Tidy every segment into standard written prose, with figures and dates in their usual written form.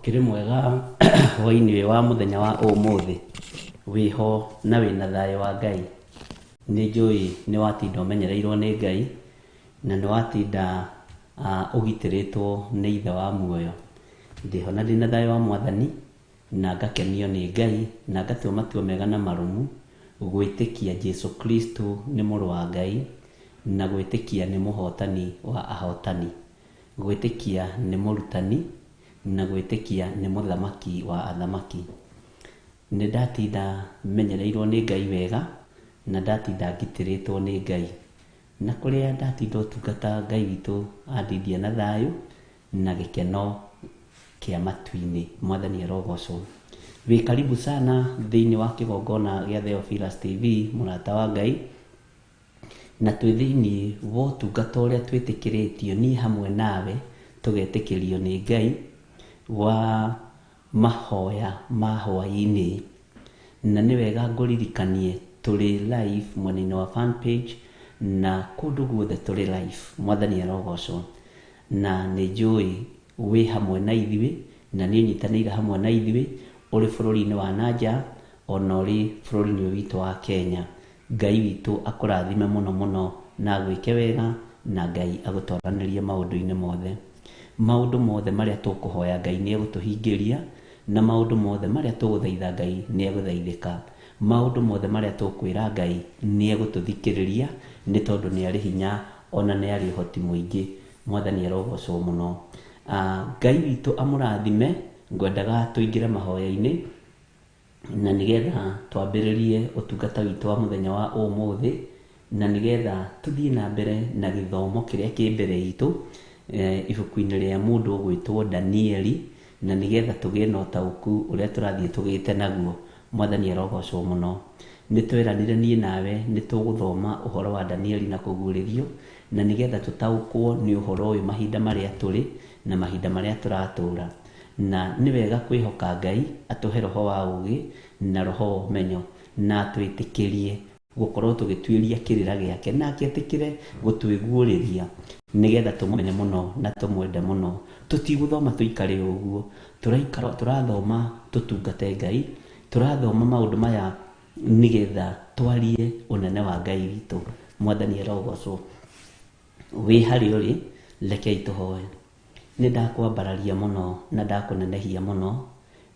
Ũkĩrĩ mwega hwainĩ ũyũ wa mũthenya wa ũmũthĩ, wĩho na wĩna thayũ wa Ngai. Nĩ njũĩ nĩ watinda ũmenyereirwo nĩ Ngai na nĩ watinda ũgitĩrĩtwo nĩ ithe wa muoyo. Ndĩho na ndĩna thayũ wa mwathani na ngakenio nĩ Ngai na ngatua matua mega na marũmu gwĩtĩkia Jesu Kristo nĩ mũrũ wa Ngai na gwĩtĩkia nĩ mũhotani wa ahotani, gwĩtĩkia nĩ mũrutani na gwĩtĩkia nĩ mũthamaki wa athamaki. Nĩ ndatinda menyereirwo nĩ Ngai wega na ndatinda ngitĩrĩtwo nĩ Ngai. Na kũrĩa ndatinda ũtungata Ngai witũ andindia na thayũ na gĩkeno kĩa matu-inĩ. Mwathani arogocwo. Wĩ karibu sana thĩinĩ wa kĩgongona gĩa Theophilus TV, mũrata wa Ngai. Na twĩ thĩinĩ wa ũtungata ũrĩa twĩtĩkĩrĩtio niĩ hamwe nawe tũgetĩkĩrio nĩ Ngai wa mahoya ma hwaĩ-inĩ. Na nĩ wega ngũririkanie tũrĩ live mwena-inĩ wa fan page na kũndũ guothe tũrĩ live. Mwathani arogocwo. Na nĩ njũĩ wĩ hamwe na ithuĩ na nĩ ũnyitanĩire hamwe na ithuĩ ũrĩ bũrũri-inĩ wa nanja ona ũrĩ bũrũri-inĩ ũyũ witũ wa Kenya. Ngai witũ akũrathime mũno mũno na agwĩke wega na Ngai agũtoranĩrie maũndũ-inĩ mothe. Maũndũ mothe marĩa tũkũhoya Ngai nĩ egũtũhingĩria na maũndũ mothe marĩa tũgũthaitha Ngai nĩ egũthaithĩka. Maũndũ mothe marĩa tũkwĩra Ngai nĩ egũtũthikĩrĩria nĩ tondũ nĩ arĩ hinya ona nĩ arĩ ũhoti mũingĩ. Mwathani arogocwo mũno. Ngai witũ amũrathime, ngwendaga tũingĩre mahoya-inĩ na nĩgetha twambĩrĩrie ũtungata witũ wa mũthenya wa ũmũthĩ na nĩgetha tũthiĩ na mbere na gĩthomo kĩrĩa kĩ mbere itũ ibuku-inĩ rĩa mũndũ ũgwĩtwo Danieli na nĩgetha tũgĩe na ũtaũku ũrĩa tũrathiĩ tũgĩte naguo. Mwathani arogocwo mũno. Nĩ tweranire niĩ nawe nĩ tũgũthoma ũhoro wa Danieli na kũguũrĩrio na nĩgetha tũtaũkwo nĩ ũhoro ũyũ mahinda marĩa tũrĩ na mahinda marĩa tũratũra. Na nĩ wega kwĩhoka Ngai atũhe roho wa ũũgĩ na roho wa ũmenyo na atwĩtĩkĩrie gũkorwo tũgĩtuĩria kĩrĩra gĩake nake etĩkĩre gũtwĩguũrĩria nĩgetha tũmũmenye mũno na tũmwende mũno. Tũtigũthoma tũikare o ũguo, tũraikara tũrathoma tũtungate Ngai, tũrathoma maũndũ maya nĩgetha twarie ũnene wa Ngai witũ. Mwathani arogocwo. Wĩ harĩa ũrĩ, rekei tũhoe. Nĩ ndakwambararia mũno na ndakũnenehia mũno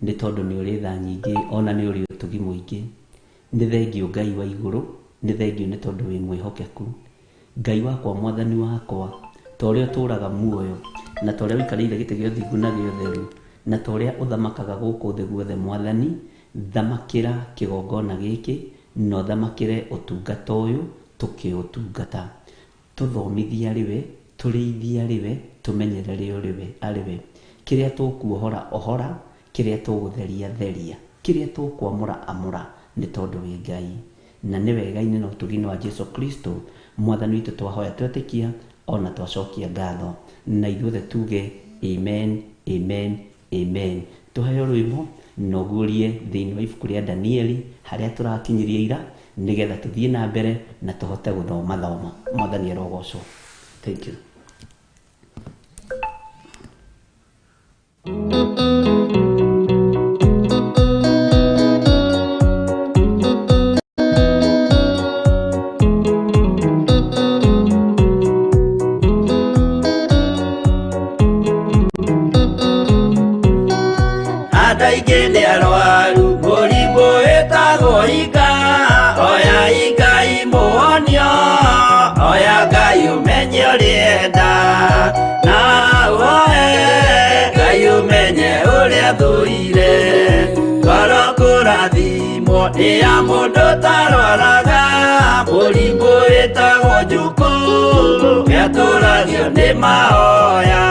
nĩ tondũ nĩ ũrĩ tha nyingĩ ona nĩ ũrĩ ũtugi mũingĩ. Nĩ thengiũ Ngai wa igũrũ, nĩ thengiũ nĩ tondũ wĩ mwĩhokeku. Ngai wakwa mwathani wakwa, ta ũrĩa ũtũraga muoyo na ta ũrĩa ũikarĩire gĩtĩ gĩa ũthingu na gĩa ũtheru na ta ũrĩa ũthamakaga gũkũ thĩ guothe mwathani, thamakĩra kĩgongona gĩkĩ na ũthamakĩre ũtungata ũyũ tũkĩũtungata. Tũthomithie arĩ we, tũrĩithie arĩ we, tũmenyerere arĩ we. Kĩrĩa tũkuohora ohora, kĩrĩa tũgũtheria theria, kĩrĩa tũkwamũra amũra, nĩ tondũ wĩ Ngai. Na nĩ wega-inĩ na ũtugi-inĩ wa Jesu Kristo mwathani witũ twahoya twetĩkia ona twacokia ngatho. Na ithuothe tuge amen, amen, amen. Tũheo rwĩmbo na ũguũrie thĩinĩ wa ibuku rĩa Danieli harĩa tũrakinyirie ira nĩgetha tũthiĩ na mbere na tũhote gũthoma thoma. Mwathani arogocwo. Thank you. Andũ aingĩ nĩ arwaru mũrimũ wĩtagwo iga, oya Ngai mũhonio, oya Ngai ũmenye ũrĩenda, na ũhoe Ngai ũmenye ũrĩa thũire. Ngoro kũrathimwo nĩ ya mũndũ ũtarwaraga, mũrimũ wĩtagwo njukũ, nĩatũragio nĩ mahoya.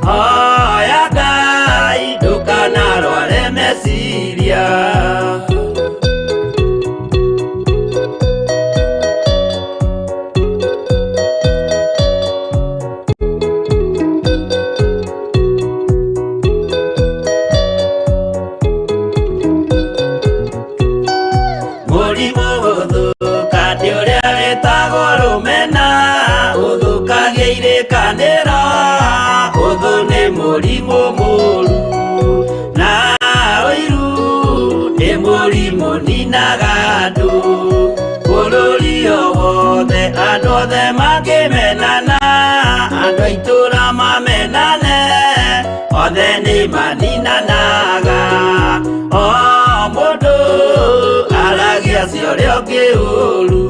Hoya Ngai ndũkanarware meciria. Mũrimũ gũthũka nĩ ũrĩa wĩtagwo rũmena, ũthũkagia irĩkanĩro, ũthũ nĩ mũrimũ mũru. Othe nĩ maninanaga o mũndũ aragia cia ũrĩa ũngĩ ũru.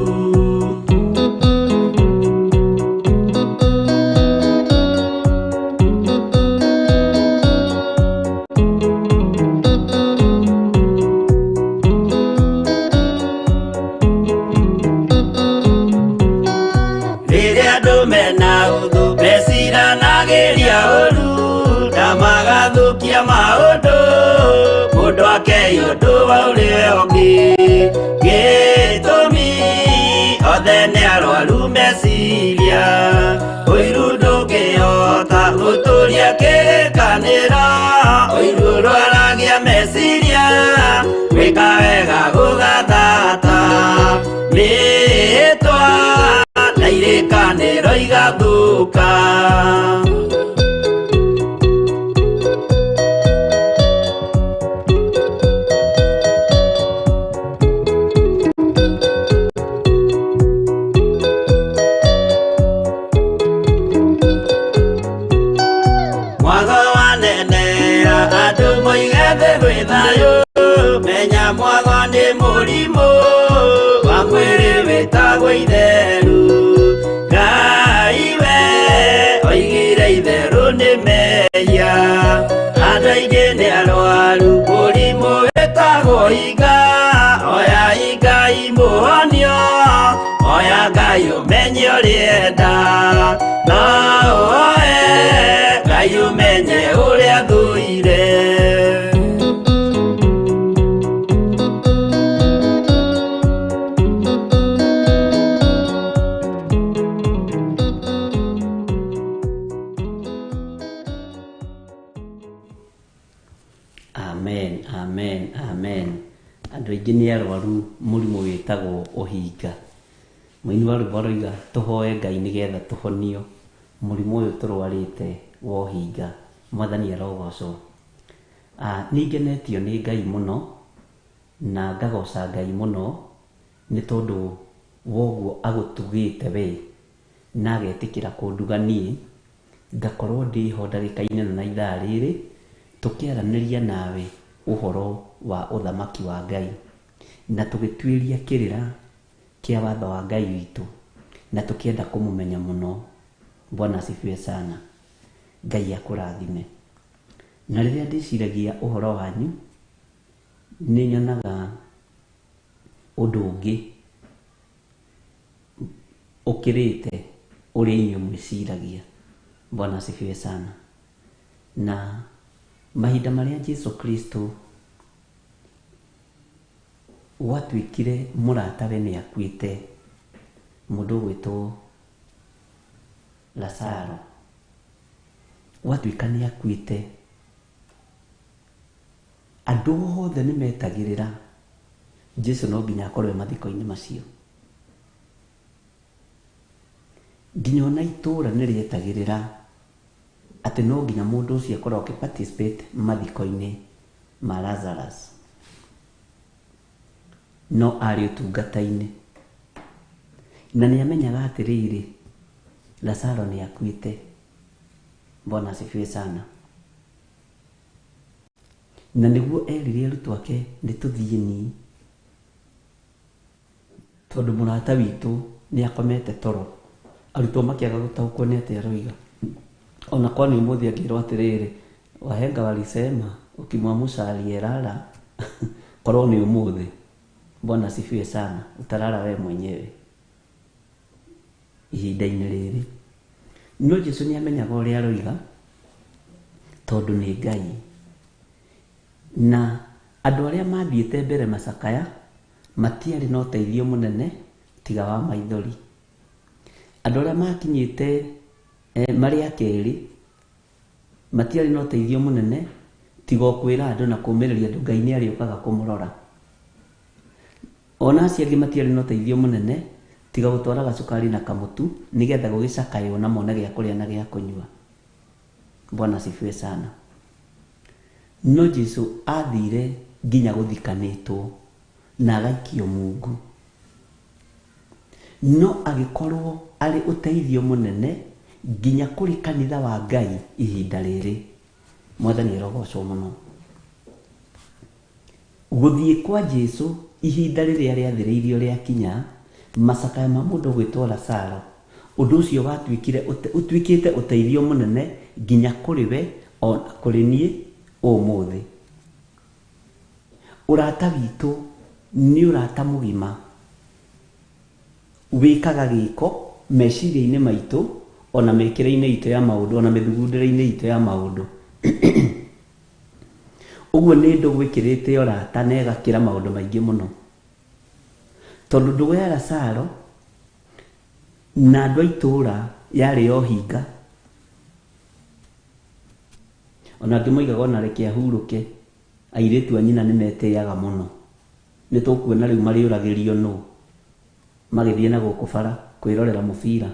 Rĩrĩa andũ mena ũthũ meciranagĩria ũru na magathũkia maũndũ mũndũ akei ũndũ wa ũrĩa ũngĩ. Gĩtũmi othe nĩ arwaru meciria ũiru ndũngĩhota gũtũria kĩrĩkanĩro ũiru ũrwaragia meciria gwĩka wega gũgathata mĩĩtwa na irĩkanĩro igathũka. Mwago wanenea andũ moige thĩ gwĩ thayũ menya mwago nĩ mũrimũ wa mwĩrĩ wĩtagwo itheru. Ngai we oigire itherũ nĩ mehia andũ aingĩ nĩ arwaru mũrimũ wĩtagwo iga oya Ngai mũhonio oya Ngai ũmenye ũrĩa enda no ũhoe Ngai ũmenye ũrĩa thũire. Amen, amen, amen. Andũ aingĩ nĩ arwaru mũrimũ wĩtagwo ũhinga. Mũini wa rwĩmbo aroiga tũhoe Ngai nĩgetha tũhonio mũrimũ ũyũ tũrwarĩte wa ũhinga. Mwathani arogocwo. Nĩ ngenetio nĩ Ngai mũno na ngagoca Ngai mũno nĩ tondũ wa ũguo agũtugĩte we na agetĩkĩra kũnduga niĩ ngakorwo ndĩho ndagĩka-inĩ ĩno na ithaa rĩrĩ tũkĩaranĩria nawe ũhoro wa ũthamaki wa Ngai na tũgĩtuĩria kĩrĩra kĩa watho wa Ngai witũ na tũkĩenda kũmũmenya mũno. Bwana asifiwe sana. Ngai akũrathime. Na rĩrĩa ndĩciragia ũhoro wanyu nĩ nyonaga ũndũ ũngĩ ũkĩrĩte ũrĩa inyuĩ mwĩciragia. Bwana asifiwe sana. Na mahinda marĩa Jesu Kristo gwatuĩkire mũratawe nĩ akuĩte mũndũ ũgwĩtwo Lazaro gwatuĩka nĩ akuĩte andũ othe nĩ metagĩrĩra Jesu no nginya akorwo e mathiko-inĩ macio. Nginya ona itũũra nĩ rĩetagĩrĩra atĩ no nginya mũndũ ũcio akorwo akĩ participate mathiko-inĩ ma Lazarus. No arĩ ũtungata-inĩ na nĩ amenyaga atĩrĩrĩ Lazaro nĩ akuĩte. Bwana asifiwe sana. Na nĩguo erire arutwo ake nĩ tũthiĩ ni tondũ mũrata witũ nĩ akomete toro. Arutwo makĩaga gũtaũkwo nĩ atĩ aroiga. Ona kwani ũmũthĩ angĩrwo atĩrĩrĩ wahenga walisema ukimwamsha aliyelala korwo nĩ ũmũthĩ. Bwana asifiwe sana. Utalala we mwenyewe ihinda-inĩ rĩrĩ. No Jesu nĩ amenyaga ũrĩa aroiga tondũ nĩ Ngai. Na andũ arĩa mathiĩte mbere macakaya matiarĩ na ũteithio mũnene tiga wa maithori. Andũ arĩa makinyĩte marĩ a kerĩ matiarĩ na ũteithio mũnene tiga o kwĩra andũ na kũmĩrĩria andũ Ngai nĩ arĩũkaga kũmũrora. Ona acio angĩ matiarĩ na ũteithio mũnene tiga gũtwara gacukari na kamũtu nĩgetha gũgĩcakaywo na mone gĩa kũrĩa na gĩa kũnyua. Bwana asifiwe sana. No Jesu athire nginya gũthikanĩtwo na agaikio mungu. No agĩkorwo arĩ ũteithio mũnene nginya kũrĩ kanitha wa Ngai ihinda rĩrĩ. Mwathani arogocwo mũno. Gũthiĩ kwa Jesu ihinda rĩrĩa rĩathĩrĩirio rĩakinya, macakaya ma mũndũ gwĩtwo Lazaro, ũndũ ũcio watuĩkire ũtuĩkĩte ũteithio mũnene nginya kũrĩ we ona kũrĩ niĩ ũmũthĩ. Ũrata witũ nĩ ũrata mũgima wĩkaga gĩko meciria-inĩ maitũ ona mĩkĩre-inĩ itũ ya maũndũ ona mĩthugundĩre-inĩ itũ ya maũndũ. Ũguo nĩ ndũgũ ĩkĩrĩte ũrata na ĩgakĩra maũndũ maingĩ mũno. Tondũ ndũgũ ya Lazaro na andũ a itũũra yarĩ ya ũhinga. Ona angĩ moigaga ona reke ahurũke, airĩtu a nyina nĩ metĩaga mũno. Nĩ tũkuona rĩu marĩũragĩrio nũ magĩthiĩ na gũkũ bara kwĩrorera mũbira,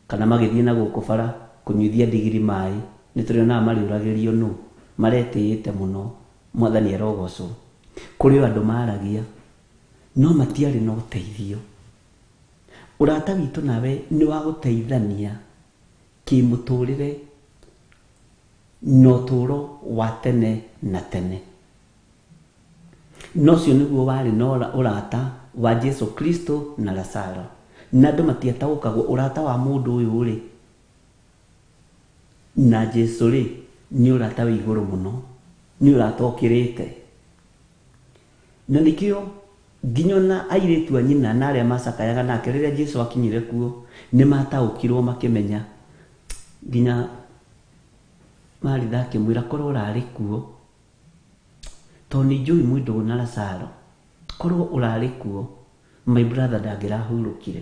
kana magĩthiĩ na gũkũ bara kũnyuithia ndigiri maĩ, nĩ tũrĩonaga marĩũragĩrio nũ, maretĩĩte mũno. Mwathani arogocwo. Kũrĩ o andũ maragia no matiarĩ na ũteithio. Ũrata witũ nawe nĩ wa gũteithania kĩmũtũrĩre na ũtũũro wa tene na tene. Na ũcio nĩguo warĩ na ũrata wa Jesu Kristo na Lazaro. Na andũ matiataũkagwo ũrata wa mũndũ ũyũ rĩ na Jesu rĩ nĩ ũrata wĩ igũrũ mũno, nĩ ũrata ũkĩrĩte. Na nĩkĩo nginya ona airĩtu a nyina na arĩa macakayaga nake rĩrĩa Jesu akinyire kuo nĩ mataũkirwo makĩmenya. Nginya Maritha akĩmwĩra korwo ũrarĩ kuo, tondũ nĩ njũĩ mwĩ ndũgũ na Lazaro, korwo ũrarĩ kuo my brother ndangĩrahurũkire,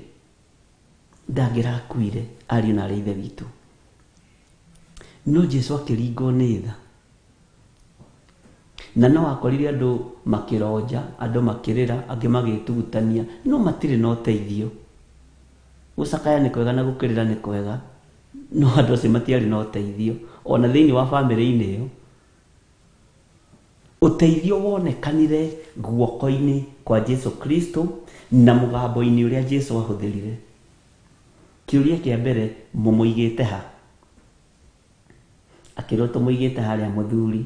ndangĩrakuire, ariũ na arĩ ithe witũ. No Jesu akĩringwo nĩ tha. Na no akorire andũ makĩronja, andũ makĩrĩra, angĩ magĩtugutania, no matirĩ na ũteithio. Gũcakaya nĩ kwega na gũkĩrĩra nĩ kwega, no andũ acio matiarĩ na ũteithio. Ona thĩinĩ wa bamĩrĩ-inĩ ĩyo, ũteithio wonekanire guoko-inĩ kwa Jesu Kristo na mũgambo-inĩ ũrĩa Jesu ahũthĩrire. Kĩũria kĩa mbere, mũmũigĩte ha? Akĩrwo tũmũigĩte harĩa mũthuri.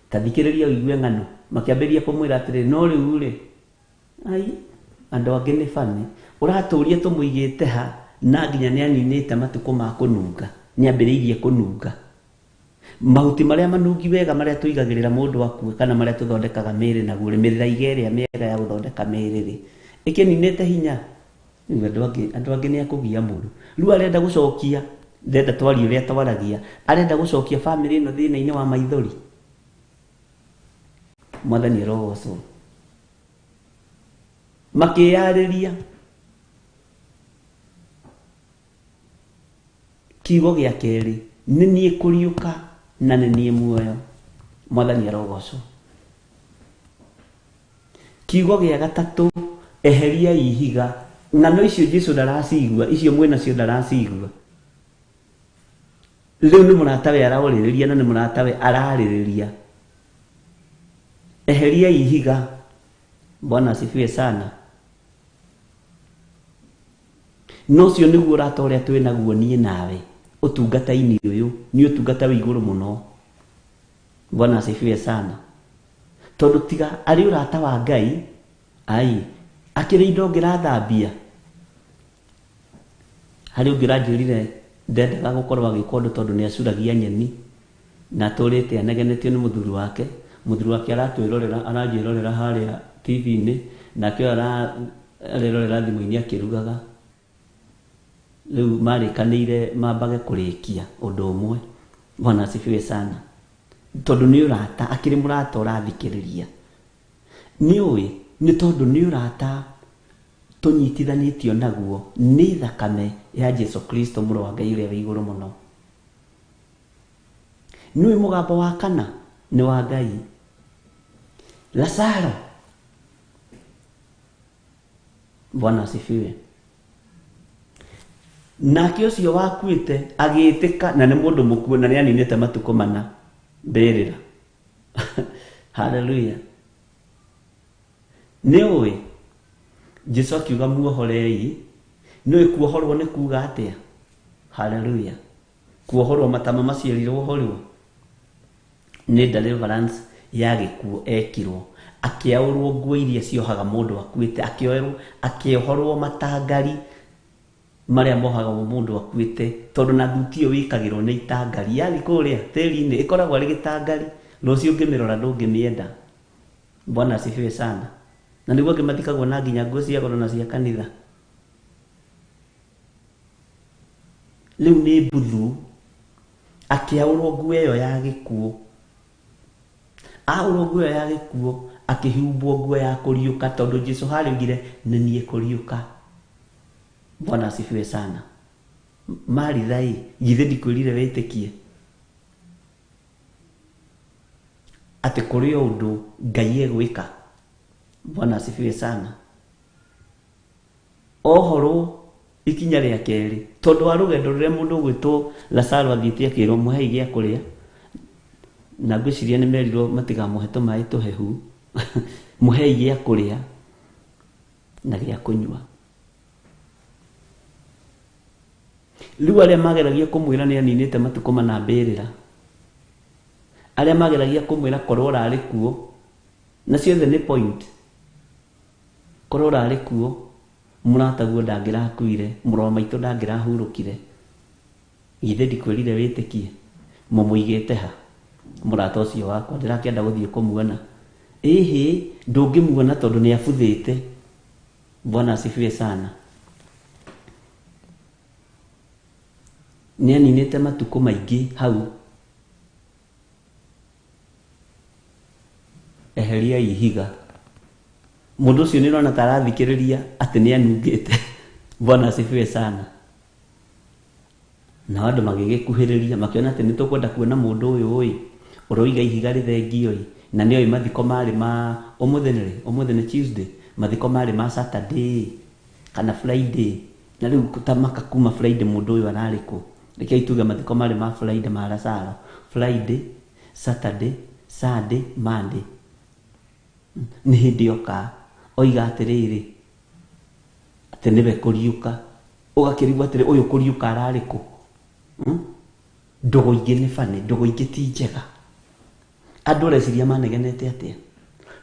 Ta thikĩrĩria ũigue ng'ano. Makĩambĩrĩria kũmwĩra atĩrĩrĩ, no rĩu rĩ, ai, andũ angĩ nĩ bani. Ũratũria tũmũigĩte ha na nginya nĩ aninĩte matukũ ma kũnunga, nĩ ambĩrĩirie kũnunga. Mahuti marĩa manungi wega marĩa tũigagĩrĩra mũndũ akue kana marĩa tũthondekaga mĩĩrĩ naguo rĩ, mĩthaiga ĩrĩa mĩega ya gũthondeka mĩĩrĩ rĩ, ĩkĩninĩte hinya. Rĩu andũ angĩ nĩ akũgia mũndũ. Rĩu arenda gũcokia, ndenda twarie ũrĩa twaragia, arenda gũcokia bamĩrĩ ĩno thĩna-inĩ wa maithori. Mwathani arogocwo. Makĩyarĩria kiugo gĩa kerĩ, nĩ niĩ kũriũka na nĩ niĩ muoyo. Mwathani arogocwo. Kiugo gĩa gatatũ, eheria ihiga. Ng'ano icio Jesu ndaracigua, icio mwĩnacio ndaracigua. Rĩu nĩ mũratawe araũrĩrĩria na nĩ mũratawe ararĩrĩria. Eheria ihiga. Bwana asifiwe sana. No ũcio nĩguo ũrata ũrĩa twĩ naguo niĩ nawe ũtungata-inĩ ũyũ, nĩ ũtungata wĩ igũrũ mũno. Bwana asifiwe sana. Tondũ tiga arĩ ũrata wa Ngai, ai, akĩrĩ indo ũngĩrathambia. Harĩ ũngĩ ũranjĩrire ndendaga gũkorwo agĩka ũndũ tondũ nĩ acuragia nyeni na atũrĩte anegenetio nĩ mũthuri wake. Mũthuri wake aratwĩrorera, aranjĩrorera harĩa TV-inĩ, nake ũyũ arerorera thimũ-inĩ akĩrugaga. Rĩu marĩkanĩire mambage kũrĩkia ũndũ ũmwe. Bwana asifiwe sana. Tondũ nĩ ũrata, akĩrĩ mũrata ũrathikĩrĩria. Nĩ ũĩ, nĩ tondũ nĩ ũrata tũnyitithanĩtio naguo nĩ thakame ya Jesu Kristo mũrũ wa Ngai ũrĩa wĩ igũrũ mũno. Nĩ ũĩ mũgambo wa kana nĩ wa Ngai. Lazaro. Bwana asifiwe. Nake ũcio wakuĩte agĩtĩka, na nĩ mũndũ mũkuũ na nĩ aninĩte matukũ mana mbĩrĩra. Hallelujah. Nĩ ũĩ Jesu akiuga muohorei. Nĩ ũĩ kuohorwo nĩ kuga atĩa? Hallelujah. Kuohorwo matama maciarirwo horwo. Nĩ deliverance ya gĩkuũ ekirwo. Akĩaũrwo nguo iria ciohaga mũndũ akuĩte, akĩohorwo matangari marĩa mohaga mũndũ akuĩte, tondũ na thuti ĩyo wĩkagĩrwo nĩ itangari. Yathi kũrĩa tĩri-inĩ ĩkoragwo arĩ gĩtangari, rũciũ ũngĩmĩrora ndũngĩmĩenda. Bwana asifiwe sana. Na nĩguo angĩ mathikagwo na nginya nguo cia goro na cia kanitha. Rĩu nĩ mbuthu, akĩaũrwo nguo ĩyo ya gĩkuũ. Aũrwo nguo ĩyo ya gĩkuũ, akĩhumbwo nguo ya kũriũka, tondũ Jesũ harĩugire nĩ niĩ kũriũka. Bwana asifiwe sana. Maritha ĩ, githĩ ndikwĩrire wĩtĩkie atĩ kũrĩ o ũndũ Ngai egwĩka? Bwana asifiwe sana. Ohorwo ikinya rĩa kerĩ, tondũ wa rũgendo rũrĩa mũndũ ũgwĩtwo Lazaro athiĩte akĩrwo mũhei gĩa kũrĩa, na ngwĩciria nĩ merirwo matikamũhe tũmaĩ tũhehu, mũhei gĩa kũrĩa na gĩa kũnyua. Rĩu arĩa mageragia kũmwĩra nĩ aninĩte matukũ mana mbĩrĩra, arĩa mageragia kũmwĩra korwo ũrarĩ kuo, na ciothe nĩ point, korwo ũrarĩ kuo mũrataguo ndangĩrakuire, mũrũ wa maitũ ndangĩrahurũkire, githĩ ndikwĩrire wĩtĩkie? Mũmũigĩte ha mũrata ũcio wakwa? Ndĩrakĩenda gũthiĩ kũmuona. Ĩhĩ, ndũngĩmuona tondũ nĩ abuthĩte. Bwana asifiwe sana. Nĩ aninĩte matukũ maingĩ hau. Eheria ihiga. Mũndũ ũcio nĩ ũrona ta arathikĩrĩria atĩ nĩ anungĩte. Bwana asifiwe sana. Nao andũ magĩgĩkuhĩrĩria makĩona atĩ nĩ tũkwenda kuona mũndũ ũyũ ĩ, ũroiga ihiga rĩthengio ĩ, na nĩoĩ mathiko marĩ ma ũmũthĩ nĩ rĩ? Ũmũthĩ nĩ Tuesday, mathiko marĩ ma Saturday kana Friday, na rĩu ta maka kuma Friday mũndũ ũyũ ararĩ kũ? Rekei tuge mathiko marĩ ma Friday ma Lazaro. Friday, Saturday, Sunday, Monday. Nĩ hĩndĩ oka oiga atĩrĩrĩ atĩ nĩwe kũriũka, ũgakĩrigwo atĩrĩ ũyũ kũriũka ararĩ kũ? Ndũgũ ingĩ nĩ bani, ndũgũ ingĩ ti njega. Andũ ũreciria manegenete atĩa?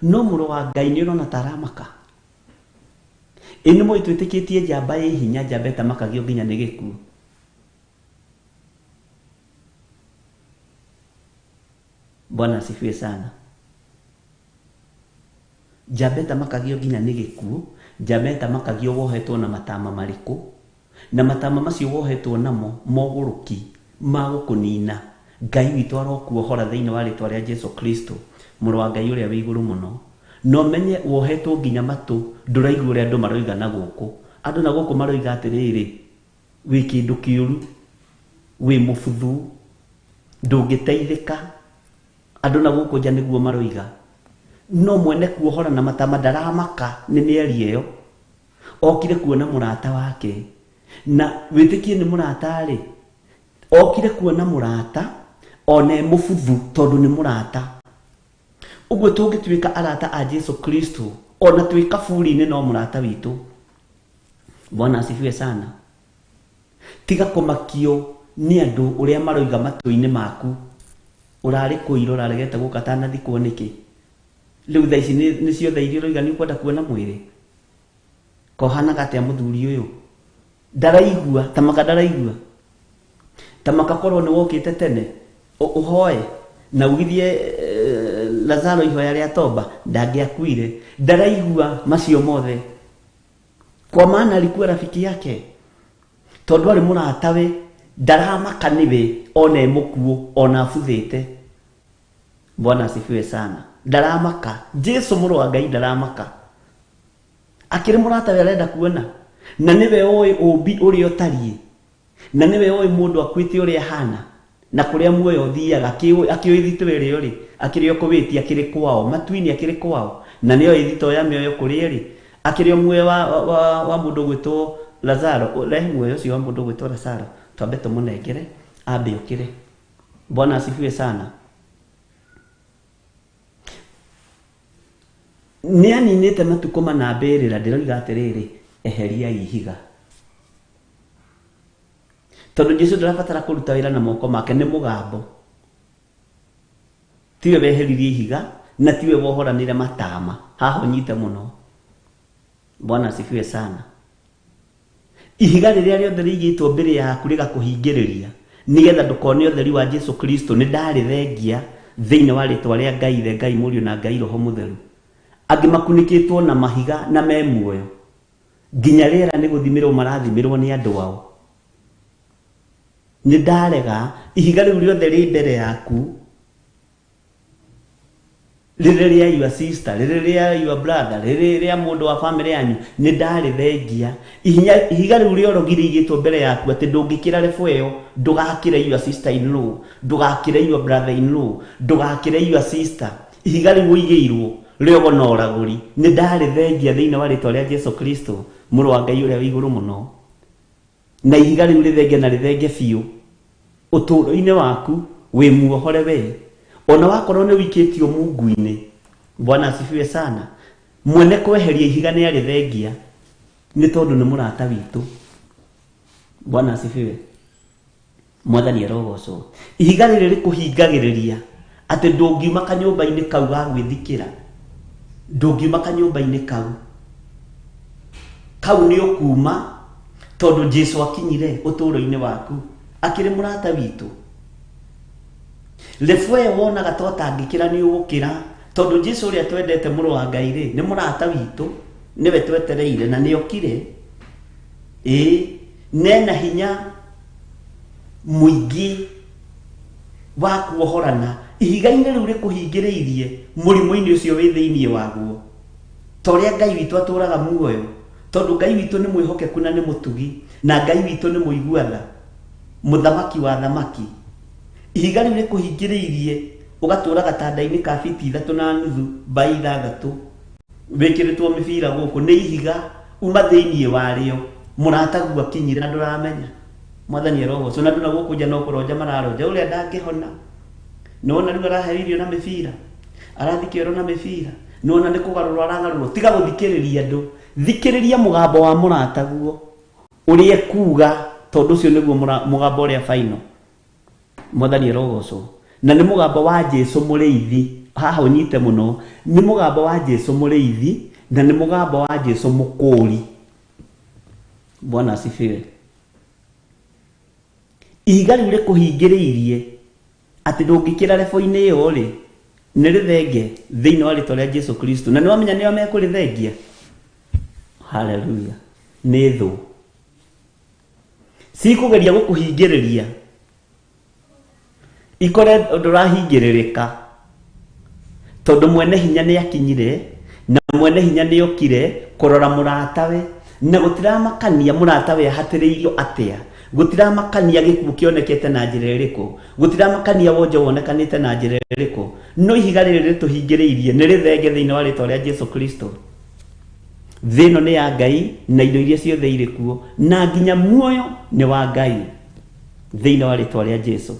No mũrũ wa Ngai nĩ ũrona ta aramaka. Ĩ nĩ mũĩ twĩtĩkĩtie njamba ĩ hinya, njamba ĩtamakagio nginya nĩ gĩkuũ. Bwana asifiwe sana. Njamba ĩtamakagio nginya nĩ gĩkuũ, njamba ĩtamakagio wohetwo na matama marĩkũ, na matama macio wohetwo namo mogũrũki ma gũkũnina. Ngai witũ arokuohora thĩinĩ wa rĩtwa rĩa Jesu Kristo, mũrũ wa Ngai ũrĩa wĩ igũrũ mũno. No menye wohetwo nginya matũ, ndũraigua ũrĩa andũ maroiga na gũkũ. Andũ na gũkũ maroiga atĩrĩrĩ, wĩ kĩndũ kĩũru, wĩ mũbuthu, ndũngĩteithĩka. Andũ na gũkũ nja nĩguo maroiga. No mwene kuohora na matama ndaramaka nĩ mĩario ĩyo. Okire kuona mũrata wake, na wĩtĩkie nĩ mũrata rĩ, okire kuona mũrata ona e mũbuthu tondũ nĩ mũrata. Ũguo tũngĩtuĩka arata a Jesu Kristo, ona twĩ kaburi-inĩ no mũrata witũ. Bwana asifiwe sana. Tiga kũmakio nĩ andũ ũrĩa maroiga matũ-inĩ maku. Ũrarĩ kũ ira, ũraregete gũka atanathikwo nĩkĩ? Rĩu thaa ici nĩ ciothe iria ũroiga nĩ ũkwenda kuona mwĩrĩ. Kohanaga atĩa mũthuri ũyũ? Ndaraigua, ta maka ndaraigua. Ta maka korwo nĩ wokĩte tene, ũhoe na ugithie Lazaro ihoya rĩa toba, ndangĩakuire. Ndaraigua macio mothe. Kwa maana alikuwa rafiki yake. Tondũ arĩ mũratawe, ndaramaka nĩwe ona e mũkuũ, ona abuthĩte. Bwana asifiwe sana. Ndaramaka. Jesu mũrũ wa Ngai ndaramaka. Akĩrĩ mũratawe arenda kuona. Na nĩwe ũĩ ũmbi ũrĩa ũtariĩ. Na nĩwe ũĩ mũndũ akuĩte ũrĩa ahana. Na kũrĩa muoyo ũthiaga, akĩũĩ thitũ ĩrĩa ũrĩ, akĩrĩ o kũwĩtia, akĩrĩ kwao, matu-inĩ akĩrĩ kwao. Na nĩoĩ thitũ ya mĩoyo kũrĩa ĩrĩ. Akĩrĩ o muoyo wa mũndũ ũgwĩtwo Lazaro. Rehe muoyo ũcio wa mũndũ ũgwĩtwo Lazaro. Twambe tũmũnengere, ambe okĩre. Bwana asifiwe sana. Nĩ aninĩte matukũ mana mbĩrĩra, ndĩroiga atĩrĩrĩ, eheria ihiga. Tondũ Jesu ndarabatara kũruta wĩra na moko make, nĩ mũgambo. Tiwe weheririe ihiga na tiwe wohoranire matama. Haha ũnyite mũno. Bwana asifiwe sana. Ihiga rĩrĩa rĩothe rĩigĩtwo mbere yaku rĩgakũhingĩrĩria nĩgetha ndũkone ũtheri wa Jesu Kristo, nĩ ndarĩthengia thĩinĩ wa rĩtwa rĩa Ngai Ithe, Ngai Mũriũ na Ngai Roho Mũtheru. Angĩ makunĩkĩtwo na mahiga na me muoyo nginya rĩera nĩ gũthimĩrwo marathimĩrwo nĩ andũ ao. Nĩ ndarega ihiga rĩu rĩothe rĩ mbere yaku, rĩrĩ rĩa your sister, rĩrĩ rĩa your brother, rĩrĩ rĩa mũndũ wa family yanyu, nĩ ndarĩthengia. Ihiga rĩu rĩorogi rĩigĩtwo mbere yaku atĩ ndũngĩkĩra level ĩyo, ndũgakĩre your sister in law, ndũgakĩre your brother in law, ndũgakĩre your sister. Ihiga rĩu ũigĩirwo rĩogo na ũragũri, nĩ ndarĩthengia thĩinĩ wa rĩtwa rĩa Jesu Kristo, mũrũ wa Ngai ũrĩa wĩ igũrũ mũno. Na ihiga rĩu rĩthenge na rĩthenge biũ ũtũũro-inĩ waku, wĩ muohore we. Ona wakorwo nĩ wikĩtio mungu-inĩ, Bwana asifiwe sana. Mwene kweheria ihiga nĩ arĩthengia nĩ tondũ nĩ mũrata witũ. Bwana asifiwe. Mwathani arogocwo. Ihiga rĩrĩ rĩkũhingagĩrĩria atĩ ndũngiuma kanyũmba-inĩ kau ga gwĩthikĩra, ndũngiuma kanyũmba-inĩ kau, kau nĩ ũkuma tondũ Jesu akinyire ũtũũro-inĩ waku akĩrĩ mũrata witũ. Level ĩyo wonaga ta ũtangĩkĩra nĩ ũgũkĩra tondũ Jesu ũrĩa twendete mũrũ wa Ngai rĩ, nĩ mũrata witũ, nĩwe twetereire na nĩ okire. Ĩĩ, nena hinya mũingĩ wa kuohorana. Ihiga-inĩ rĩu rĩkũhingĩrĩirie mũrimũ-inĩ ũcio wĩ thĩinĩ waguo. Ta ũrĩa Ngai witũ atũũraga muoyo, tondũ Ngai witũ nĩ mwĩhokeku na nĩ mũtugi, na Ngai witũ nĩ mũigua tha, mũthamaki wa thamaki. Ihiga rĩu rĩkũhingĩrĩirie ũgatũũra gatanda-inĩ ka biti 3.5 by 6, wĩkĩrĩtwo mĩbira gũkũ, nĩ ihiga uma thĩinĩ warĩo. Mũrataguo akinyire na ndũramenya. Mwathani arogocwo. Na andũ na gũkũ nja no kũronja mararonja ũrĩa ndangĩhona. Nĩwona rĩu araheo irio na mĩbira, arathiĩ kĩoro na mĩbira, nĩwona nĩ kũgarũrwo aragarũrwo. Tiga gũthikĩrĩria andũ, thikĩrĩria mũgambo wa mũrataguo ũrĩa ekuga, tondũ ũcio nĩguo mũgambo ũrĩa final. Mwathani arogocwo. Na nĩ mũgambo wa Jesu mũrĩithi. Haha ũnyite mũno, nĩ mũgambo wa Jesu mũrĩithi na nĩ mũgambo wa Jesu mũkũũri. Bwana asifiwe. Ihiga rĩu rĩkũhingĩrĩirie atĩ ndũngĩkĩra level-inĩ ĩyo rĩ, nĩ rĩthenge thĩinĩ wa rĩtwa rĩa Jesu Kristo. Na nĩwamenya nĩo mekũrĩthengia. Hallelujah. Nĩ thũ cikũgeria gũkũhingĩrĩria ikore ndũrahingĩrĩrĩka, tondũ mwene hinya nĩ akinyire na mwene hinya nĩ okire kũrora mũratawe, na gũtiramakania mũratawe ahatĩrĩirio atĩa, gũtiramakania gĩkuũ kĩonekete na njĩra ĩrĩkũ, gũtiramakania wonje wonekanĩte na njĩra ĩrĩkũ, no ihiga rĩrĩ rĩtũhingĩrĩirie nĩ rĩthenge thĩinĩ wa rĩtwa rĩa Jesu Kristo. Thĩ ĩno nĩ ya Ngai na indo iria ciothe irĩ kuo, na nginya muoyo nĩ wa Ngai thĩinĩ wa rĩtwa rĩa Jesu.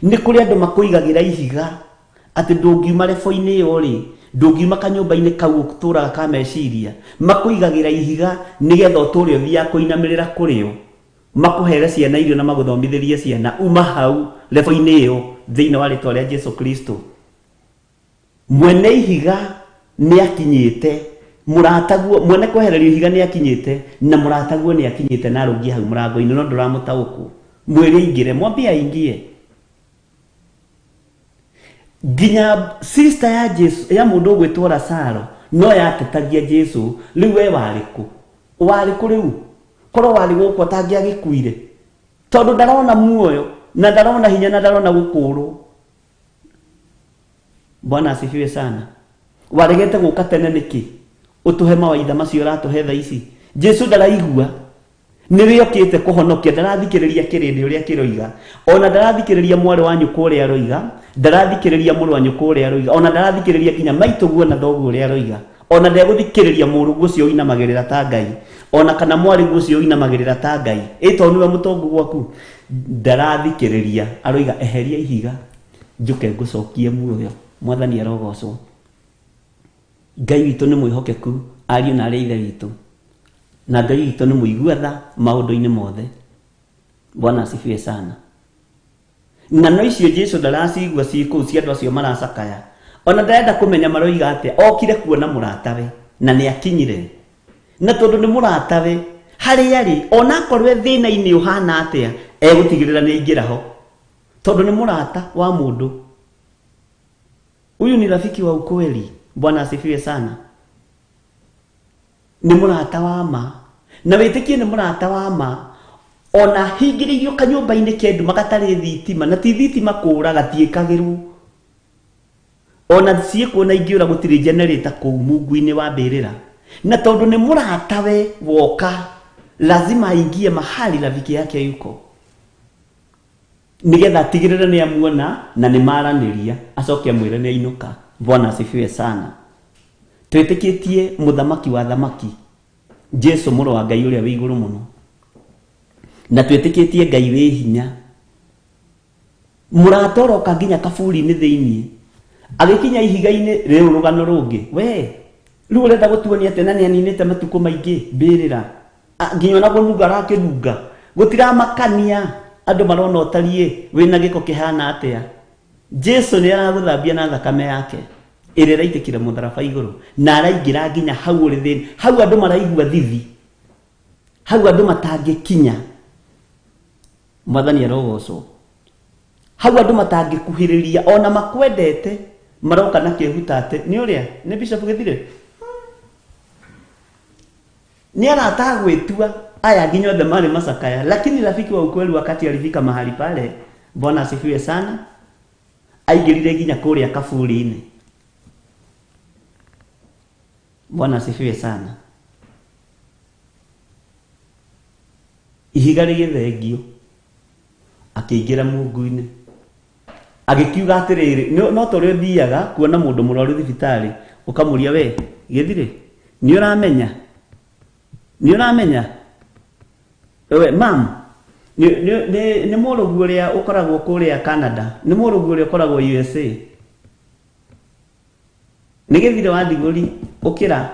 Nĩ kũrĩ andũ makũigagĩra ihiga atĩ ndũngiuma level-inĩ ĩyo rĩ, ndũngiuma kanyũmba-inĩ kau ũtũũraga ka meciria, makũigagĩra ihiga nĩgetha ũtũũre ũthiaga kũinamĩrĩra kũrĩo, makũhere ciana irio na magũthomithĩrie ciana, uma hau level-inĩ ĩyo thĩinĩ wa rĩtwa rĩa Jesu Kristo. Mwene ihiga nĩ akinyĩte, mũrataguo, mwene kwehererio ihiga nĩ akinyĩte, na mũrataguo nĩ akinyĩte na arũngiĩ hau mũrango-inĩ, no ndũramũtaũkwo. Mwĩre aingĩre, mwambie aingie. Nginya sister ya Jesu, ya mũndũ ũgwĩtwo Lazaro, no yatetagia Jesu, rĩu we warĩ kũ? Warĩ kũ rĩu? Korwo warĩ gũkũ atangĩagĩkuire. Tondũ ndarona muoyo, na ndarona hinya, na ndarona gũkũũrwo. Bwana asifiwe sana. Waregete gũka tene nĩkĩ? Ũtũhe mawaitha macio ũratũhe thaa ici. Jesu ndaraigua. Nĩwe okĩte kũhonokia, ndarathikĩrĩria kĩrĩndĩ ũrĩa kĩroiga. Ona ndarathikĩrĩria mwarĩ wa nyũkwa ũrĩa aroiga, ndarathikĩrĩria mũrũ wa nyũkwa ũrĩa aroiga, ona ndarathikĩrĩria nginya maitũguo na thoguo ũrĩa aroiga. Ona ndegũthikĩrĩria mũrũguo ũcio ũinamagĩrĩra ta Ngai, ona kana mwarĩguo ũcio ũinamagĩrĩra ta Ngai. Ĩ tondũ nĩwe mũtongu gwaku, ndarathikĩrĩria, aroiga eheria ihiga njũke ngũcokie muoyo. Mwathani arogocwo. Ngai witũ nĩ mwĩhokeku, ariũ na arĩ ithe witũ, na Ngai witũ nĩ mũigua tha maũndũ-inĩ mothe. Bwana asifiwe sana. Na no icio Jesu ndaracigua ciĩ kũu cia andũ acio maracakaya. Ona ndarenda kũmenya maroiga atĩa, okire kuona mũratawe na nĩ akinyire. Na tondũ nĩ mũratawe harĩa arĩ ona akorwo e thĩna-inĩ ũhana atĩa egũtigĩrĩra nĩ aingĩra ho, tondũ nĩ mũrata wa mũndũ. Huyu ni rafiki wa ukweli. Bwana asifiwe sana. Nĩ mũrata wa ma. Na wĩtĩkie nĩ mũrata wa ma. Ona hingĩrĩirio kanyũmba-inĩ ke nduma gatarĩ thitima, na ti thitima kũra gatiĩkagĩrwo. Ona ciĩkuo na ingĩũra gũtirĩ generator kũu mungu-inĩ wa mbĩrĩra. Na tondũ nĩ mũratawe woka, lazima aingie mahali rafiki yake yuko, nigetha atigĩrĩre nĩ amuona na nĩ maranĩria, acoke amwĩre nĩ ainũka. Bwana asifiwe sana. Twĩtĩkĩtie mũthamaki wa thamaki, Jesu mũrũ wa Ngai ũrĩa wĩ igũrũ mũno, na twĩtĩkĩtie Ngai wĩ hinya. Mũrata ũroka nginya kaburi-inĩ thĩiniĩ, agĩkinya ihiga-inĩ rĩu rũgano rũngĩ. We rĩu ũrenda gũtuonia atĩ na nĩ aninĩte matukũ maingĩ mbĩrĩra, nginya ona kũnunga arakĩnunga, gũtiramakania andũ marona ũtariĩ wĩna gĩko kĩhana atĩa. Jesu nĩ aragũthambia na thakame yake ĩrĩa ĩraitĩkire mũtharaba igũrũ, na araingĩra nginya hau ũrĩ thĩinĩ, hau andũ maraigua thithi, hau andũ matangĩkinya. Mwathani arogocwo. Hau andũ matangĩkuhĩrĩria ona makwendete, maroka na kĩhuta atĩ nĩ ũrĩa nĩ Bishop Gĩthire nĩ arata gwĩtua aya nginya othe marĩ macakaya, lakini rafiki wa ukweli wakati alifika mahali pale, Bwana asifiwe sana, aingĩrire nginya kũrĩa kaburi-inĩ. Bwana asifiwe sana. Ihiga rĩgĩthengio, akĩingĩra mungu-inĩ, agĩkiuga atĩrĩrĩ, no ta ũrĩa ũthiaga kuona mũndũ mũrwaru thibitarĩ ũkamũria, we Gĩthire nĩ ũramenya, nĩ ũramenya we mam, nĩ mũrũgu ũrĩa ũkoragwo kũrĩa Canada, nĩ mũrũgu ũrĩa ũkoragwo USA, nĩ Gĩthire wa Ndigũri, ũkĩra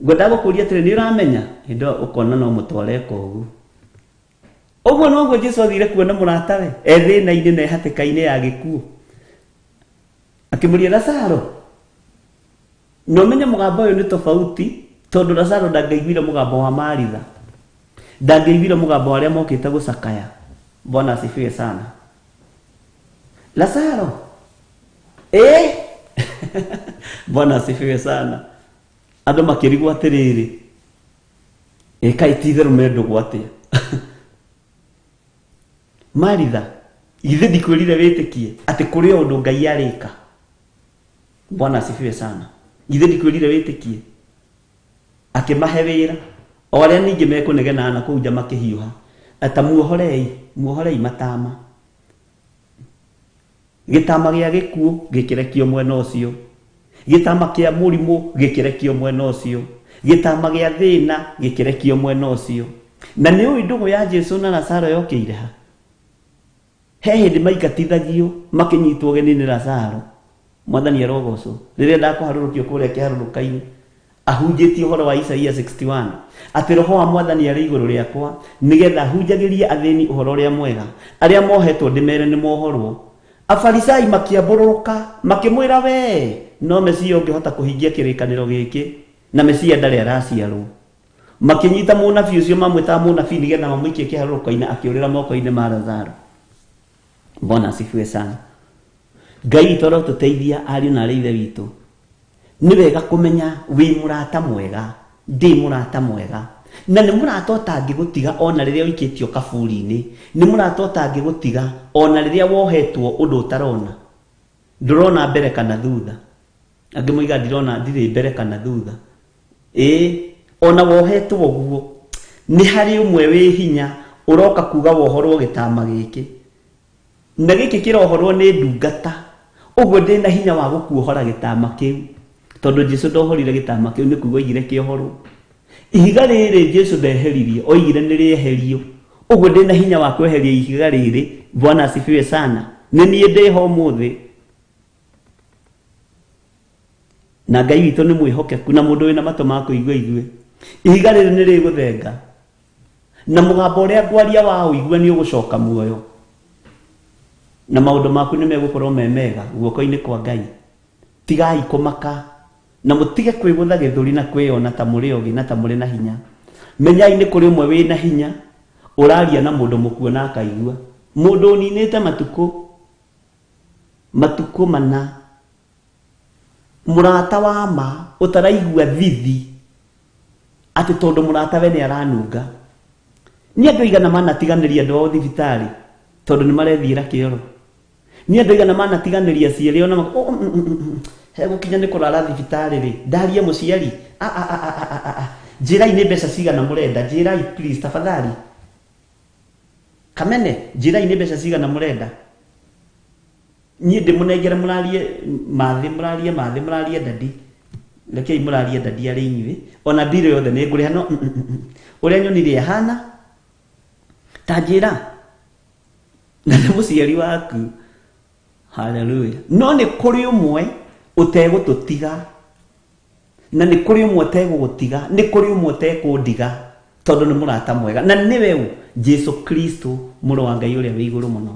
ngwenda gũkũria atĩrĩ, nĩ ũramenya? Hĩndĩ ĩyo ũkona no mũtware ũguo. Ũguo noguo Jesu athire kuona mũratawe e thĩna-inĩ na e hatĩka-inĩ ya gĩkuũ, akĩmũria Lazaro. Na ũmenye mũgambo ũyũ nĩ tofauti, tondũ Lazaro ndangĩaiguire mũgambo wa Maritha, ndangĩaiguire mũgambo wa arĩa mokĩte gũcakaya. Bwana asifiwe sana. Lazaro, Bwana asifiwe sana. Andũ makĩrigwo atĩrĩrĩ, kaĩ ti itherũ me ndũgũ atĩa? Maritha, githĩ ndikwĩrire wĩtĩkie atĩ kũrĩ o ũndũ Ngai arĩka? Bwana asifiwe sana. Githĩ ndikwĩrire wĩtĩkie? Akĩmahe wĩra o arĩa ningĩ mekũnegena na kũu nja makĩhiũha, ata muohorei, muohorei matama. Gĩtama gĩa gĩkuũ gĩkĩrekio mwena ũcio, gĩtama kĩa mũrimũ gĩkĩrekio mwena ũcio, gĩtama gĩa thĩna gĩkĩrekio mwena ũcio. Na nĩ ũĩ ndũgũ ya Jesu na Lazaro yokĩire ha? He hĩndĩ maingatithagio makĩnyitwo ũgeni nĩ Lazaro. Mwathani arogocwo. Rĩrĩa ndakũharũrũkio kũrĩa kĩharũrũka-inĩ, ahunjĩtie ũhoro wa Isaia 61 atĩ roho wa Mwathani arĩ igũrũ rĩakwa, nĩgetha ahunjagĩrie athĩni ũhoro ũrĩa mwega, arĩa mohetwo ndĩmere nĩ mohorwo. Afarisai makĩambũrũrũka makĩmwĩra, we no Mesia ũngĩhota kũhingia kĩrĩkanĩro gĩkĩ, na Mesia ndarĩ araciarwo. Makĩnyita mũnabii ũcio mamwĩtaga mũnabii nĩgetha mamũikie kĩharũrũka-inĩ, akĩũrĩra moko-inĩ ma Lazaro. Bwana asifiwe sana. Ngai witũ arotũteithia ariũ na arĩ ithe witũ. Nĩ wega kũmenya wĩ mũrata mwega, ndĩ mũrata mwega, na nĩ mũrata ũtangĩgũtiga ona rĩrĩa ũikĩtio kaburi-inĩ, nĩ mũrata ũtangĩgũtiga ona rĩrĩa wohetwo ũndũ ũtarona. Ndũrona mbere kana thutha. Angĩ moiga ndirona, ndirĩ mbere kana thutha. Ona wohetwo ũguo, nĩ harĩ ũmwe wĩ hinya ũroka kuga wohorwo gĩtama gĩkĩ, na gĩkĩ kĩrohorwo nĩ ndungata, ũguo ndĩna hinya wa gũkuohora gĩtama kĩu, tondũ Jesu ndohorire gĩtama kĩu, nĩ kuga oigire kĩohorwo. Ihiga rĩrĩ Jesu ndeheririe, oigire nĩ rĩeherio, ũguo ndĩna hinya wa kweheria ihiga rĩrĩ. Bwana asifiwe sana. Nĩ niĩ ndĩho ũmũthĩ, na Ngai witũ nĩ mwĩhokeku, na mũndũ wĩna matũ ma kũigua igue. Ihiga rĩrĩ nĩ rĩgũthenga, na mũgambo ũrĩa ngwaria wa ũigua nĩ ũgũcoka muoyo. Na maũndũ maku nĩ megũkorwo me mega guoko-inĩ kwa Ngai. Tigai kũmaka na mũtige kwĩgũtha gĩthũri na kwĩyona ta mũrĩ ogĩ na ta mũrĩ na hinya. Menyai nĩ kũrĩ ũmwe wĩna hinya ũraria na mũndũ mũkuo na akaigua. Mũndũ ũninĩte matukũ matukũ mana, mũrata wa ma ũtaraigua thithi atĩ tondũ mũrata we nĩ aranunga. Nĩ andũ aigana manatiganĩria andũ ao thibitarĩ tondũ nĩ marethiĩra kĩoro. Nĩ andũ aigana manatiganĩria aciari ona hegũkinya nĩ kũrara thibitarĩ rĩ, ndarie mũciari, njĩrai nĩ mbeca cigana mũrenda, njĩrai please tafadhali. Kamene, njĩrai nĩ mbeca cigana mũrenda. Niĩ ndĩmũnengere mũrarie mathĩ, mũrarie mathĩ, mũrarie dadi. Rekei mũrarie dadi arĩ inyuĩ. Ona mbirũ yothe nĩ ngũrĩha, no ũrĩa nyonire ahana, ta njĩra. Na nĩ mũciari waku. Hallelujah. No nĩ kũrĩ ũmwe ũtegũtũtiga. Na nĩ kũrĩ ũmwe ũtegũgũtiga, nĩ kũrĩ ũmwe ũtekũndiga, tondũ nĩ mũrata mwega. Na nĩwe ũ? Jesu Kristo, mũrũ wa Ngai ũrĩa wĩ igũrũ mũno.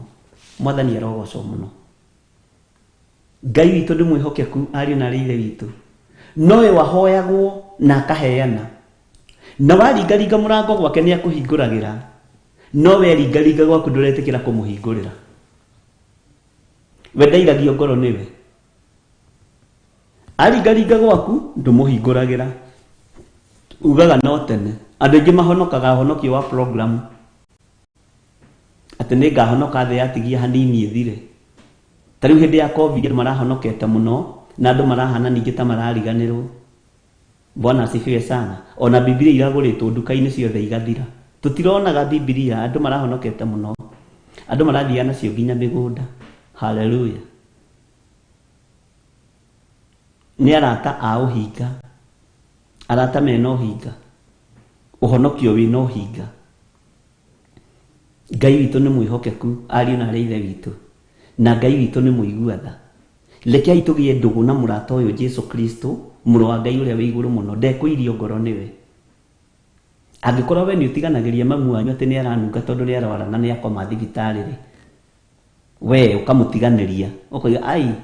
Mwathani arogocwo mũno. Ngai witũ nĩ mwĩhokeku, ariũ na arĩ ithe witũ. Nowe wahoyagwo na akaheana. Na waringaringa mũrango gwake nĩ akũhingũragĩra. No we ringaringa gwaku ndũretĩkĩra kũmũhingũrĩra. We ndairagio ngoro nĩwe. Aringaringa gwaku ndũmũhingũragĩra. Ugaga no tene. Andũ aingĩ mahonokaga ũhonokio wa program. Atĩ nĩ ngahonoka thĩ yatigia hanini ĩthire. Ta rĩu hĩndĩ ya COVID andũ marahonokete mũno na andũ marahana ningĩ ta marariganĩrwo. Bwana asifiwe sana. Ona Biblia iragũrĩtwo nduka-inĩ ciothe igathira. Tũtironaga Biblia, andũ marahonokete mũno. Andũ marathiaga nacio nginya mĩgũnda. Hallelujah. Nĩ arata a ũhinga. Arata mena ũhinga. Ũhonokio wĩna ũhinga. Ngai witũ nĩ mwĩhokeku, ariũ na arĩ ithe witũ. Na Ngai witũ nĩ mũigua tha. Rekei tũgĩe ndũgũ na mũrata ũyũ Jesu Kristo, mũrũ wa Ngai ũrĩa wĩ igũrũ mũno. Ndekũirio ngoro nĩwe. Angĩkorwo we nĩ ũtiganagĩria mamu wanyu atĩ nĩ aranunga tondũ nĩ arwara na nĩ akoma thibitarĩ rĩ, we ũkamũtiganĩria, ũkoiga ai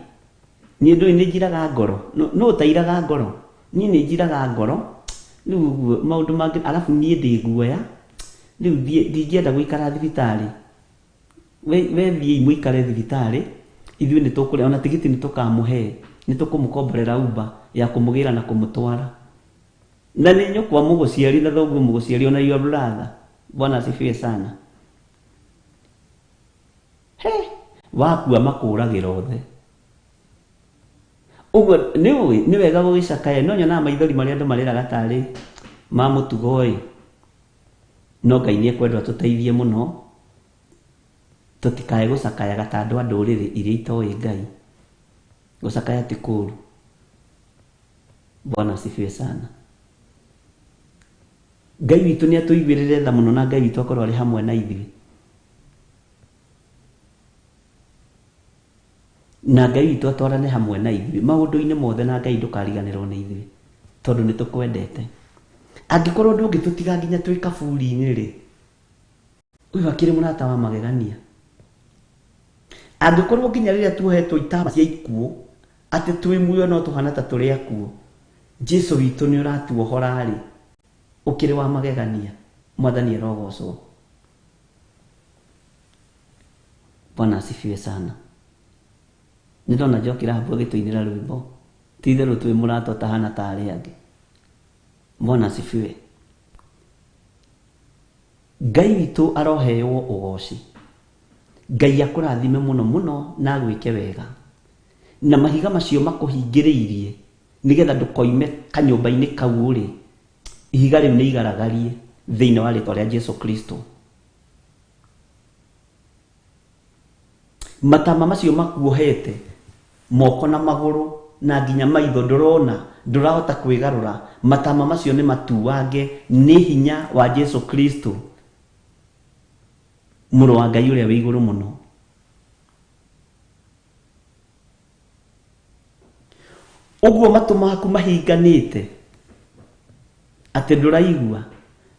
niĩ ndũĩ nĩ njiraga ngoro. No ũtairaga ngoro. Niĩ nĩ njiraga ngoro. Rĩu ũguo maũndũ mangĩ, arabu niĩ ndĩ guoya. Rĩu ndingĩenda gũikara thibitarĩ. We thiĩi mũikare thibitarĩ, ithuĩ nĩ tũkũrĩa, ona tigiti nĩ tũkamũhe, nĩ tũkũmũkomborera Uber ya kũmũgĩra na kũmũtwara. Na nĩ nyũkwa mũgũciari na thoguo mũgũciari ona your brother. Bwana asifiwe sana. He, wakua makũragĩra othe. Ũguo nĩ ũĩ, nĩ wega gũgĩcakaya, no nyonaga maithori marĩa andũ marĩraga tarĩ ma mũtugo ĩ. No Ngai nĩ ekwenda atũteithie mũno, tũtikae gũcakayaga ta andũ a ndũrĩrĩ iria itoĩ Ngai. Gũcakaya ti kũũru. Bwana asifiwe sana. Ngai witũ nĩ atũiguĩrĩre tha mũno na Ngai witũ akorwo arĩ hamwe na ithuĩ. Na Ngai witũ atwarane hamwe na ithuĩ maũndũ-inĩ mothe, na Ngai ndũkariganĩrwo nĩ ithuĩ tondũ nĩ tũkwendete. Angĩkorwo ndũngĩtũtiga nginya twĩ kaburi-inĩ rĩ, ũyũ akĩrĩ mũrata wa magegania. Angĩkorwo nginya rĩrĩa tuohetwo itama cia ikuũ atĩ twĩ muoyo no tũhana ta tũrĩ akuũ, Jesu witũ nĩ ũratuohora rĩ, ũkĩrĩ wa magegania. Mwathani arogocwo. Bwana asifiwe sana. Nĩ ndona Njoki Rahabu agĩtũinĩra rwĩmbo. Ti itherũ twĩ mũrata ũtahana ta arĩa angĩ. Bwana asifiwe. Ngai witũ aroheo ũgoci. Ngai akũrathime mũno mũno na agwĩke wega. Na mahiga macio makũhingĩrĩirie nĩgetha ndũkoime kanyũmba-inĩ kau rĩ, ihiga rĩu nĩ igaragarie thĩinĩ wa rĩtwa rĩa Jesu Kristo. Matama macio makuohete moko na magũrũ na nginya maitho ndũrona, ndũrahota kwĩgarũra, matama macio nĩ matuange nĩ hinya wa Jesu Kristo, mũrũ wa Ngai ũrĩa wĩ igũrũ mũno. Ũguo matũ maku mahinganĩte atĩ ndũraigua,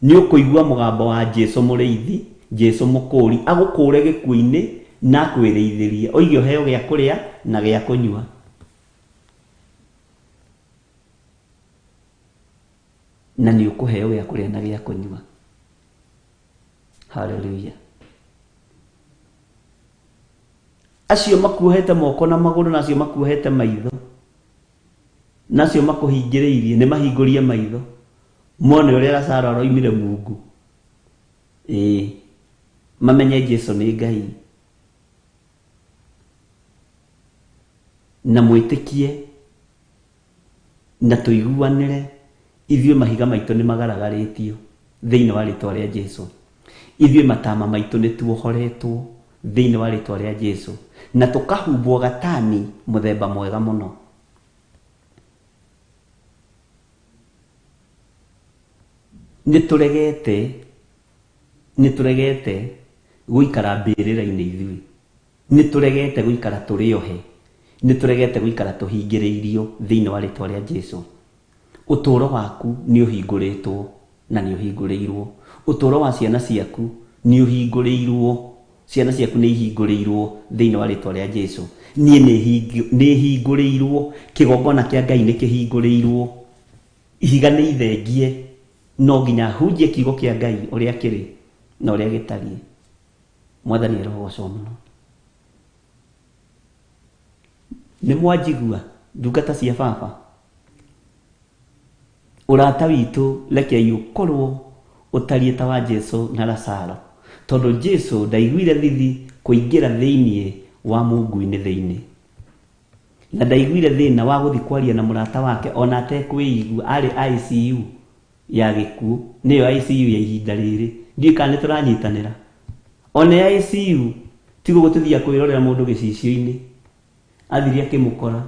nĩ ũkũigua mũgambo wa Jesu mũrĩithi, Jesu mũkũũri, agũkũũre gĩkuũ-inĩ Na akwĩrĩithĩrie oige ũheo gĩa kũrĩa na gĩa kũnyua. Na nĩ ũkũheo gĩa kũrĩa na gĩa kũnyua. Haleluya. Acio makuohete moko na magũrũ na acio makuohete maitho na acio makũhingĩrĩirie nĩ mahingũrie maitho mone ũrĩa Lazaro aroimire mungu. Ĩĩ, mamenye Jesu nĩ Ngai na mwĩtĩkie na tũiguanĩre ithuĩ mahiga maitũ nĩ magaragarĩtio thĩinĩ wa rĩtwa rĩa Jesu. Ithuĩ matama maitũ nĩ tuohoretwo thĩinĩ wa rĩtwa rĩa Jesu na tũkahumbwo gatani mũthemba mwega mũno. Nĩ tũregete gũikara mbĩrĩra-inĩ ithuĩ. Nĩ tũregete gũikara tũrĩ ohe. Nĩ tũregete gũikara tũhingĩrĩirio thĩinĩ wa rĩtwa rĩa Jesu. Ũtũũro waku nĩ ũhingũrĩtwo na nĩ ũhingũrĩirwo. Ũtũũro wa ciana ciaku nĩ ũhingũrĩirwo. Ciana ciaku nĩ ihingũrĩirwo thĩinĩ wa rĩtwa rĩa Jesu. Niĩ nĩ hingũrĩirwo. Kĩgongona kĩa Ngai nĩ kĩhingũrĩirwo. Ihiga nĩ ithengie. No nginya hunjie kiugo kĩa Ngai ũrĩa kĩrĩ na ũrĩa gĩtariĩ. Mwathani arogocwo mũno. Nĩ mwanjigua ndungata cia baba. Ũrata witũ rekei ũkorwo ũtariĩ ta wa Jesu na Lazaro, tondũ Jesu ndaiguire thithi kũingĩra thĩinĩ wa mungu-inĩ thĩinĩ, na ndaiguire thĩna wa gũthiĩ kwaria na mũrata wake ona atekwĩigua. Arĩ ICU ya gĩkuũ, nĩyo ICU ya ihinda rĩrĩ. Ndiũĩ kana nĩ tũranyitanĩra. Ona ICU tiguo gũtũthiia kwĩrorera mũndũ gĩcicio-inĩ. Athire akĩmũkora,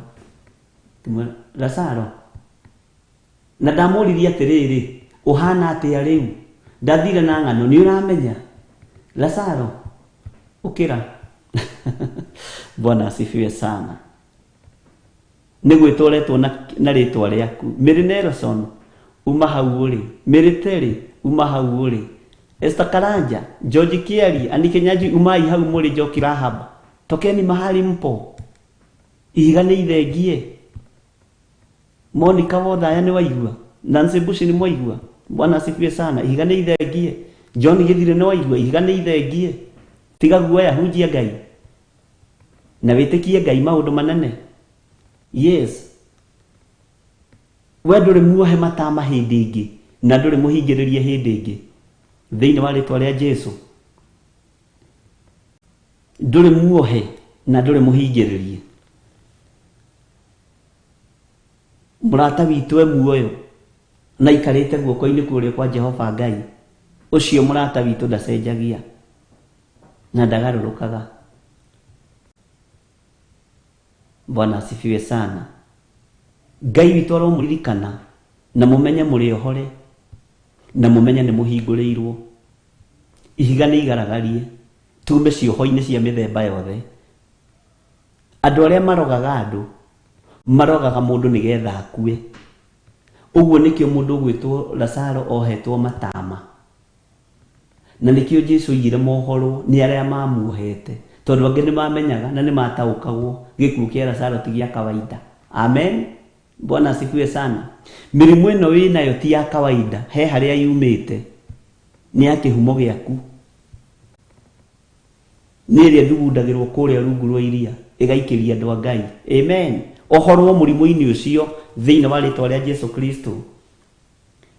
akĩmwĩra, Lazaro, na ndamũririe atĩrĩrĩ, ũhana atĩa rĩu? Ndathire na ng'ano, nĩ ũramenya? Lazaro, ũkĩra. Bwana asifiwe sana. Nĩ gwĩtwo ũretwo na rĩtwa rĩaku. Mary Nelson, uma hau ũrĩ. Mary Terry, uma hau ũrĩ. Esther Karanja, George Kiari, Anike Nyanjui, umai hau mũrĩ. Njoki Rahab, tokeni mahali mpo. Ihiga nĩ ithengie. Monica Wothaya nĩ waigua. Nancy Bush nĩ mwaigua. Bwana asifiwe sana. Ihiga nĩ ithengie. John Githire nĩ waigua. Ihiga nĩ ithengie. Tiga guoya, hunjia Ngai na wĩtĩkie Ngai maũndũ manene. Yes, we ndũrĩ muohe matama hĩndĩ ĩngĩ na ndũrĩ mũhingĩrĩrie hĩndĩ ĩngĩ thĩinĩ wa rĩtwa rĩa Jesu. Ndũrĩ muohe na ndũrĩ mũhingĩrĩrie. Mũrata witũ e muoyo na aikarĩte guoko-inĩ kũrĩa kwa Jehova Ngai. Ũcio mũrata witũ ndacenjagia na ndagarũrũkaga. Bwana asifiwe sana. Ngai witũ aromũririkana na mũmenye mũrĩ ohore na mũmenye nĩ mũhingũrĩirwo. Ihiga nĩ igaragarie tume cioho-inĩ cia mĩthemba yothe. Andũ arĩa marogaga andũ marogaga mũndũ nĩgetha akue. Ũguo nĩkĩo mũndũ ũgwĩtwo Lazaro ohetwo matama, na nĩkĩo Jesu oigire mohorwo nĩ arĩa mamuohete, tondũ angĩ nĩ mamenyaga na nĩ mataũkagwo gĩkuũ kĩa Lazaro ti gĩa kawaida. Amen. Bwana asifiwe sana. Mĩrimũ ĩno wĩnayo ti ya kawaida, he harĩa yumĩte, nĩ ya kĩhumo gĩaku, nĩ ĩrĩa ĩthugundagĩrwo kũrĩa rungu rwa iria ĩgaikĩria andũ a Ngai. Amen. Ohorwo mũrimũ-inĩ ũcio thĩinĩ wa rĩtwa rĩa Jesu Kristo.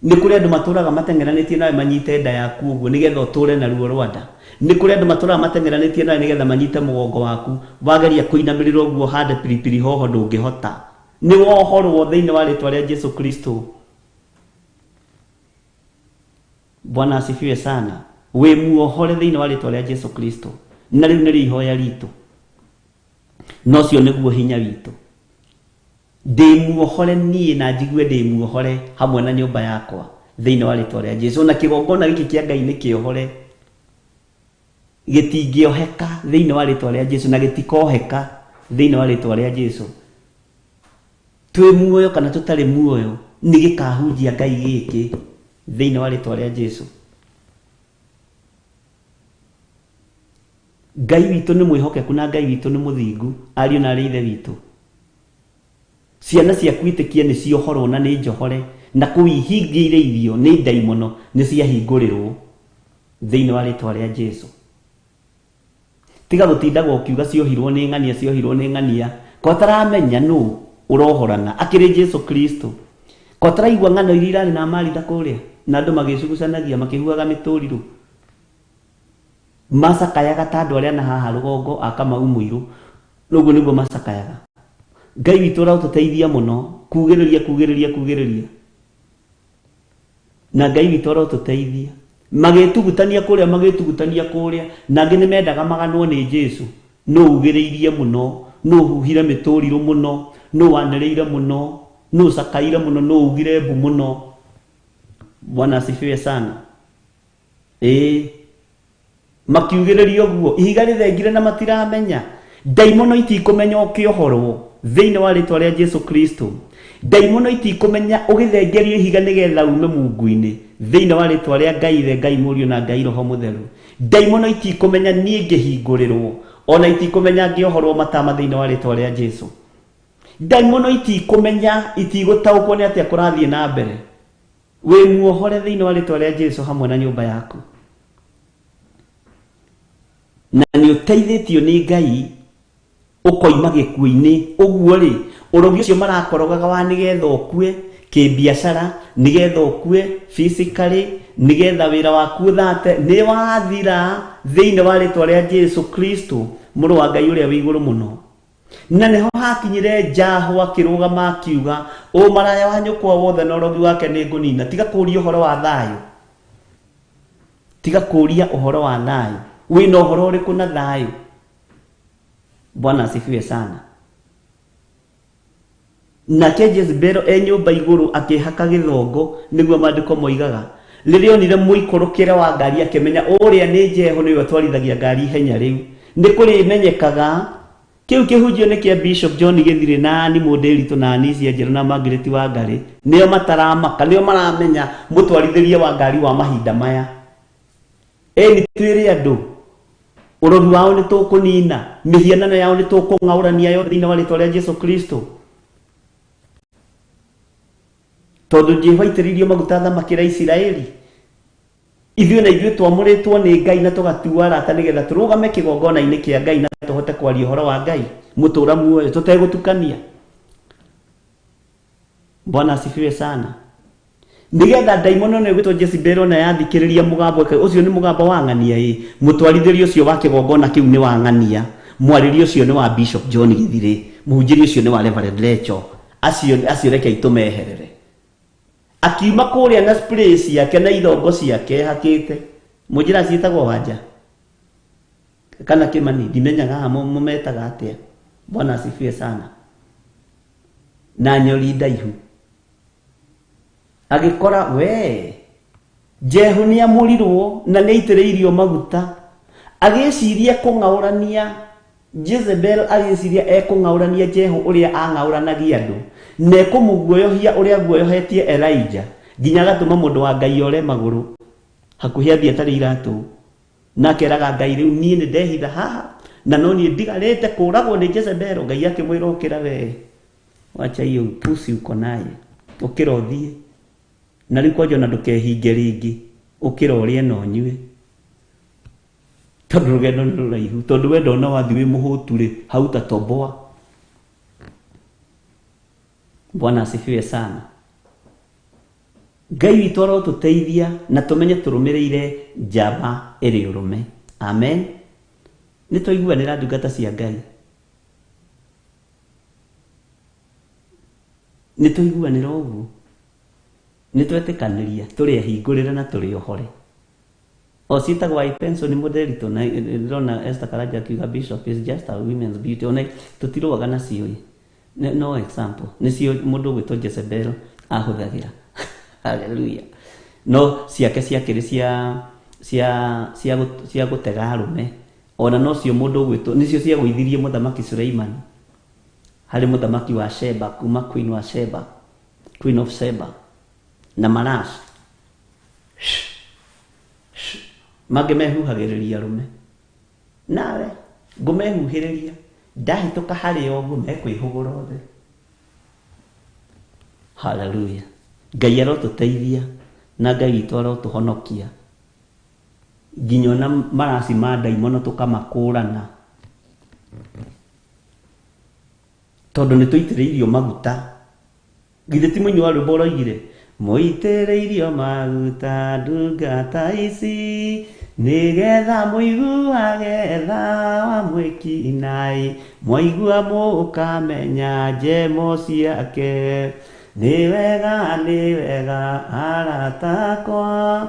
Nĩ kũrĩ andũ matũraga mateng'eranĩtie nawe manyite nda yaku ũguo nĩgetha ũtũre na ruo rwa nda. Nĩ kũrĩ andũ matũraga mateng'eranĩtie nawe nĩgetha manyite mũgongo waku. Wageria kũinamĩrĩra ũguo ũhande pilipili hoho ndũngĩhota. Nĩ wohorwo thĩinĩ wa rĩtwa rĩa Jesu Kristo. Bwana asifiwe sana. Wĩ muohore thĩinĩ wa rĩtwa rĩa Jesu Kristo. Na rĩu nĩrĩo ihoya ritũ, na ũcio nĩguo hinya witũ. Ndĩ muohore niĩ na njigue ndĩ muohore hamwe na nyũmba yakwa thĩinĩ wa rĩtwa rĩa Jesu. Na kĩgongona gĩkĩ kĩa Ngai nĩ kĩohore, gĩtingĩoheka thĩinĩ wa rĩtwa rĩa Jesu, na gĩtikoheka thĩinĩ wa rĩtwa rĩa Jesu. Twĩ muoyo kana tũtarĩ muoyo, nĩ gĩkahunjia Ngai gĩkĩ thĩinĩ wa rĩtwa rĩa Jesu. Ngai witũ nĩ mwĩhokeku na Ngai witũ nĩ mũthingu, ariũ na arĩ ithe witũ. Ciana ciaku ĩtĩkie nĩ ciohorwo na nĩ njohore, na kũu ihingĩire irio nĩ ndaimono nĩ ciahingũrĩrwo thĩinĩ wa rĩtwa rĩa Jesu. Tiga gũtindaga ũkiuga ciohirwo nĩ ng'ania, ciohirwo nĩ ng'ania, ko taramenya nũ ũrohorana akĩrĩ Jesu Kristo. Ko taraigua ng'ano iria irarĩ na Maritha kũrĩa na andũ magĩcugucanagia makĩhuhaga mĩtũrirũ, macakayaga ta andũ arĩa na haha rũgongo a Kamau Mũirũ, ũguo nĩguo macakayaga. Ngai witũ ũrotũteithia mũno kugĩrĩria, kugĩrĩria, kugĩrĩria, na Ngai witũ ũrotũteithia. Magĩtugutania kũrĩa, magĩtugutania kũrĩa, na angĩ nĩ mendaga maganwo nĩ Jesu. Nũ ugĩrĩirie mũno, nũ huhire mĩtũrirũ mũno, nũ wanĩrĩire mũno, nũ cakaire mũno, nũ ugire mbu mũno. Bwana asifiwe sana. Ĩĩ, makiugĩrĩria ũguo, ihiga rĩthengire na matiramenya. Ndaimono itikũmenya ũkĩohorwo thĩinĩ wa rĩtwa rĩa Jesu Kristo. Ndaimono itikũmenya ũgĩthengerio ihiga nĩgetha ume mungu-inĩ thĩinĩ wa rĩtwa rĩa Ngai Ithe, Ngai Mũriũ na Ngai Roho Mũtheru. Ndaimono itikũmenya niĩ ngĩhingũrĩrwo, ona itikũmenya ngĩohorwo matama thĩinĩ wa rĩtwa rĩa Jesu. Ndaimono itikũmenya, itigũtaũkwo nĩ atĩa kũrathiĩ na mbere. Wĩ muohore thĩinĩ wa rĩtwa rĩa Jesu hamwe na nyũmba yaku. Na nĩ ũteithĩtio nĩ Ngai ũkoima gĩkuũ-inĩ. Ũguo rĩ, ũrogi ũcio marakorogaga wa nĩgetha ũkue kĩbiacara, nĩgetha ũkue physically, nĩgetha wĩra waku ũthate, nĩ wathira thĩinĩ wa rĩtwa rĩa Jesu Kristo, mũrũ wa Ngai ũrĩa wĩ igũrũ mũno. Na nĩho hakinyire Jahu akĩrũgama akiuga, ũmaraya wa nyũkwa wothe na ũrogi wake nĩ ngũnina. Tiga kũũria ũhoro wa thayũ, tiga kũũria ũhoro wa thayũ. Wĩna ũhoro ũrĩkũ na thayũ? Bwana asifiwe sana. Nake Jezebel e nyũmba igũrũ akĩhaka gĩthongo, nĩguo maandĩko moigaga. Rĩrĩa onire mũikũrũkĩre wa ngari akĩmenya ũrĩa nĩ Jehu nĩwe ũtwarithagia ngari ihenya rĩu. Nĩ kũrĩmenyekaga kĩu kĩhunjio nĩ kĩa Bishop John Gĩthirĩ na Ani Mũndĩritũ na Ani Cia Njerũ na Margaret Wangari. Nĩo mataramaka, nĩo maramenya mũtwarithĩrie wa ngari wa mahinda maya. Ĩni twĩre andũ ũrogi wao nĩ tũkũnina, mĩhianano yao nĩ tũkũng'aũrania yothe thĩinĩ wa rĩtwa rĩa Jesu Kristo. Tondũ Jehova aitĩrĩirio maguta athamakĩra Isiraeli, ithuĩ na ithuĩ twamũrĩtwo nĩ Ngai na tũgatuo arata nĩgetha tũrũgame kĩgongona-inĩ kĩa Ngai na tũhote kwaria ũhoro wa Ngai mũtũra muoyo tũtegũtukania. Bwana asifiwe sana. Nĩgetha ndaimono ĩno ĩgwĩtwo Jezebel ona yathikĩrĩria mũgambo ũcio nĩ mũgambo wa ng'ania ĩ, mũtwarithĩrie ũcio wa kĩgongona kĩu nĩ wa ng'ania, mwarĩrie ũcio nĩ wa Bishop John Gĩthirĩ, mũhunjĩrie ũcio nĩ wa Reverend Lecho, acio reke itũmeherere. Akiuma kũrĩa na spray ciake na ithongo ciake hakĩte, mũnjĩra ciĩtagwo wanja kana Kĩmani, ndimenyaga haha mũmetaga atĩa. Bwana asifiwe sana. Na nyori ndaihu agĩkora we Jehu nĩ amũrirwo na nĩ aitĩrĩirio maguta, agĩciria kũng'aũrania Jezebel, agĩciria ekũng'aũrania Jehu ũrĩa ang'aũranagia andũ, na ekũmũguoyohia ũrĩa aguoyohetie Elijah, nginya agatũma mũndũ wa Ngai ore magũrũ hakuhĩ athiĩ atarĩ iratũ. Na akeraga Ngai rĩu niĩ nĩ ndehitha haha na no niĩ ndigarĩte kũragwo nĩ Jezebel. Ngai akĩmwĩra ũkĩra we, wacha hiyo upusi uko naye, ũkĩra ũthiĩ na rĩu kwanja ona ndũkehinge rĩngĩ, ũkĩra ũrĩe na ũnyue, tondũ rũgendo nĩ rũraihu, tondũ we ndona wathiĩ wĩ mũhũtu rĩ, hautatoboa. Bwana asifiwe sana. Ngai witũ arotũteithia na tũmenye tũrũmĩrĩire njamba ĩrĩ ũrũme. Amen. Nĩ twaiguanĩra ndungata cia Ngai, nĩ twaiguanĩra ũguo, nĩ twetĩkanĩria tũrĩ ahingũrĩre na tũrĩ ohore. O ciĩtagwo eye pencil nĩ mũndĩritũ, na ndĩrona Esther Karanja akiuga Bishop is just a women's beauty. Ona tũtirũaga nacio ĩ. No example nĩcio mũndũ ũgwĩtwo Jezebel ahũthagĩra. Hallelujah. No ciake ciakĩrĩ cia gũtega arũme, ona nocio mũndũ ũgwĩtwo nĩcio ciagũithirie mũthamaki Suleiman harĩ mũthamaki wa Sheba, kuma Queen wa Sheba, Queen of Sheba na Marash. Mangĩ mehuhagĩrĩria arũme. Nawe ngũmehuhĩrĩria ndahĩtũka harĩ o ũguo mekwĩhũgũra othe. Haleluya. Ngai arotũteithia na Ngai witũ arotũhonokia nginya ona maraci ma ndaimono tũkamakũrana tondũ nĩ tũitĩrĩirio maguta. Githĩ ti mũini wa rwĩmbo ũroigire mũitĩrĩirio maguta ndungata ici nĩgetha mũiguage tha wa mwĩkinaĩ mwaigua mũkamenya njemo ciake. Nĩ wega arata akwa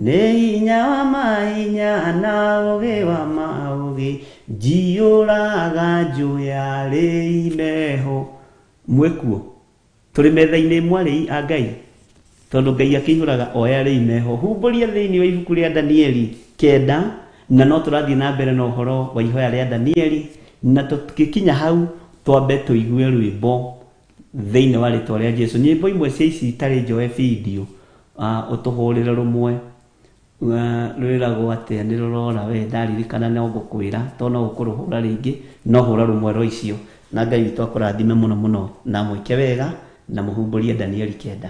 nĩ hinya wa mahinya na ũgĩ wa maũgĩ njiyũraga njũya rĩimeho. Mwĩkuo tũrĩ metha-inĩ ĩmwe arĩi a Ngai tondũ Ngai akĩihũraga oya rĩimeho. Humbũria thĩinĩ wa ibuku rĩa Danieli 9 na no tũrathiĩ na mbere na ũhoro wa ihoya rĩa Danieli na tũgĩkinya hau twambe tũigue rwĩmbo thĩinĩ wa rĩtwa rĩa Jesu. Nyĩmbo imwe cia ici itarĩ njoe video ũtũhũrĩre rũmwe rwĩragwo atĩa nĩ rũrora we ndaririkana no ngũkwĩra tondũ no ũkũrũhũra rĩngĩ no hũra rũmwe rwa icio na Ngai witũ akũrathime mũno mũno na mwĩke wega na mũhumbũrie Danieli 9.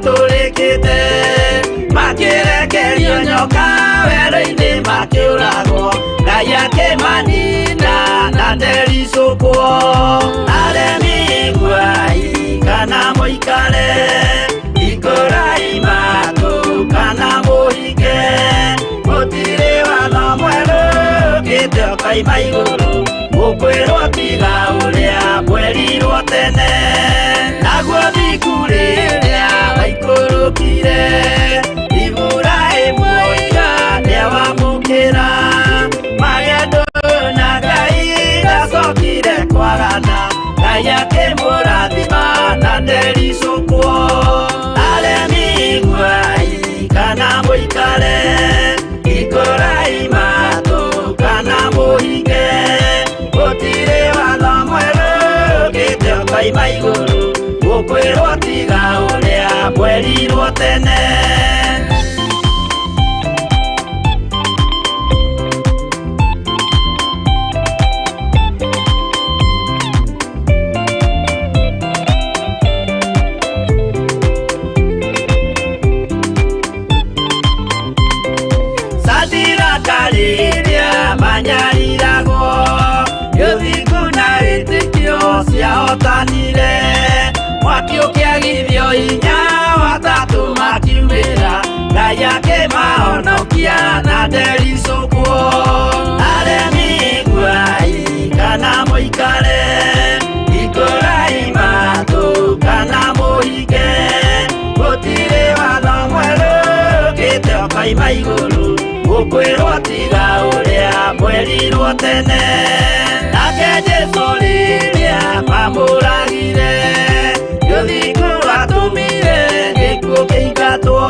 matũrĩkĩte makĩrekerio nyoka werũ-inĩ makĩũragwo Ngai akĩmanina na ndericũkwo aremi iguai kana mũikare ikũrai matũ kana mũhinge gũtirĩ watho mwerũ ũkĩte ũkoima igũrũ mũkwĩrwo tiga ũrĩa mwerirwo tene naguo thingu rĩrĩa waikũrũkire Iburahĩmu oiga nĩawamũkĩra magendo na Ngai ndacokire kwagana Ngai akĩmũrathima na ndericũkwo aremi iguai kana mũikare ikũrai matũ kana mũhinge gũtirĩ watho mwerũ ũkĩte ũkoima igũrũ mũkwĩrwo tiga ũrĩa mwerirwo tene. Rĩrĩa manyariragwo gĩthingu na wĩtĩkio ciahotanire mwaki ũkĩagithio hinya watatũ makiumĩra Ngai akĩmahonokia na ndericũkwo aremi iguai kana mũikare ikũrai matũ kana mũhinge gũtirĩ watho mwerũ ũkĩte ũkoima igũrũ mũkwĩrwo tiga ũrĩa mwerirwo tene nake Jesũ rĩrĩa mamũragire gĩthingu atũmire gĩkuũ kĩingatwo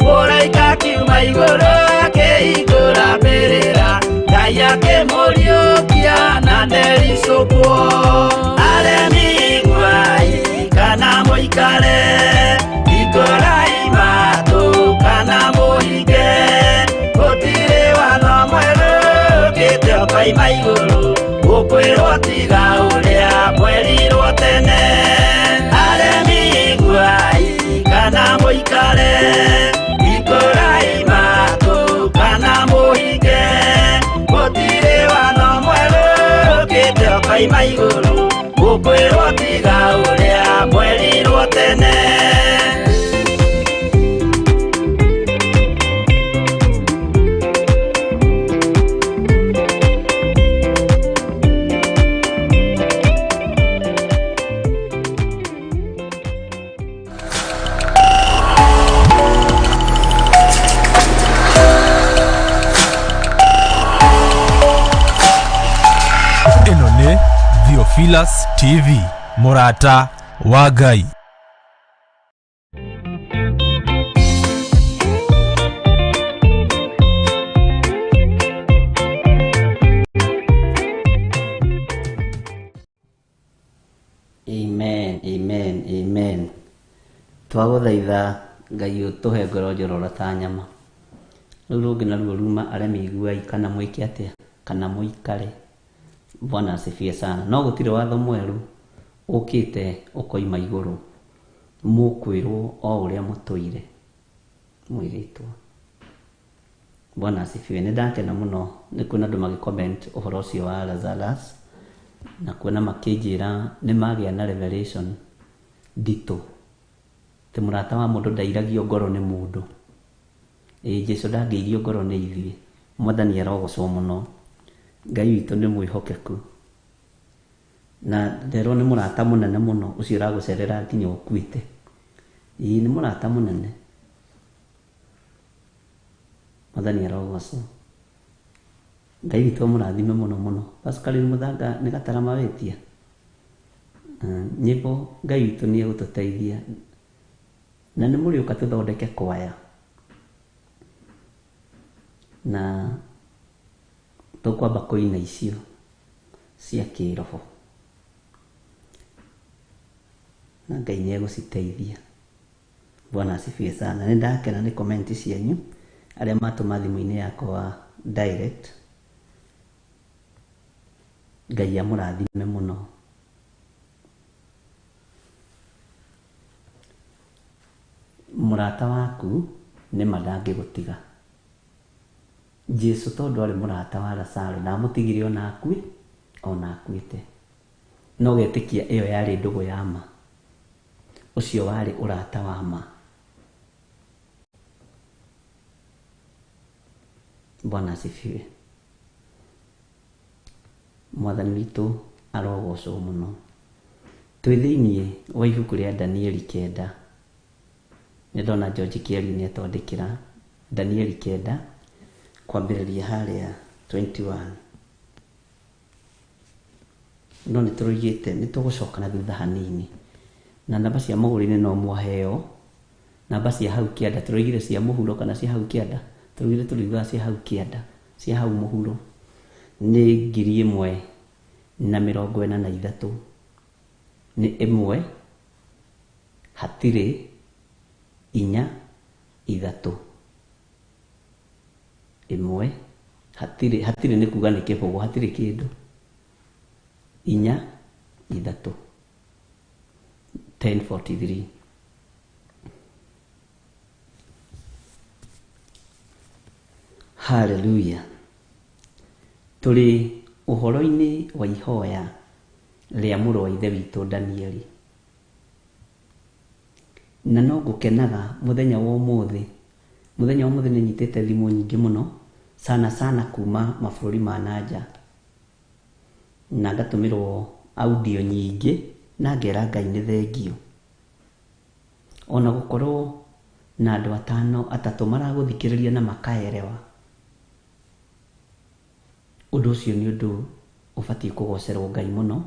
mũraika akiuma igũrũ akĩhingũra mbĩrĩra Ngai akĩmũriũkia na ndericũkwo aremi iguai kana mũikare ikũrai matũ kana mũhinge gũtirĩ watho mwerũ ũkĩte ũkoima igũrũ mũkwĩrwo tiga ũrĩa mwerirwo tene aremi iguai kana mũikare ikũrai matũ kana mũhinge gũtirĩ watho mwerũ ũkĩte ũkoima igũrũ mũkwĩrwo tiga ũrĩa mwerirwo tene. Theophilus TV, mũrata wa Ngai. Amen, amen, amen. Twagũthaitha Ngai ũtũhe ngoro njororo ta nyama. Rũu rũngĩ naruo ruma aremi iguai kana mwĩke atĩa kana mũikare. Bwana asifiwe sana. No gũtirĩ watho mwerũ ũkĩte ũkoima igũrũ mũkwĩrwo o ũrĩa mũtũire mwĩrĩtwo. Bwana asifiwe. Nĩ ndakena mũno nĩ kuona andũ magĩ comment ũhoro ũcio wa Lazarus na kuona makĩnjĩra nĩ magĩa na revelation nditũ atĩ mũrata wa mũndũ ndairagio ngoro nĩ mũndũ. Ĩĩ Jesũ ndangĩirio ngoro nĩ ithuĩ. Mwathani arogocwo mũno. Ngai witũ nĩ mwĩhokeku na nderwo nĩ mũrata mũnene mũno ũcio ũragũcerera nginya ũkuĩte. Ĩĩ nĩ mũrata mũnene. Mwathani arogocwo. Ngai witũ amũrathime mũno mũno. Pascaline Mũthanga nĩ gatarama wĩtia. Nyĩmbo Ngai witũ nĩ egũtũteithia na nĩ mũrĩũka tũthondeke kwaya na tũkwamba kũina icio cia kĩroho na Ngai nĩ egũciteithia. Bwana asifiwe sana. Nĩ ndakena nĩ comment cianyu arĩa matũma thimũ-inĩ yakwa direct. Ngai amũrathime mũno. Mũrata waku nĩ ma ndangĩgũtiga. Jesu tondũ arĩ mũrata wa Lazaro ndamũtigire ona akue, ona akuĩte. No getĩkia ĩyo yarĩ ndũgũ ya ma. Ũcio warĩ ũrata wa ma. Bwana asifiwe. Mwathani witũ arogocwo mũno. Twĩ thĩiniĩ wa ibuku rĩa Danieli 9. Nĩ ndona George Kĩario nĩ atwandĩkĩra Danieli 9 kwambĩrĩria harĩa 21. No nĩ tũroigĩte nĩ tũgũcoka na thutha hanini. Na namba cia mũgũri-inĩ no mwaheo, namba cia hau kĩanda tũroigire cia mũhuro kana cia hau kĩanda, tũroigire tũriugaga cia hau kĩanda, cia hau mũhuro nĩ 1043, nĩ 1 hatirĩ 4 3, 1 hatirĩ, hatirĩ nĩ kuga nĩ kĩbũgũ, hatirĩ kĩndũ, 4 3, 1043. Hallelujah. Tũrĩ ũhoro-inĩ wa ihoya rĩa mũrũ wa ithe witũ Danieli. Na no ngũkenaga mũthenya wa ũmũthĩ. Mũthenya wa ũmũthĩ nĩ nyitĩte thimũ nyingĩ mũno, sana sana kuma mabũrũri ma nanja. Na ngatũmĩrwo audio nyingĩ na ngera Ngai nĩ thengio. Ona gũkorwo na andũ atano atatũ maragũthikĩrĩria na makaerewa. Ũndũ ũcio nĩ ũndũ ũbatiĩ kũgocerwo Ngai mũno,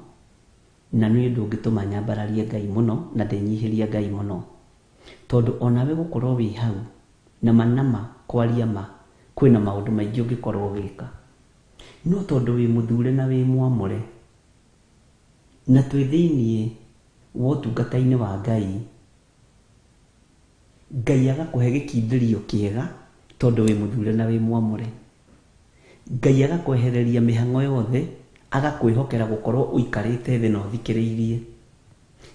na nĩ ũndũ ũngĩtũma nyambararie Ngai mũno na ndĩnyihĩrie Ngai mũno. Tondũ onawe gũkorwo wĩ hau nama nama kwaria ma kwĩna maũndũ maingĩ ũngĩkorwo ũgĩka. No tondũ wĩ mũthure na wĩ mwamũre na twĩ thĩiniĩ wa ũtungata-inĩ wa Ngai, Ngai agakũhe gĩkindĩrio kĩega tondũ wĩ mũthure na wĩ mwamũre. Ngai agakwehereria mĩhang'o yothe, agakwĩhokera gũkorwo ũikarĩte thĩ na ũthikĩrĩirie,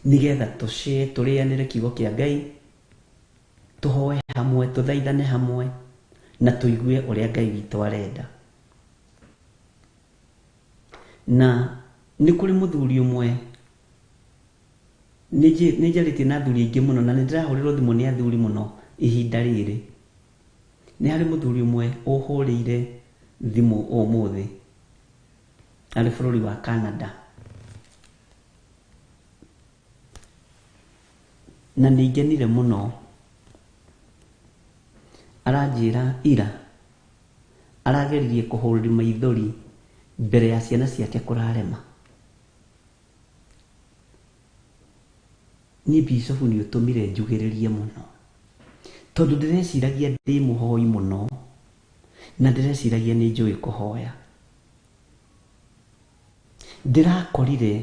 nĩgetha tũshare, tũrĩanĩre kiugo kĩa Ngai, tũhoe hamwe, tũthaithane hamwe, na tũigue ũrĩa Ngai witũ arenda. Na nĩ kũrĩ mũthuri ũmwe, nĩ njarĩtie na athuri aingĩ mũno, na nĩ ndĩrahũrĩrwo thimũ nĩ athuri mũno ihinda rĩrĩ. Nĩ harĩ mũthuri ũmwe ũhũrĩire thimũ ũmũthĩ arĩ bũrũri wa Canada. Na nĩ ngenire mũno. Aranjĩra ira arageririe kũhũrĩria maithori mbere ya ciana ciake kũrarema. Niĩ Bishop nĩ ũtũmire njugĩrĩrie mũno, tondũ ndĩreciragia ndĩ mũhoi mũno, na ndĩreciragia nĩ njũĩ kũhoya. Ndĩrakorire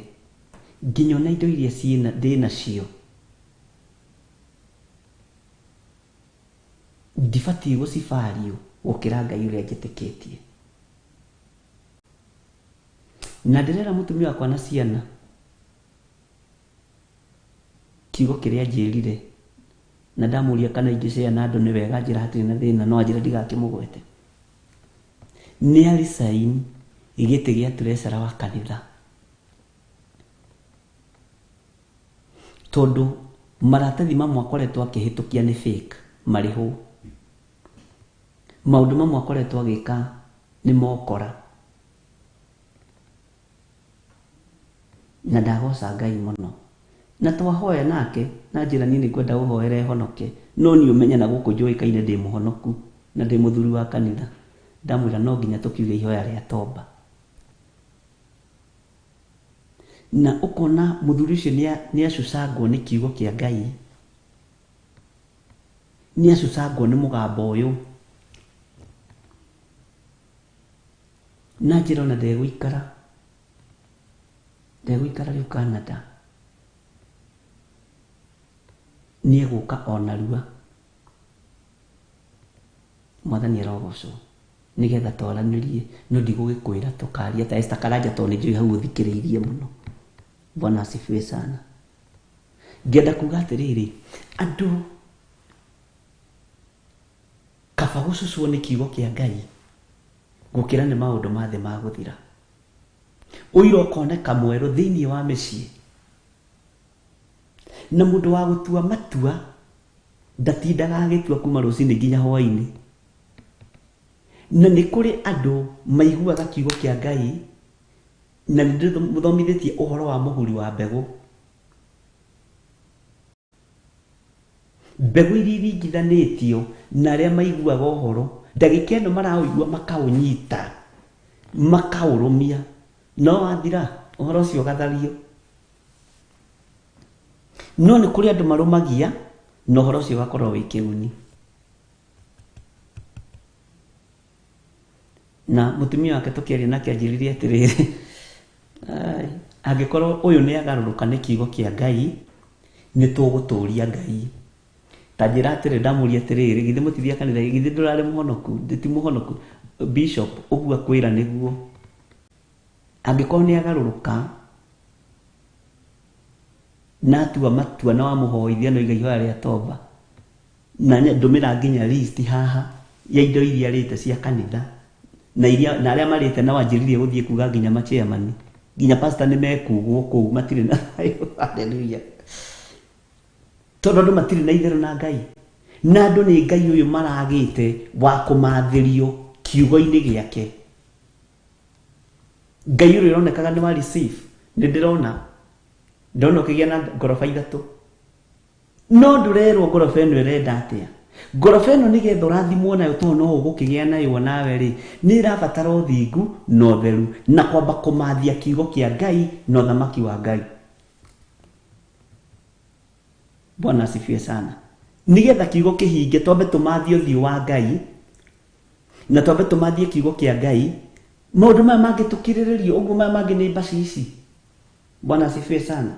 nginya ona indo iria ndĩ nacio ndibatiĩ gũcibario gũkĩra Ngai ũrĩa njĩtĩkĩtie. Na ndĩrera mũtumia wakwa na ciana kiugo kĩrĩa njĩrire, na ndamũria kana ingĩcea na andũ nĩ wega, njĩra hatirĩ na thĩna, no anjĩra ndigakĩmũgwete. Nĩ arisign gĩtĩ gĩa treasurer wa kanitha, tondũ maratathi mamwe akoretwo akĩhĩtũkia nĩ fake, marĩhwo. Maũndũ mamwe akoretwo agĩka nĩ mokora. Na ndagoca Ngai mũno. Na twahoya nake na njĩra niĩ nĩngwenda ũhoere honoke, no niĩ ũmenye na gũkũ njũĩkaine ndĩ mũhonoku na ndĩ mũthuri wa kanitha. Ndamwĩra no nginya tũkiuge ihoya rĩa tomba. Na ũkona mũthuri ũcio nĩ acucangwo nĩ kiugo kĩa Ngai, nĩ acucangwo nĩ mũgambo ũyũ, na njĩra ona ndegũikara rĩu Canada, nĩ egũka ona rua. Mwathani arogocwo, nĩgetha twaranĩrie, no ndigũgĩkwĩra tũkaria ta Esther Karanja, tondũ nĩ njũĩ hau ũthikĩrĩirie mũno. Bwana asifiwe sana. Ngĩenda kuga atĩrĩrĩ, andũ Kaba gũcucwo nĩ kiugo kĩa Ngai gũkĩra nĩ maũndũ ma thĩ ma gũthira. Ũira ũkoneka mwerũ thĩinĩ wa mĩciĩ. Na mũndũ wa gũtua matua ndatindaga agĩtua kuma rũcinĩ nginya hwaĩ-inĩ. Na nĩ kũrĩ andũ maiguaga kiugo kĩa Ngai na nĩ ndĩmũthomithĩtie ũhoro wa mũhuri wa mbegũ. Mbegũ iria iringithanĩtio na arĩa maiguaga ũhoro, ndagĩka ĩno maraũigua makaũnyita, makaũrũmia, no wathira ũhoro ũcio ũgathario. No nĩ kũrĩ andũ marũmagia na ũhoro ũcio ũgakorwo wĩ kĩguni. Na mũtumia wake tũkĩaria nake anjĩrire atĩrĩrĩ, angĩkorwo ũyũ nĩ agarũrũka nĩ kiugo kĩa Ngai, nĩ tũgũtũria Ngai. Ta njĩra atĩrĩ, ndamũria atĩrĩrĩ, githĩ mũtithiaga kanitha, githĩ ndũrarĩ mũhonoku? Ti mũhonoku. Bishop, ũguo akwĩra nĩguo. Angĩkorwo nĩ agarũrũka, na atua matua na wamũhoithia na oiga ihoya rĩa toba, na ndũmĩra nginya list haha ya indo iria arĩte cia kanitha, na iria na arĩa marĩte na wanjĩrĩrie gũthiĩ kuga nginya machairman, nginya pastor nĩ mekugwo kũu matirĩ na thayũ. Hallelujah. Tondũ andũ matirĩ na itherũ na Ngai. Na andũ nĩ Ngai ũyũ maragĩte wa kũmathĩrio kiugo-inĩ gĩake. Ngai ũrĩa ũronekaga nĩ wa receive, nĩ ndĩrona. Ndĩrona ũkĩgĩa na ngoroba ithatũ. No ndũrerwo ngoroba ĩno ĩrenda atĩa. Ngoroba ĩno nĩgetha ũrathimwo nayo tondũ no ũgũkĩgĩa nayo nawe rĩ, nĩ ĩrabatara ũthingu na ũtheru na kwamba kũmathia kiugo kĩa Ngai na ũthamaki wa Ngai. Bwana asifiwe sana. Nĩgetha kiugo kĩhinge twambe tũmathie ũthiũ wa Ngai na twambe tũmathie kiugo kĩa Ngai, maũndũ maya mangĩ tũkirĩrĩrio, ũguo maya mangĩ nĩ mbaci ici. Bwana asifiwe sana.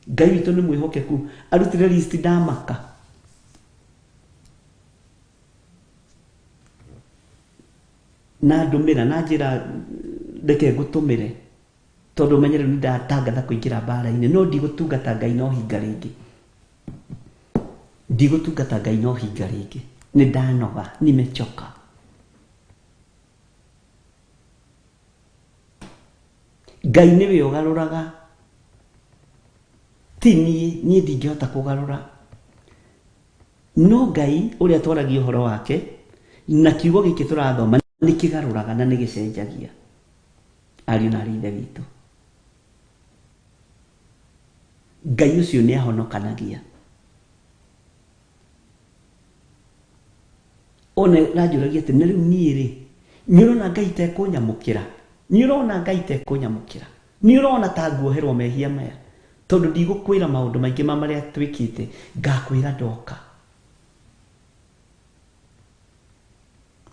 Ngai witũ nĩ mwĩhokeku, arutire list ndamaka. Na ndũmĩra na njĩra reke ngũtũmĩre tondũ ũmenye rĩu nĩ ndatangatha kũingĩra mbara-inĩ, no ndigũtungata Ngai no hinga rĩngĩ. Ndigũtungata Ngai no hinga rĩngĩ. Nĩ ndanoga, nimechoka. Ngai nĩwe ũgarũraga, ti niĩ, niĩ ndingĩhota kũgarũra. No Ngai ũrĩa twaragia ũhoro wake na kiugo gĩkĩ tũrathoma nĩ kĩgarũraga na nĩ gĩcenjagia. Ariũ na aarĩ Ithe witũ, Ngai ũcio nĩ ahonokanagia. One ranjũragia atĩ na rĩu niĩ rĩ, nĩ ũrona Ngai tekũnyamũkĩra? Nĩ ũrona Ngai tekũnyamũkĩra? Nĩ ũrona ta nguoherwo mehia maya? Tondũ ndigũkwĩra maũndũ maingĩ ma marĩa twĩkĩte, ngakwĩra ndoka.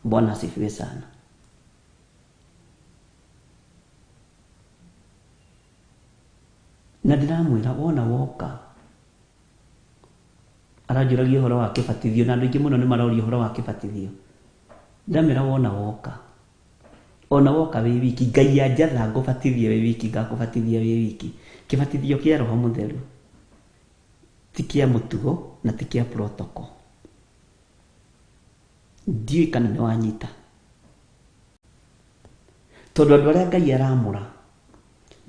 Bwana asifiwe sana. Na ndĩramwĩra wona woka, aranjũragia ũhoro wa kĩbatithio, na andũ aingĩ mũno nĩ maroria ũhoro wa kĩbatithio. Ndamwĩra wona woka, ona woka wĩ wiki, Ngai anjatha ngũbatithie wĩ wiki, ngakũbatithia wĩ wiki. Kĩbatithio kĩa Roho Mũtheru ti kĩa mũtugo na ti kĩa protocol. Ndiũĩ kana nĩ wanyita. Tondũ andũ arĩa Ngai aramũra,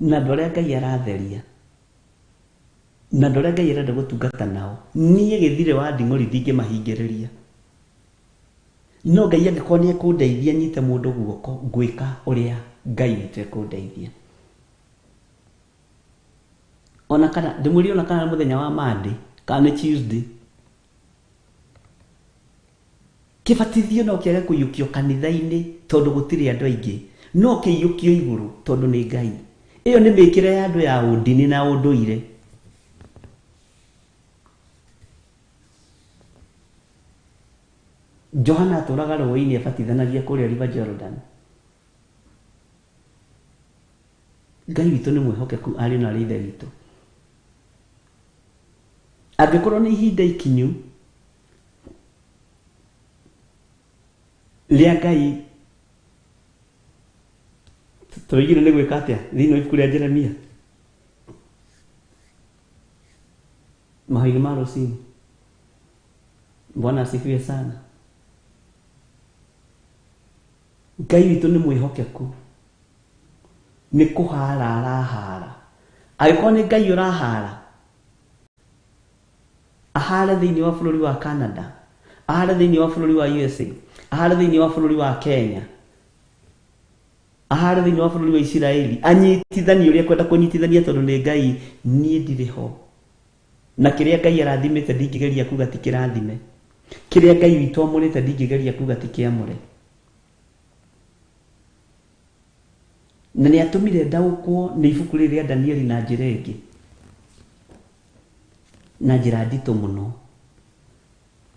na andũ arĩa Ngai aratheria, na andũ arĩa Ngai arenda gũtungata nao, niĩ gĩthirĩ wa nding'ũri ndingĩmahingĩrĩria. No Ngai angĩkorwo nĩ ekũndeithia nyite mũndũ guoko, ngwĩka ũrĩa Ngai witũ ekũndeithia. Ona kana ndĩmwĩrire ona kana mũthenya wa Monday kana nĩ Tuesday, kĩbatithio no kĩage kũiyũkio kanitha-inĩ tondũ gũtirĩ andũ aingĩ, no kĩiyũkio igũrũ tondũ nĩ Ngai. Ĩyo nĩ mĩkĩre ya andũ ya ũndini na ũndũire. Johana atũraga rũĩ-inĩ abatithanagia kũrĩa River Jordan. Ngai witũ nĩ mwĩhokeku ariũ na aarĩ Ithe witũ. Angĩkorwo nĩ ihinda ikinyu rĩa Ngai, tũroigire nĩ gwĩka atĩa thĩinĩ wa ibuku rĩa Jeremia? Mahoya-inĩ ma rũcinĩ. Bwana asifiwe sana. Ngai witũ nĩ mwĩhokeku, nĩ kũhara arahara. Angĩkorwo nĩ Ngai ũrahara, ahare thĩinĩ wa bũrũri wa Canada, ahare thĩinĩ wa bũrũri wa USA, ahare thĩinĩ wa bũrũri wa Kenya, ahare thĩinĩ wa bũrũri wa Isiraeli, anyitithanie ũrĩa kwenda kũnyitithania tondũ nĩ Ngai, niĩ ndirĩ ho. Na kĩrĩa Ngai arathimĩte ndingĩgeria kuga ti kĩrathime. Kĩrĩa Ngai witũ amũrĩte ndingĩgeria kuga ti kĩamũre. Na nĩ atũmire ndaũkwo nĩ ibuku rĩrĩ rĩa Danieli na njĩra ĩngĩ, na njĩra nditũ mũno,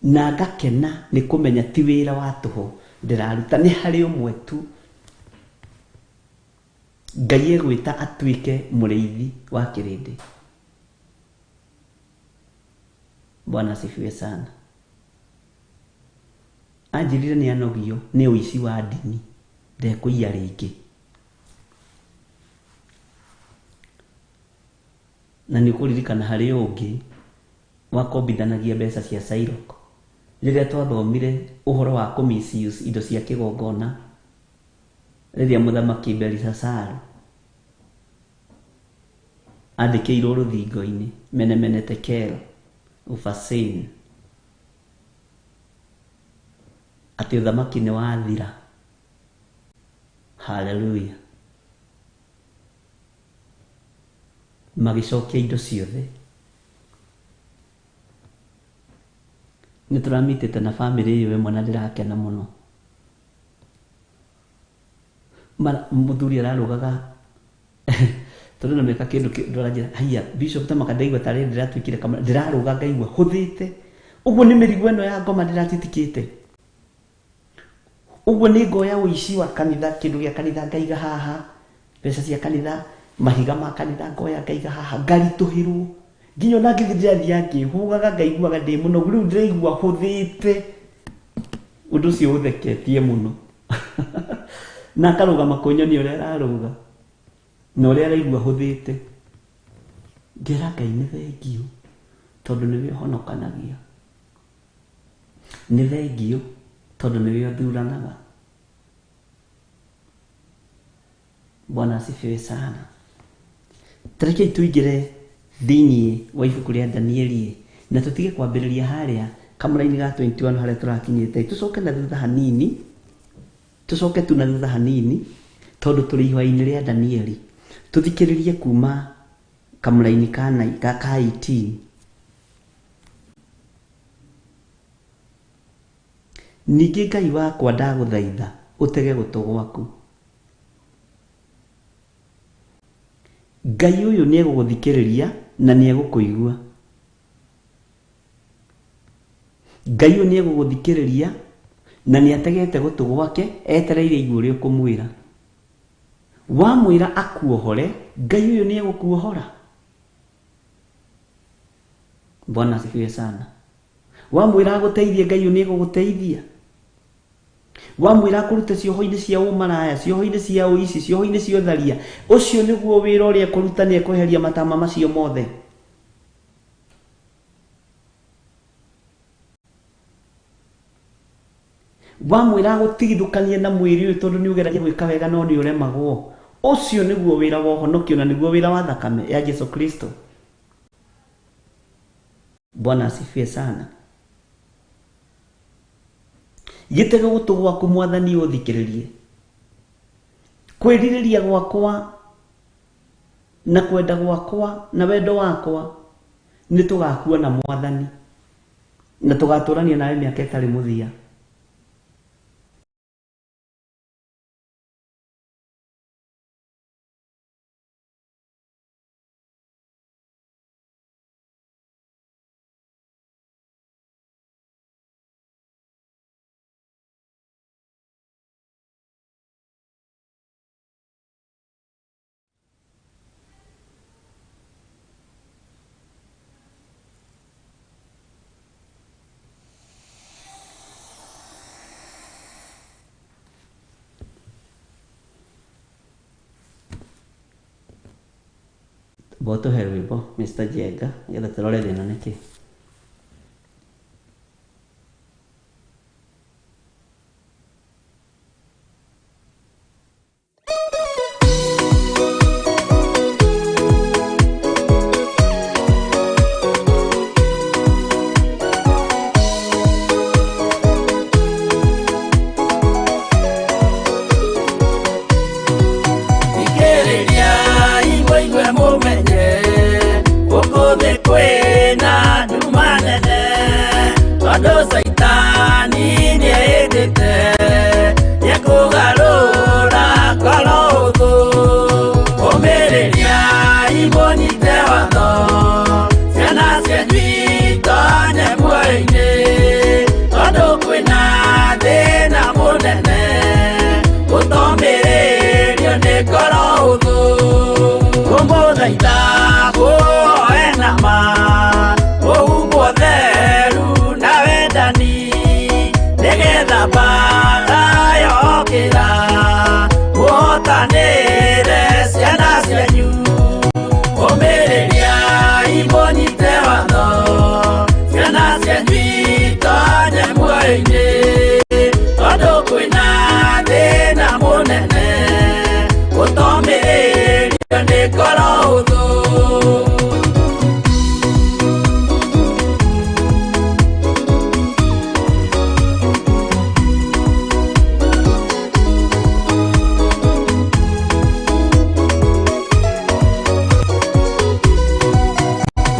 na ngakena nĩ kũmenya ti wĩra wa tũhũ ndĩraruta, nĩ harĩ ũmwe tu Ngai egwĩta atuĩke mũrĩithi wa kĩrĩndĩ. Bwana asifiwe sana. Anjĩrire nĩ anogio nĩ ũici wa ndini, ndekũiya rĩngĩ. Na nĩ ũkũririkana harĩ ũngĩ wakombithanagia mbeca cia Sairok rĩrĩa twathomire ũhoro wa kũ misuse indo cia kĩgongona rĩrĩa mũthamaki Belshazaru andĩkĩirwo rũthingo-inĩ mene mene tekel upharsin atĩ ũthamaki nĩ wathira. Haleluya. Magĩcokia indo ciothe. Nĩ tũramitĩte na bamĩrĩ ĩyo ĩmwe na ndĩrakena mũno. Mũthuri ararũgaga tondũ na meka kĩndũ ndũranjĩra haiya bishop ta makandaigua tarĩ ndĩratuĩkire kamera ndĩrarũga ngaigua hũthĩte ũguo nĩ mĩrigo ĩno ya ngoma ndĩratitikĩte ũguo nĩ ngoya ũici wa kanitha kĩndũ gĩa kanitha ngaiga haha mbeca cia kanitha mahiga ma kanitha ngoya ngaiga haha ngaritũhĩrwo nginya ona ngĩthiĩ ndĩrathiaga ngĩhũgaga ngaiguaga ndĩ mũnogu rĩu ndĩraigua hũthĩte ũndũ ũcio ũtheketie mũno na akarũgama kũnyonia ũrĩa ararũga na ũrĩa araigua hũthĩte ngera Ngai nĩ thengiũ tondũ nĩwe ũhonokanagia, nĩ thengiũ tondũ nĩwe ũthuranaga. Bwana asifiwe sana. Tarekei tũingĩre thĩinĩ wa ibuku rĩa Danieli na tũtige kwambĩrĩria harĩa kamũra-inĩ ga 21 harĩa tũrakinyĩte, tũcoke na thutha hanini, tũcoke tu na thutha hanini tondũ tũrĩ ihwa-inĩ rĩa Danieli, tũthikĩrĩrie kuma kamũra-inĩ ka 18. Ningĩ Ngai wakwa ndagũthaitha ũtege gũtũ gwaku. Ngai ũyũ nĩ egũgũthikĩrĩria na nĩ egũkũigua. Ngai ũyũ nĩ egũgũthikĩrĩria na nĩ ategete gũtũ gwake etereire igue ũrĩa ũkũmwĩra. Wamwĩra akuohore, Ngai ũyũ nĩ egũkuohora. Bwana asifiwe sana. Wamwĩra agũteithie, Ngai ũyũ nĩ egũgũteithia. Wamwĩra akũrute cioho-inĩ cia ũmaraya, cioho-inĩ cia ũici, cioho-inĩ cia ũtharia, ũcio nĩguo wĩra ũrĩa ekũruta, nĩ ekweheria matama macio mothe. Wamwĩra agũtigithũkanie na mwĩrĩ ũyũ tondũ nĩ ũgeragia gwĩka wega no nĩ ũremagwo, ũcio nĩguo wĩra wa ũhonokio na nĩguo wĩra wa thakame ya Jesu Kristo. Bwana asifiwe sana. Gĩtege gũtũ gwaku mwathani ũthikĩrĩrie. Kwĩrirĩria gwakwa na kwenda gwakwa na wendo wakwa nĩ tũgakuona mwathani na tũgatũrania nawe mĩaka ĩtarĩ mũthia. Boto he rwĩmbo Mr. Jenga nĩgetha tũrore thĩna nĩkĩ.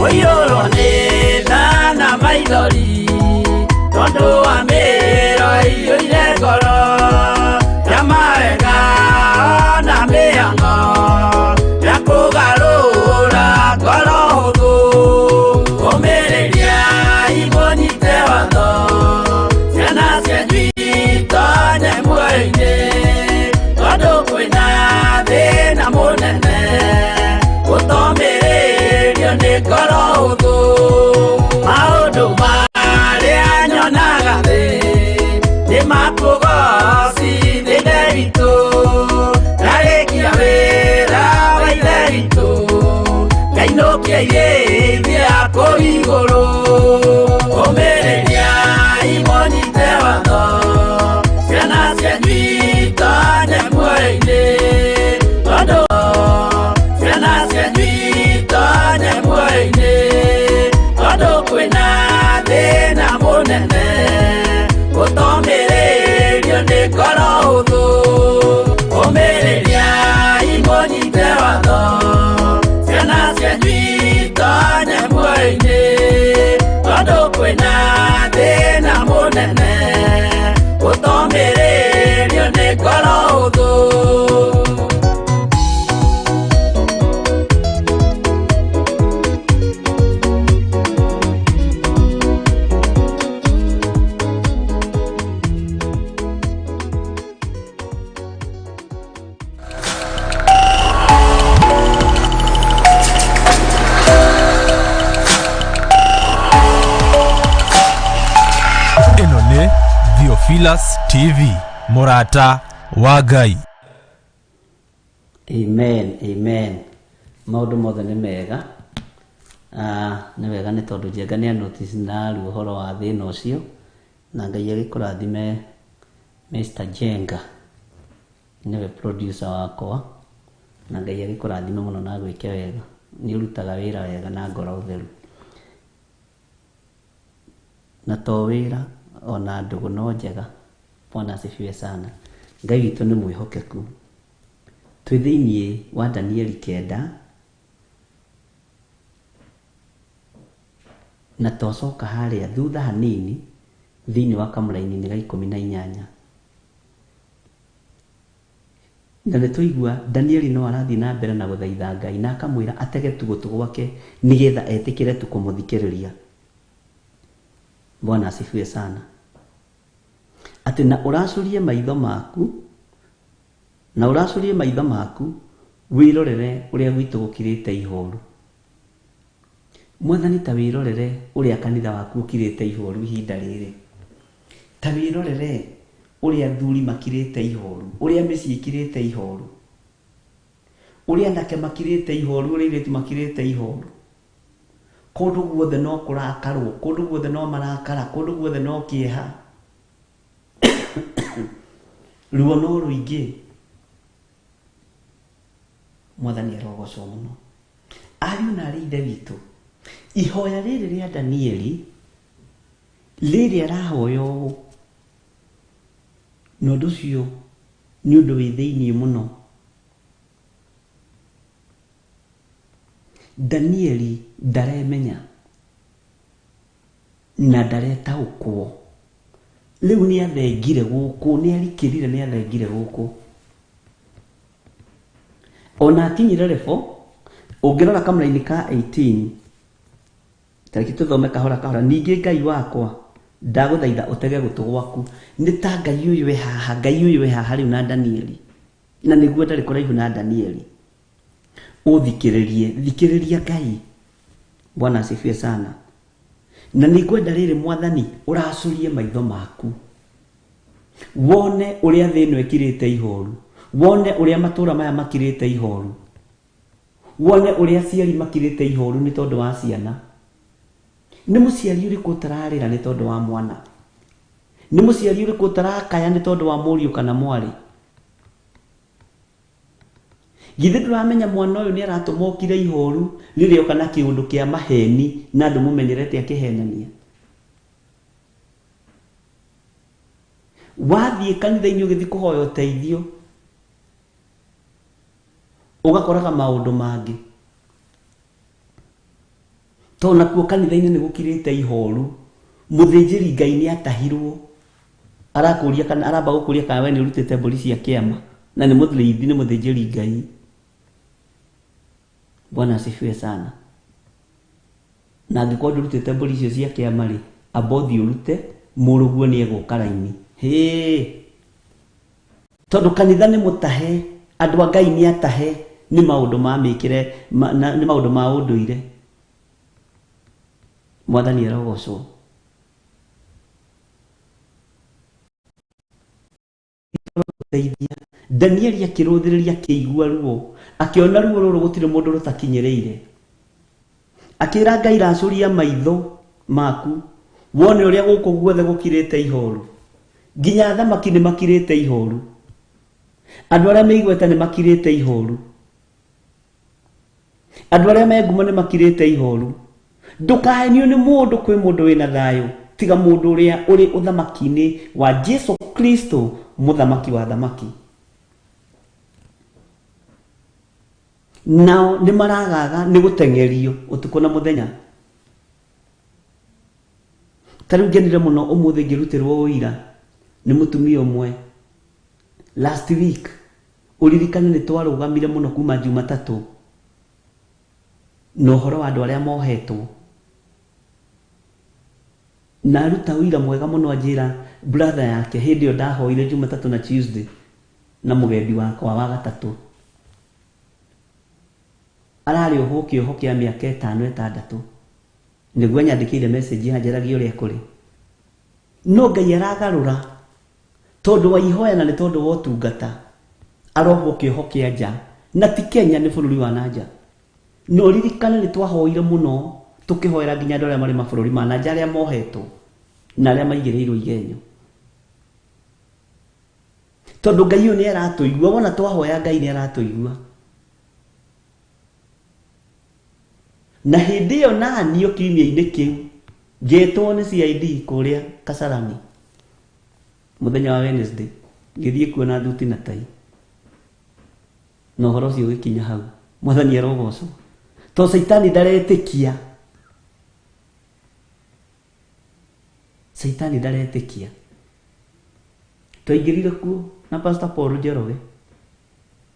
Kũiyũrwo nĩ tha na maithori tondũ wa mĩro ĩiyũire ngoro ya mawega na mĩhang'o ya kũgarũra ngoro hũthũ. Ũmĩrĩria imũnyite watho ciana cianyu itonye muoyo-inĩ tondũ kwĩna thĩna mũnene gũtomĩrĩrio nĩ ngoro hũthũ. Maũndũ marĩa nyonaga thĩ nĩ makũgocithia Ithe witũ, ndarĩkia wĩra wa Ithe witũ ngainũkia irĩithia kũu igũrũ. Ũmĩrĩria imũnyite watho ciana cianyu itonye muoyo-inĩ tondũ ciana cianyu itonye muoyo-inĩ tondũ kwĩna thĩna mũnene gũtomĩrĩrio nĩ ngoro hũthũ. Ũmĩrĩria imũnyite watho ciana cianyu itonye muoyo-inĩ tondũ kwĩna thĩna mũnene gũtomĩrĩrio nĩ ngoro hũthũ. Ĩno nĩ Theophilus TV, mũrata wa Ngai. Amen, amen. Maũndũ mothe nĩ mega. Nĩ wega nĩ tondũ Njenga nĩ notice na aru ũhoro wa thĩna ũcio, na Ngai agĩkũrathime Mr. Njenga nĩwe producer wakwa, na Ngai agĩkũrathime mũno na agwĩke wega. Nĩ ũrutaga wĩra wega na ngoro theru, na to wĩra ona ndũgũ no njega. Bwana asifiwe sana. Ngai witũ nĩ mwĩhokeku. Twĩ thĩiniĩ wa Danieli 9 na twacoka harĩa thutha hanini thĩiniĩ wa kamũraini-inĩ ga 18, na nĩ twaigua Danieli no arathiĩ na mbere na gũthaitha Ngai na akamwĩra atege tu gũtũ gwake nĩgetha etĩkĩre tu kũmũthikĩrĩria. Bwana asifiwe sana. Atĩ na ũracũrie maitho maku, na ũracũrie maitho maku wĩrorere ũrĩa gwitũ gũkirĩte ihoru. Mwathani, ta wĩrorere ũrĩa kanitha waku ũkirĩte ihoru ihinda rĩrĩ. Ta wĩrorere ũrĩa athuri makirĩte ihoru, ũrĩa mĩciĩ ĩkirĩte ihoru, ũrĩa anake makirĩte ihoru, ũrĩa airĩtu makirĩte ihoru. Kũndũ guothe no kũrakarwo, kũndũ guothe no marakara, kũndũ guothe no kĩeha, ruo no rũingĩ. Mwathani arogocwo mũno. Ariũ na arĩ Ithe witũ, ihoya rĩrĩ rĩa Danieli rĩrĩ arahoya ũũ, na ũndũ ũcio nĩ ũndũ wĩ thĩiniĩ mũno. Danieli ndaremenya na ndaretaũkwo. Rĩu nĩ athengire gũkũ, nĩ arikĩrire, nĩ athengire gũkũ. Ona akinyire rebo, ũngĩrora kamũraini ka 18, tareke tũthome kahora kahora. Ningĩ Ngai wakwa, ndagũthaitha ũtege gũtũ gwaku. Nĩ ta Ngai ũyũ wĩ haha, Ngai ũyũ wĩ haha rĩu na Danieli, na nĩguo ndarĩ kũraihu na Danieli. Ũthikĩrĩrie, thikĩrĩria Ngai. Bwana asifiwe sana. Na nĩngwenda rĩrĩ Mwathani ũracũrie maitho maku, wone ũrĩa thĩ ĩno ĩkirĩte ihoru, wone ũrĩa matũũra maya makirĩte ihoru, wone ũrĩa aciari makirĩte ihoru nĩ tondũ wa ciana. Nĩ mũciari ũrĩkũ ũtararĩra nĩ tondũ wa mwana? Nĩ mũciari ũrĩkũ ũtarakaya nĩ tondũ wa mũriũ kana mwarĩ? Githĩ ndũramenya mwana ũyũ nĩ aratũma ũkire ihoru rĩrĩa oka na kĩũndũ kĩa maheni na ndũmũmenyerete akĩhenania? Wathiĩ kanitha-inĩ ũgĩthiĩ kũhoya ũteithio, ũgakoraga maũndũ mangĩ. Tondũ nakuo kanitha-inĩ nĩ gũkirĩte ihoru, mũthĩnjĩri Ngai nĩ atahirwo, arakũria kana aramba gũkũria kana we nĩ ũrutĩte mbũri cia kĩama, na nĩ mũthĩnjĩri, nĩ mũthĩnjĩri Ngai. Bwana asifiwe sana. Na angĩkorwo ndũrutĩte mbũri icio cia kĩama rĩ, amba ũthiĩ ũrute, mũrũguo nĩ egũka raini. Hĩ! Tondũ kanitha nĩ mũtahe, andũ a Ngai nĩ atahe, nĩ maũndũ ma mĩkĩre, nĩ maũndũ ma ũndũire. Mwathani arogocwo. Teithia. Danieli akĩrũthĩrĩria akĩigua ruo, akĩona ruo rũrũ gũtirĩ mũndũ rũtakinyĩrĩire. Akĩra Ngai, racũria maitho maku wone ũrĩa gũkũ guothe gũkirĩte ihoru. Nginya athamaki nĩ makirĩte ihoru, andũ arĩa me igweta nĩ makirĩte ihoru, andũ arĩa me ngumo nĩ makirĩte ihoru. Ndũkahenio nĩ mũndũ kwĩ mũndũ wĩna thayũ, tiga mũndũ ũrĩa ũrĩ ũthamaki-inĩ wa Jesu Kristo, mũthamaki wa thamaki. Nao nĩ maragaga nĩ gũteng'erio ũtukũ na mũthenya. Ta rĩu ngenire mũno ũmũthĩ ngĩrutĩrwo ũira nĩ mũtumia ũmwe last week. Ũririkane nĩ twarũgamire mũno kuma Jumatatũ na ũhoro wa andũ arĩa mohetwo, na aruta ũira mwega mũno anjĩra brother yake hĩndĩ ĩyo ndahoire Jumatatũ na Tuesday na mũgendi wakwa wa gatatũ ararĩ ohwo kĩoho kĩa mĩaka 5 6, nĩguo anyandĩkĩire message anjaragia ũrĩa kũrĩ. No Ngai aragarũra tondũ wa ihoya na nĩ tondũ wa ũtungata, arohwo kĩoho kĩa nja, na ti Kenya, nĩ bũrũri wa nanja. No ririkane nĩ twahoire mũno tũkĩhoera nginya andũ arĩa marĩ mabũrũri ma nanja, arĩa mohetwo na arĩa maigĩrĩirwo igenyo, tondũ Ngai ũyũ nĩ aratũigua. Wona twahoya Ngai nĩ aratũigua. Na hĩndĩ ĩyo naniĩ kiumia-inĩ kĩu ngĩtwo nĩ CID kũrĩa Kasarani mũthenya wa Wednesday, ngĩthiĩ kuo na thuti na tai, na ũhoro ũcio ũgĩkinya hau. Mwathani arogocwo, to Caitani ndaretĩkia, Caitani ndaretĩkia. Twaingĩrire kuo na Pastor Paul Njoroge,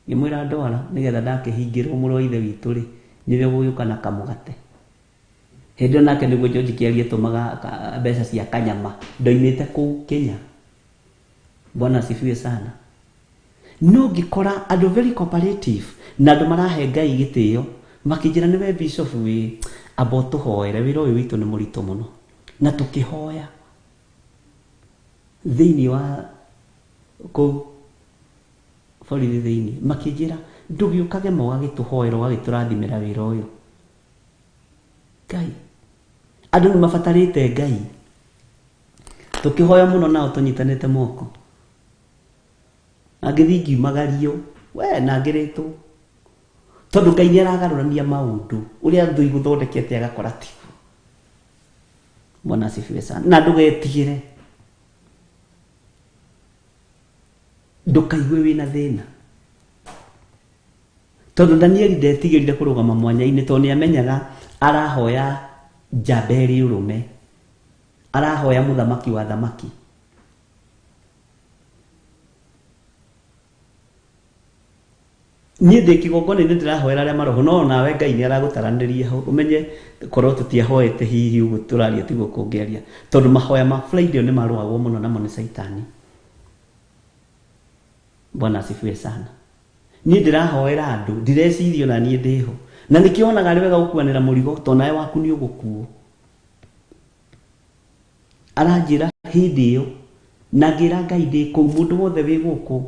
ngĩmwĩra ndwara nĩgetha ndakĩhingĩrwo mũrũ wa ithe witũ rĩ, nĩwe ũgũgĩũka na kamũgate. Hĩndĩ ĩyo nake nĩguo George Kĩarie tũmaga mbeca cia kanyama, ndoimĩte kũu Kenya. Bwana asifiwe sana. No ngĩkora andũ very cooperative na andũ marahe Ngai gĩtĩo, makĩnjĩra nĩwe bishop wĩ amba ũtũhoere, wĩra ũyũ witũ nĩ mũritũ mũno. Na tũkĩhoya thĩinĩ wa kũu borithi thĩinĩ, makĩnjĩra ndũgĩũkage ma ũgagĩtũhoera ũgagĩtũrathimĩra wĩra ũyũ. Ngai, andũ nĩ mabatarĩte Ngai. Tũkĩhoya mũno nao tũnyitanĩte moko, na ngĩthiĩ ngiumagario we na ngĩrĩtwo, tondũ Ngai nĩ aragarũrania maũndũ ũrĩa thũ igũthondekete agakora tiguo. Bwana asifiwe sana. Na ndũgetigĩre, ndũkaigue wĩna thĩna, tondũ Danieli ndetigĩrire kũrũgama mwanya-inĩ, tondũ nĩ amenyaga arahoya njamba ĩrĩ ũrũme, arahoya mũthamaki wa thamaki. Niĩ ndĩ kĩgongona-inĩ ndĩrahoera arĩa maroho, no nawe Ngai nĩ aragũtaranĩria ho, ũmenye korwo tũtiahoete hihi ũguo tũraria tiguo kũngĩaria, tondũ mahoya ma Friday nĩ marũagwo mũno namo nĩ Caitani. Bwana asifiwe sana. Niĩ ndĩrahoera andũ, ndireciria ona niĩ ndĩho, na nĩkĩo wonaga arĩ wega gũkuanĩra mũrigo, tondũ nawe waku nĩ ũgũkuo. Aranjĩra hĩndĩ ĩyo, na ngĩra Ngai ndĩ kũu, mũndũ wothe wĩ gũkũ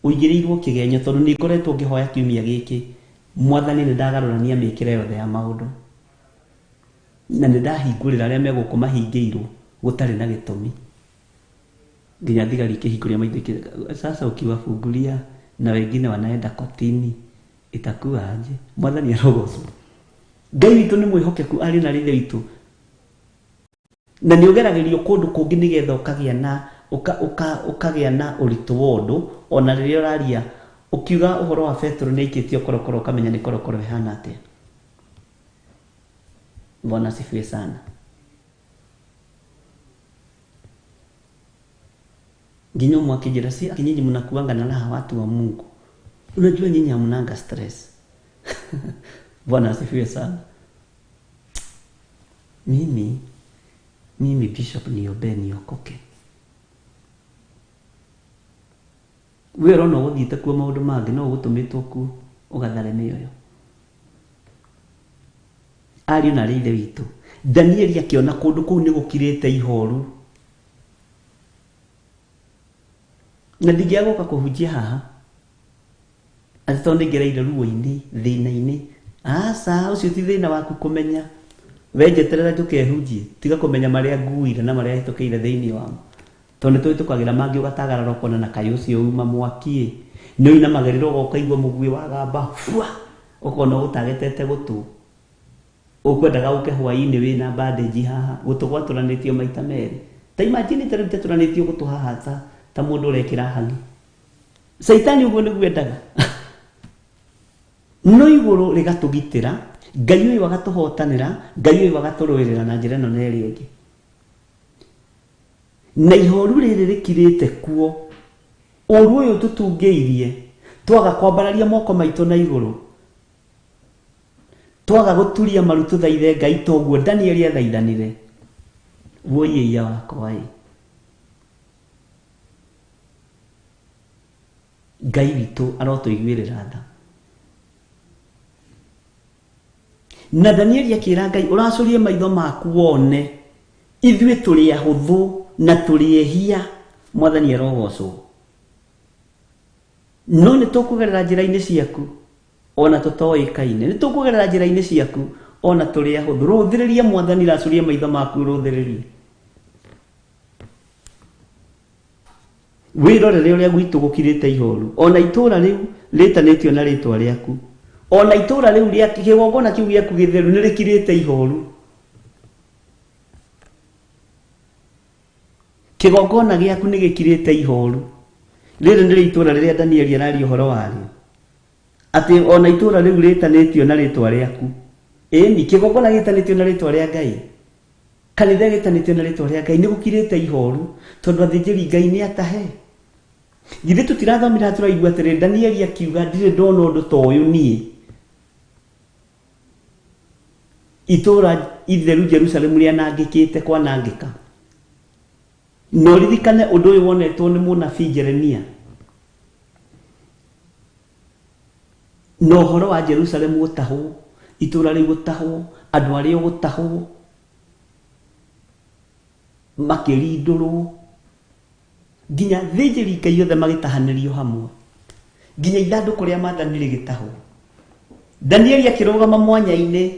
ũigĩrĩirwo kĩgenyo, tondũ nĩ ngoretwo ngĩhoya kiumia gĩkĩ, Mwathani nĩ ndagarũrania mĩkĩre yothe ya maũndũ, na nĩ ndahingũrĩra arĩa me gũkũ mahingĩirwo gũtarĩ na gĩtũmi. Nginya thigari ikĩhingũria maitho sasa ukiwafungulia na wengine wanaenda kotini itakuwa aje? Mwathani arogocwo. Ngai witũ nĩ mwĩhokeku arĩ na rithe witũ, na nĩ ũgeragĩrio kũndũ kũngĩ nĩgetha ũkagĩa na ũkagĩa na ũritũ wa ũndũ. Ona rĩrĩa ũraria ũkiuga ũhoro wa Petero nĩ aikĩtio korokoro, ũkamenya nĩ korokoro ĩhana atĩa. Bwana asifiwe sana. Nginya ũmwe akĩnjĩra, si nyinyi mnakuanga na raha watu wa Mungu, unajua nyinyi hamnanga stress. Bwana asifiwe sana. Mimi bishop niombee niokoke. We ũrona ũgũthiĩte kuo maũndũ mangĩ no ũgũtũmĩtwo kuo ũgathare mĩoyo. Ariũ na arĩ ithe witũ, Danieli akĩona kũndũ kũu nĩ gũkirĩte ihoru. Na ndingĩaga gũka kũhunjia haha atĩ tondũ nĩngereire ruo-inĩ, thĩna-inĩ. Aca, ũcio ti thĩna waku kũmenya. We njeterera njũke hunjie, tiga kũmenya marĩa nguire na marĩa hĩtũkĩire thĩinĩ wamo. Tondũ nĩtũhĩtũkagĩra mangĩ ũgatagarara ũkona na kaĩ ũcio uma mwaki. Nĩ ũinamagĩrĩra ũgoka ũkaigua mũguĩ wagamba fua, ũkona ũgũtagetete gũtũ. Ũkwendaga ũke hwaĩ-inĩ wĩna bandage haha, gũtũ gwatũranĩtio maita merĩ. Ta imagine ta rĩu tetũranĩtio gũtũ haha ta mũndũ ũrekĩra hangi. Caitani ũguo nĩguo endaga. No igũrũ rĩgatũgitĩra, Ngai ũyũ agatũhotanĩra, Ngai ũyũ agatũrũĩrĩra na njĩra ĩno na ĩrĩa ĩngĩ. Na ihoru rĩrĩ rĩkirĩte kuo, ũru ũyũ tũtungĩirie, twaga kwambararia moko maitũ na igũrũ, twaga gũturia maru tũthaithe Ngai toguo Danieli athaithanire. Woi ĩia wakwa ĩ. Ngai witũ arotũiguĩrĩra tha. Na Danieli akĩra Ngai, ũracũrie maitho maku wone ithuĩ tũrĩ ahũthũ na tũrĩ ehia, Mwathani arogocwo. No nĩ tũkũgerera njĩra-inĩ ciaku ona tũtoĩkaine, nĩ tũkũgerera njĩra-inĩ ciaku ona tũrĩ ahũthũ. Rũthĩrĩria Mwathani, racũria maitho maku rũthĩrĩrie. Wĩrorere ũrĩa gwitũ gũkirĩte ihoru, ona itũra rĩu rĩtanĩtio na rĩtwa rĩaku, ona itũra rĩu rĩa kĩgongona kĩu gĩaku gĩtheru nĩ rĩkirĩte ihoru. Kĩgongona gĩaku nĩ gĩkirĩte ihoru. Rĩrĩ nĩrĩo itũra rĩrĩa Danieli araria ũhoro warĩo, atĩ ona itũra rĩu rĩtanĩtio na rĩtwa rĩaku. Ĩni, kĩgongona gĩtanĩtio na rĩtwa rĩa Ngai, kanitha gĩtanĩtio na rĩtwa rĩa Ngai, nĩ gũkirĩte ihoru tondũ athĩnjĩri Ngai nĩ atahe. Githĩ tũtirathomire tũraigua atĩrĩ, Danieli akiuga ndirĩ ndona ũndũ ta ũyũ niĩ. Itũra itheru Jerusalemu rĩanangĩkĩte kwanangĩka. No ririkane ũndũ ũyũ wonetwo nĩ mũnabii Jeremia. Na ũhoro wa Jerusalemu gũtahwo, itũra rĩu gũtahwo, andũ arĩa gũtahwo, makĩrindũrwo, nginya thĩnjĩri Ngai othe magĩtahanĩrio hamwe, nginya ithandũkũ rĩa maathani rĩgĩtahwo. Danieli akĩrũgama mwanya-inĩ.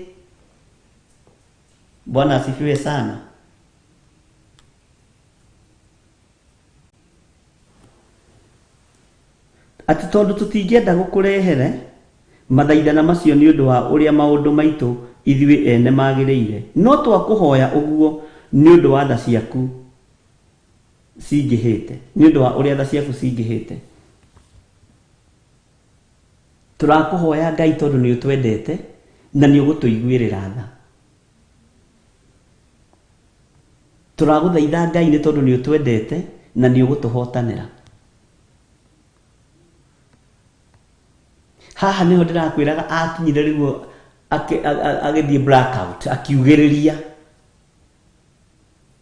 Bwana asifiwe sana. Atĩ tondũ tũtingĩenda gũkũrehere mathaithana macio nĩ ũndũ wa ũrĩa maũndũ maitũ ithuĩ ene magĩrĩire, no twakũhoya ũguo nĩ ũndũ wa tha ciaku cingĩhĩte, nĩ ũndũ wa ũrĩa tha ciaku cingĩhĩte. Tũrakũhoya Ngai tondũ nĩ ũtwendete na nĩ ũgũtũiguĩrĩra tha. Tũragũthaitha Ngai nĩ tondũ nĩ ũtwendete na nĩ ũgũtũhotanĩra. Haha nĩho ndĩrakwĩraga akinyire rĩu agĩthiĩ blackout, akiugĩrĩria.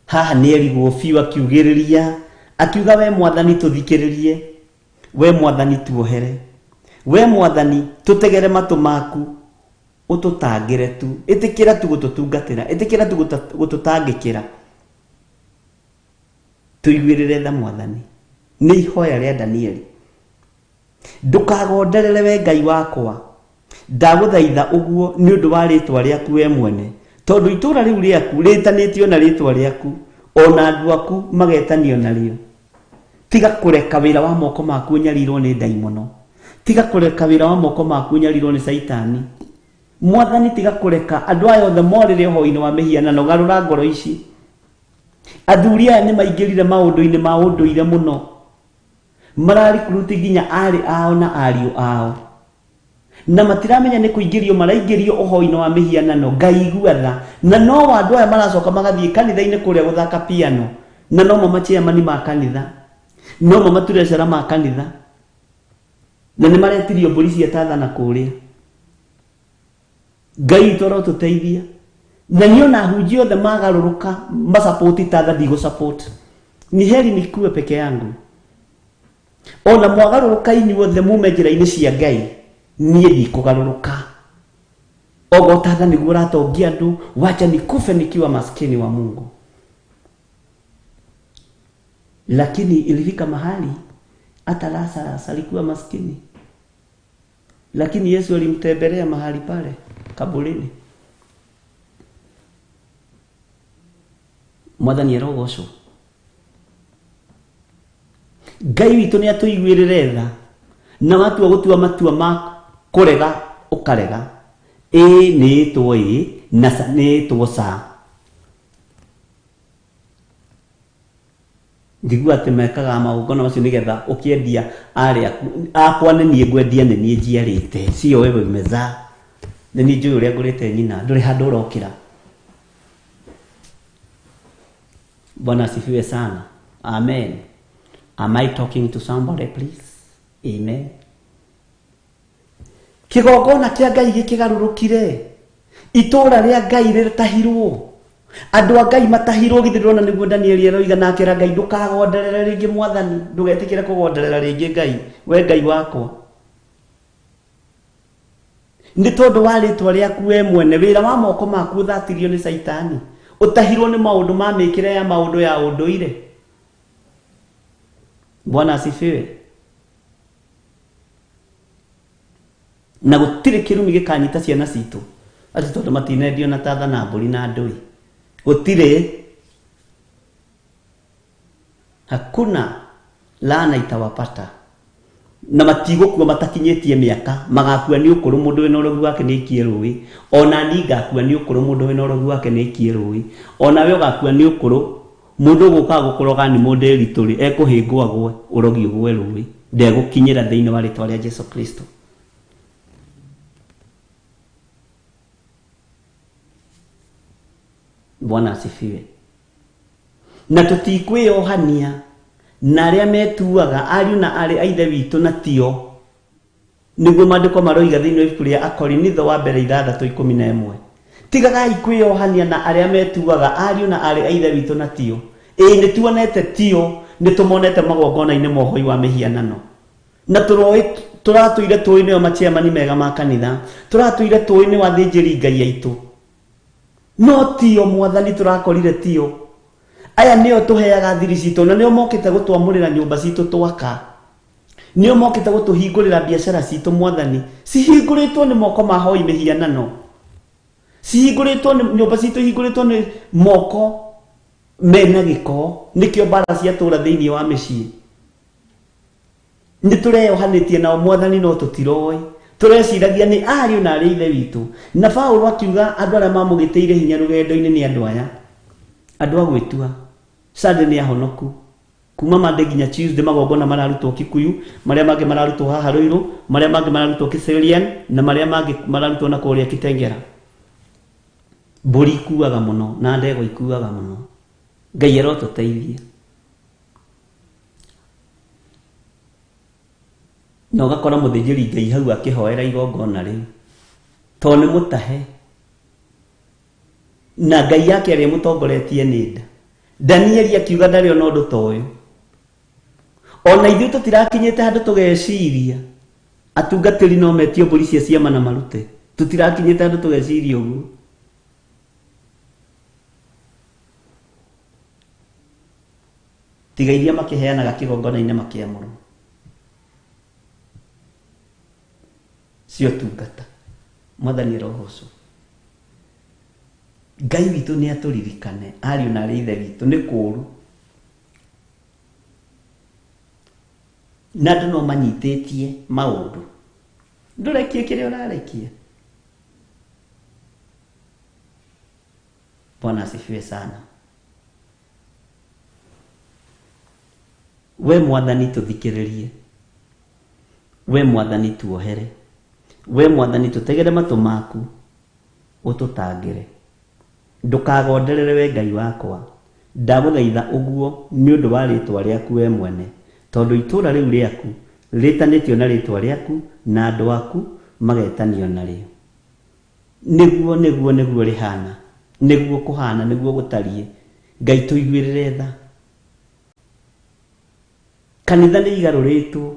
Haha nĩ erigwo biũ akiugĩrĩria, akiuga we Mwathani tũthikĩrĩrie, we Mwathani tuohere, we Mwathani tũtegere matũ maku ũtũtangĩre tu, ĩtĩkĩra tu gũtũtungatĩra, ĩtĩkĩra tu gũtũtangĩkĩra, tũiguĩrĩre tha Mwathani. Nĩ ihoya rĩa Danieli. Ndũkagonderere we Ngai wakwa, ndagũthaitha ũguo nĩ ũndũ wa rĩtwa rĩaku we mwene, tondũ itũra rĩu rĩaku rĩtanĩtio na rĩtwa rĩaku, ona andũ aku magetanio narĩo. Tiga kũreka wĩra wa moko maku ũnyarirwo nĩ ndaimono, tiga kũreka wĩra wa moko maku ũnyarirwo nĩ caitani. Mwathani tiga kũreka andũ aya othe morĩre ũhoi-inĩ wa mĩhianano, garũra ngoro ici. Athuri aya nĩ maingĩrire maũndũ-inĩ ma ũndũire mũno, mararikuruti nginya arĩ ao na ariũ ao. Na matiramenya nĩ kũingĩrio maraingĩrio ũhoi-inĩ wa mĩhianano. Ngai igua tha. Na no andũ aya maracoka magathiĩ kanitha-inĩ kũrĩa gũthaka piano. Na no mo machairman ma kanitha. No mo maturecara ma kanitha. Na nĩ maretirio mbũri cia tatha na kũrĩa. Ngai witũ arotũteithia. Na niĩ ona ahunjia othe magarũrũka masapoti tatha ndigũ-support. Ni heri nikue peke yangu. Ona mwagarũrũka inyuothe mume njĩra-inĩ cia Ngai, niĩ ndikũgarũrũka. Ogo tatha nĩguo ũratongia andũ, wacha nikufe nikiwa maskini wa Mungu. Lakini ilifika mahali hata Lazarus alikuwa maskini. Lakini Yesu alimtembelea mahali pale kaburini. Mwathani arogocwo. Ngai witũ nĩ atũiguĩrĩre tha. Na watua gũtua matua ma kũrega ũkarega. Ĩ nĩ ĩtwo ĩ na ca nĩ ĩtwo ca. Njigua atĩ mekaga magongona macio nĩgetha ũkĩendia arĩ akwa nĩ niĩ ngwendia nĩ niĩ njiarĩte. Sio wewe umezaa. Nĩ niĩ njũĩ ũrĩa ngũrĩte nyina. Ndũrĩ handũ ũrokĩra. Bwana asifiwe sana. Amen. Am I talking to somebody, please? Amen. Kigongona kĩa Ngai gĩkĩgarũrũkire. Itũũra rĩa Ngai rĩtahirwo. Andũ a Ngai matahirwo githĩ ndĩrona nĩguo Danieli aroiga na akĩra Ngai ndũkagonderere rĩngĩ mwathani, ndũgetĩkĩre kũgonderera rĩngĩ Ngai, we Ngai wakwa. Nĩ tondũ wa rĩtwa rĩaku we mwene, wĩra wa moko maku ũthatirio nĩ Caitani. Ũtahirwo nĩ maũndũ ma mĩkĩre ya maũndũ ya ũndũire. Bwana asifiwe. Na gũtirĩ kĩrumi gĩkanyita ciana citũ atĩ tondũ matinendio na tatha na mbũri na ndũi. Gũtirĩ. Hakuna laana itawapata. Na matigũkua matakinyĩtie mĩaka, magakua nĩ ũkũrũ mũndũ wĩna ũrogi wake nĩ aikie rũĩ. Ona niĩ ngakua nĩ ũkũrũ mũndũ wĩna ũrogi wake nĩ aikie rũĩ. Ona we ũgakua nĩ ũkũrũ, mũndũ ũgũkaga gũkũroga nĩ mũndũ eritũrĩ, ekũhĩngwo agwe, ũrogi ũgwe rũĩ. Ndegũkinyĩra thĩinĩ wa rĩtwa rĩa Jesu Kristo. Bwana asifiwe. Na tũtikwĩyohania na arĩa metuaga ariũ na arĩ a ithe witũ na tio. Nĩguo maandĩko maroiga thĩinĩ wa ibuku rĩa Akorinitho wa mbere 6:11. Tigagai kwĩyohania na arĩa metuaga ariũ na arĩ a ithe witũ na tio. Ĩĩ nĩ tuonete tio, nĩ tũmonete magongona-inĩ ma ũhoi wa mĩhianano. Na tũratũire tũĩ nĩo machairman mega ma kanitha, tũratũire tũĩ nĩ athĩnjĩri Ngai aitũ. No tio mwathani tũrakorire tio. Aya nĩo tũheaga thiri citũ na nĩo mokĩte gũtwamũrĩra nyũmba citũ twaka. Nĩo mokĩte gũtũhingũrĩra biacara citũ mwathani. Cihingũrĩtwo nĩ moko ma hoi mĩhianano. Cihingũrĩtwo nĩ nyũmba citũ ihingũrĩtwo nĩ moko mena gĩko. Nĩkĩo mbara ciatũra thĩinĩ wa mĩciĩ. Nĩ tũreyohanĩtie nao mwathani no tũtiroĩ. Tũreciragia nĩ ariũ na arĩ ithe witũ. Na Paũlũ akiuga andũ arĩa mamũgĩtĩire hinya rũgendo-inĩ nĩ andũ aya. Andũ a gwĩtua. Sunday nĩ ahonoku. Kuma Monday nginya Tuesday magongona mararutwo Kikuyu, marĩa mangĩ mararutwo haha Ruiru, marĩa mangĩ mararutwo Kiserian na marĩa mangĩ mararutwo na kũrĩa Kitengela. Mbũri ikuaga mũno na ndegwa ikuaga mũno. Ngai arotũteithia. Na ũgakora mũthĩnjĩri Ngai hau akĩhoera igongona rĩu. Tondũ nĩ mũtahe. Na Ngai yake arĩa mũtongoretie nĩ nda. Danieli akiuga ndarĩ ona ũndũ ta ũyũ. Ona ithuĩ tũtirakinyĩte handũ tũgeciria atungatĩri no metio mbũri cia ciama na marute. Tũtirakinyĩte handũ tũgeciria ũguo. Tiga iria makĩheanaga kĩgongona-inĩ makĩamũrwo. Cio tungata. Mwathani arogocwo. Ngai witũ nĩ atũririkane ariũ na arĩ ithe witũ nĩ kũũru. Na andũ no manyitĩtie maũndũ. Ndũrekie kĩrĩa ũrarekia. Bwana asifiwe sana. We mwathani tũthikĩrĩrie. We mwathani tuohere. We Mwathani tũtegere matũ maku ũtũtangĩre, ndũkagonderere we Ngai wakwa. Ndagũthaitha ũguo nĩ ũndũ wa rĩĩtwa rĩaku we mwene, tondũ itũũra rĩu rĩaku rĩtanĩtio na rĩĩtwa rĩaku, na andũ aku magetanio narĩo. Nĩguo nĩguo nĩguo rĩhana, nĩguo kũhana, nĩguo gũtariĩ. Ngai tũiguĩrĩre tha. Kanitha nĩ igarũrĩtwo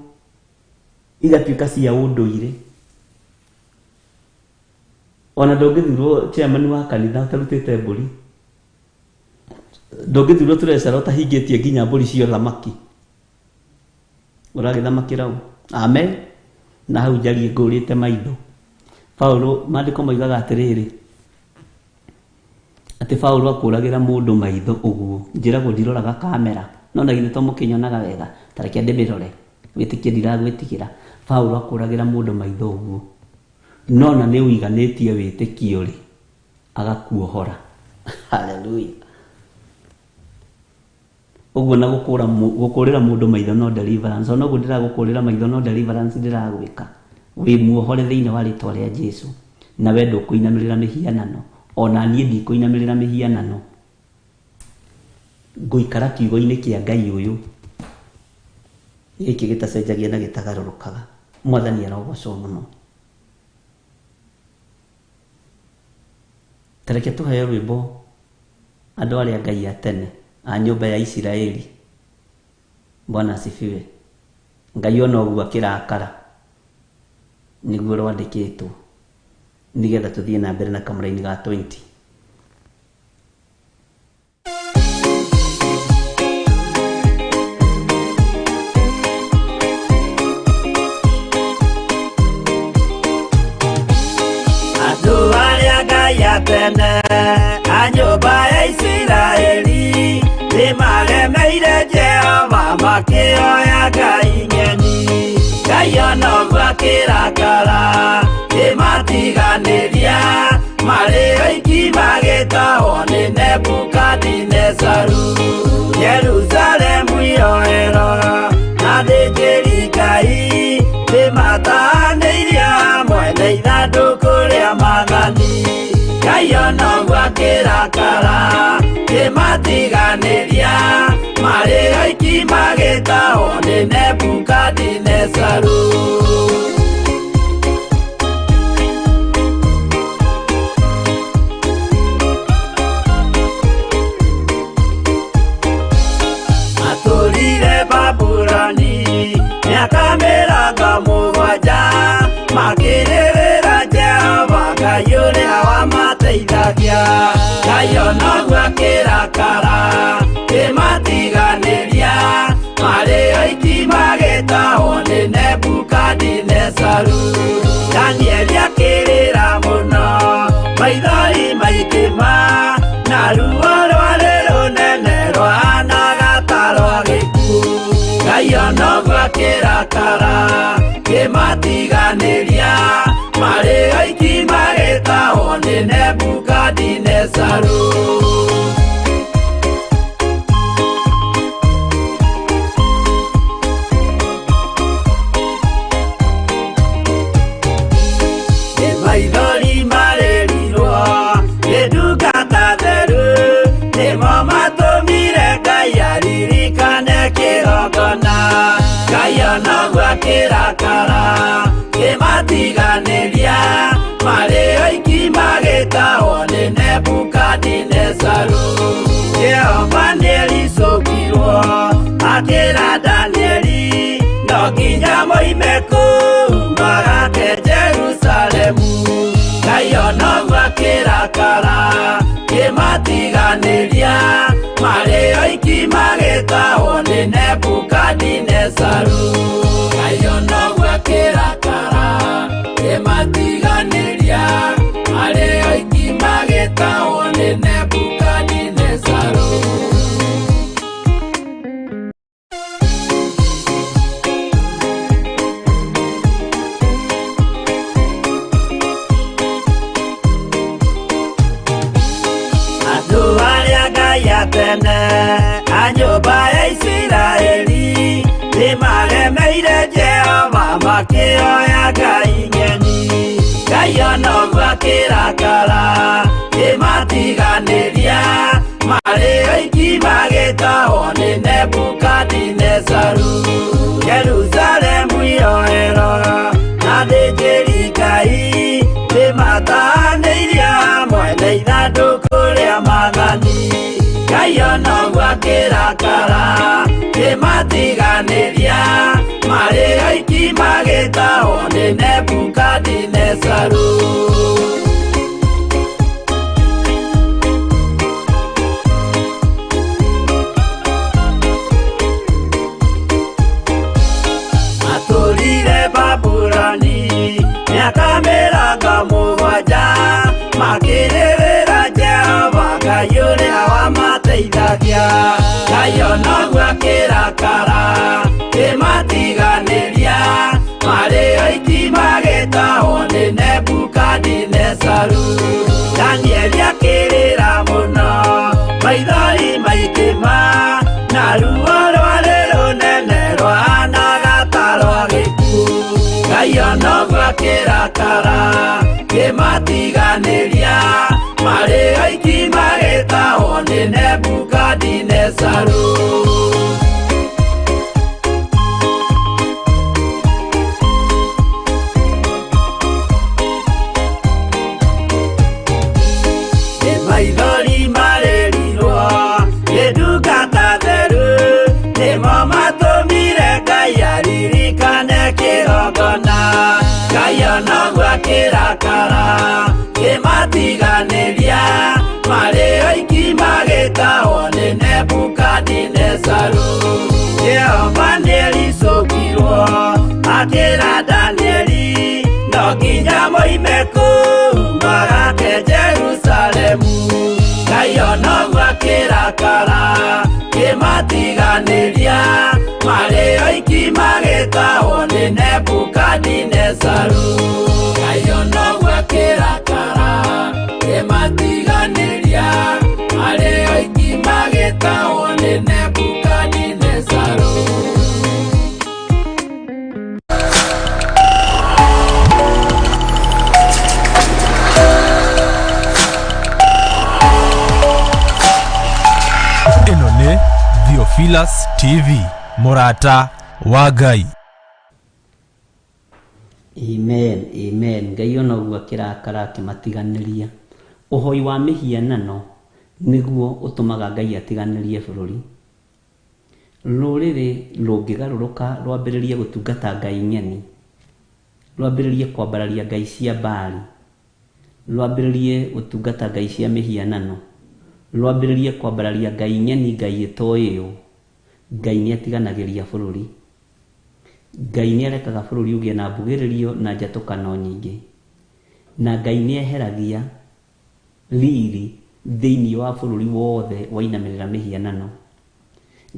igatuĩka cia ũndũire. Ona ndũngĩthurwo chairman wa kanitha ũtarutĩte mbũri, ndũngĩthurwo treasurer ũtahingĩtie nginya mbũri cia ũthamaki. Ũragĩthamakĩra ũ? Amen. Na hau njarie ngũrĩte maitho. Paulo, maandĩko moigaga atĩrĩrĩ, atĩ Paulo akũragĩra mũndũ maitho ũguo. Njĩragwo ndiroraga kamera, no na githĩ to mũkĩnyonaga wega, ta reke ndĩmĩrore, wĩtĩkie ndiragwĩtigĩra. Paulo akũragĩra mũndũ maitho ũguo, no na nĩ ũiganĩtie wĩtĩkio rĩ, agakuohora. Hallelujah. Ũguo na gũkũrĩra mũndũ maitho no deliverance. Ona ũguo ndĩragũkũrĩra maitho no deliverance ndĩragwĩka. Wĩ muohore thĩinĩ wa rĩtwa rĩa Jesu. Na we ndũkũinamĩrĩra mĩhianano, ona niĩ ndikũinamĩrĩra mĩhianano. Ngũikara kiugo-inĩ kĩa Ngai ũyũ gĩkĩ gĩtacenjagia na gĩtagarũrũkaga. Mwathani arogocwo mũno. Ta reke tũheo rwĩmbo andũ arĩa Ngai a tene a nyũmba ya Isiraeli. Bwana asifiwe. Ngai ona ũguo akĩrakara nĩguo rwandĩkĩtwo, nĩgetha tũthiĩ na mbere na kamũraini ga 20. Andũ arĩa Ngai a tene a nyũmba ya Isiraeli nĩmaremeire Jehova makĩoya ngai ng'eni. Ngai ona ũguo akĩrakara kĩmatiganĩria, marĩ oiki magĩtahwo nĩ Nebukadinezaru. Jerusalemu yoerwo na athĩnjĩri Ngai nĩmatahanĩirio hamwe na ithandũkũ rĩa maathani. Ngai ona ũguo akĩrakara kĩmatiganĩria, marĩ oiki magĩtahwo nĩ Nebukadinezaru. Matũrire Babuloni mĩaka mĩrongo mũgwanja, makĩrĩrĩra Jehova Ngai ũrĩa wamateithagia. Ngai ona ũguo akĩrakara kĩmatiganĩria, marĩ oiki magĩtahwo nĩ Nebukadinezaru. Danieli akĩrĩra mũno, maithori maingĩ ma, na ruo rwarĩ rũnene rwahanaga ta rwa gĩkuũ. Ngai ona ũguo akĩrakara kĩmatiganĩria, marĩ oiki magĩtahwo nĩ Nebukadinezaru. Maithori marĩrirwo nĩ ndungata theru, nĩmo matũmire Ngai aririkane kĩgongona. Ngai ona ũguo akĩrakara kĩmatiganĩria, marĩ oiki magĩtahwo nĩ Nebukadinezaru. Jehova nĩericũkirwo akĩra Danieli, no nginya moime kũu magake Jerusalemu. Ngai ona ũguo akĩrakara kĩmatiganĩria, marĩ oiki magĩtahwo nĩ Nebukadinezaru. Ngai ona ũguo akĩrakara kĩmatiganĩria, marĩ oiki magĩtahwo nĩ Nebukadinezaru. Andũ arĩa Ngai a tene a nyũmba ya Isiraeli nĩmaremeire Jehova Makĩoya Ngai ng'eni, Ngai ona ũguo akĩrakara, kĩmatiganĩria, marĩ oiki magĩtahwo nĩ Nebukadinezaru. Jerusalemu iroero na thĩnjĩri Ngai nĩmatahanĩirio hamwe na ithandũkũ rĩa maathani. Ngai ona ũguo akĩrakara, kĩmatiganĩria, marĩ oiki magĩtahwo nĩ Nebukadinezaru. Matũrire Babuloni mĩaka 70, makĩrĩrĩra Jehova Ngai ũrĩa wamateithagia. Ngai ona ũguo akĩrakara, kĩmatiganĩria, marĩ oiki magĩtahwo nĩ Nebukadinezaru. Danieli akĩrĩra mũno, maithori maingĩ ma, na ruo rwarĩ rũnene rwahanaga ta rwa gĩkuũ. Ngai ona ũguo akĩrakara, kĩmatiganĩria, marĩ oiki magĩtahwo nĩ Nebukadinezaru. Maithori marĩrirwo nĩ ndungata theru, nĩmo matũmire Ngai aririkane kĩgongona. Ngai ona ũguo akĩrakara, kĩmatiganĩria, marĩ oiki magĩtahwo nĩ Nebukadinezaru. Jehova nĩericũkirwo akĩra Danieli, no nginya moime kũu magake Jerusalemu. Ngai ona ũguo akĩrakara, kĩmatiganĩria, marĩ oiki magĩtahwo nĩ Nebukadinezaru. Ngai ona ũguo akĩrakara, kĩmatiganĩria, marĩ oiki magĩtahwo nĩ Nebukadinezaru. Ĩno nĩ Theophilus TV, mũrata wa Ngai. Amen, amen. Ngai ona ũguo akĩrakara akĩmatiganĩria. Ũhoi wa mĩhianano nĩguo ũtũmaga Ngai atiganĩrie bũrũri. Rũrĩrĩ rũngĩgarũrũka rwambĩrĩrie gũtungata Ngai ng'eni, rwambĩrĩrie kwambararia ngai cia Baali, rwambĩrĩrie gũtungata ngai cia mĩhianano, rwambĩrĩrie kwambararia ngai ng'eni, ngai ĩtoĩyo, Ngai nĩatiganagĩria bũrũri. Ngai nĩarekaga bũrũri ũgĩe na mbugĩrĩrio na njatũkano nyingĩ. Na Ngai nĩeheragia riri thĩinĩ wa bũrũri wothe wainamĩrĩra mĩhianano.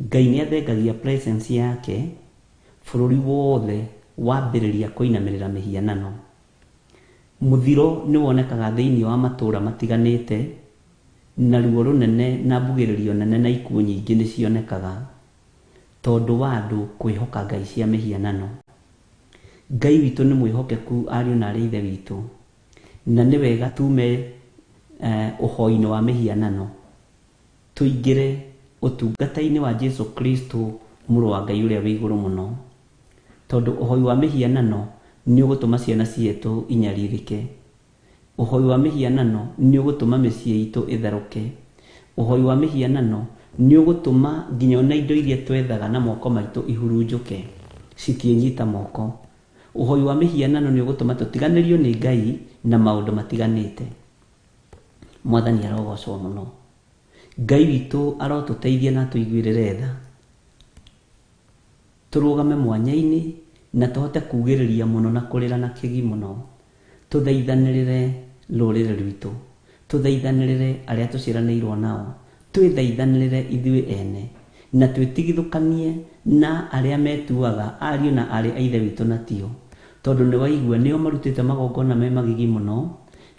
Ngai nĩathengagia presence yake bũrũri wothe wambĩrĩria kũinamĩrĩra mĩhianano. Mũthiro nĩwonekaga thĩinĩ wa matũũra matiganĩte, na ruo rũnene na mbugĩrĩrio nene na ikuũ nyingĩ nĩcionekaga tondũ wa andũ kwĩhoka ngai cia mĩhianano. Ngai witũ nĩ mwĩhokeku ariũ na arĩ ithe witũ, na nĩ wega tume ũhoi-inĩ wa mĩhianano tũingĩre ũtungata-inĩ wa Jesu Kristo mũrũ wa Ngai ũrĩa wĩ igũrũ mũno, tondũ ũhoi wa mĩhianano nĩ ũgũtũma ciana cietũ inyarirĩke. Ũhoi wa mĩhianano nĩ ũgũtũma mĩciĩ itũ ĩtherũke. Ũhoi wa mĩhianano nĩ ũgũtũma nginya ona indo iria twethaga na moko maitũ ihurunjũke, citiĩnyita moko. Ũhoi wa mĩhianano nĩ ũgũtũma tũtiganĩrio nĩ Ngai na maũndũ matiganĩte. Mwathani arogocwo mũno. Ngai witũ arotũteithia na atũiguĩrĩre tha, tũrũgame mwanya-inĩ na tũhote kugĩrĩria mũno na kũrĩra na kĩgi mũno, tũthaithanĩrĩre rũrĩrĩ rwitũ, tũthaithanĩrĩre arĩa tũciaranĩirwo nao, twĩthaithanĩrĩre ithuĩ ene, na twĩtigithũkanie na arĩa metuaga ariũ na aarĩ a ithe witũ na tio, tondũ nĩ waigua nĩo marutĩte magongona me magigi mũno,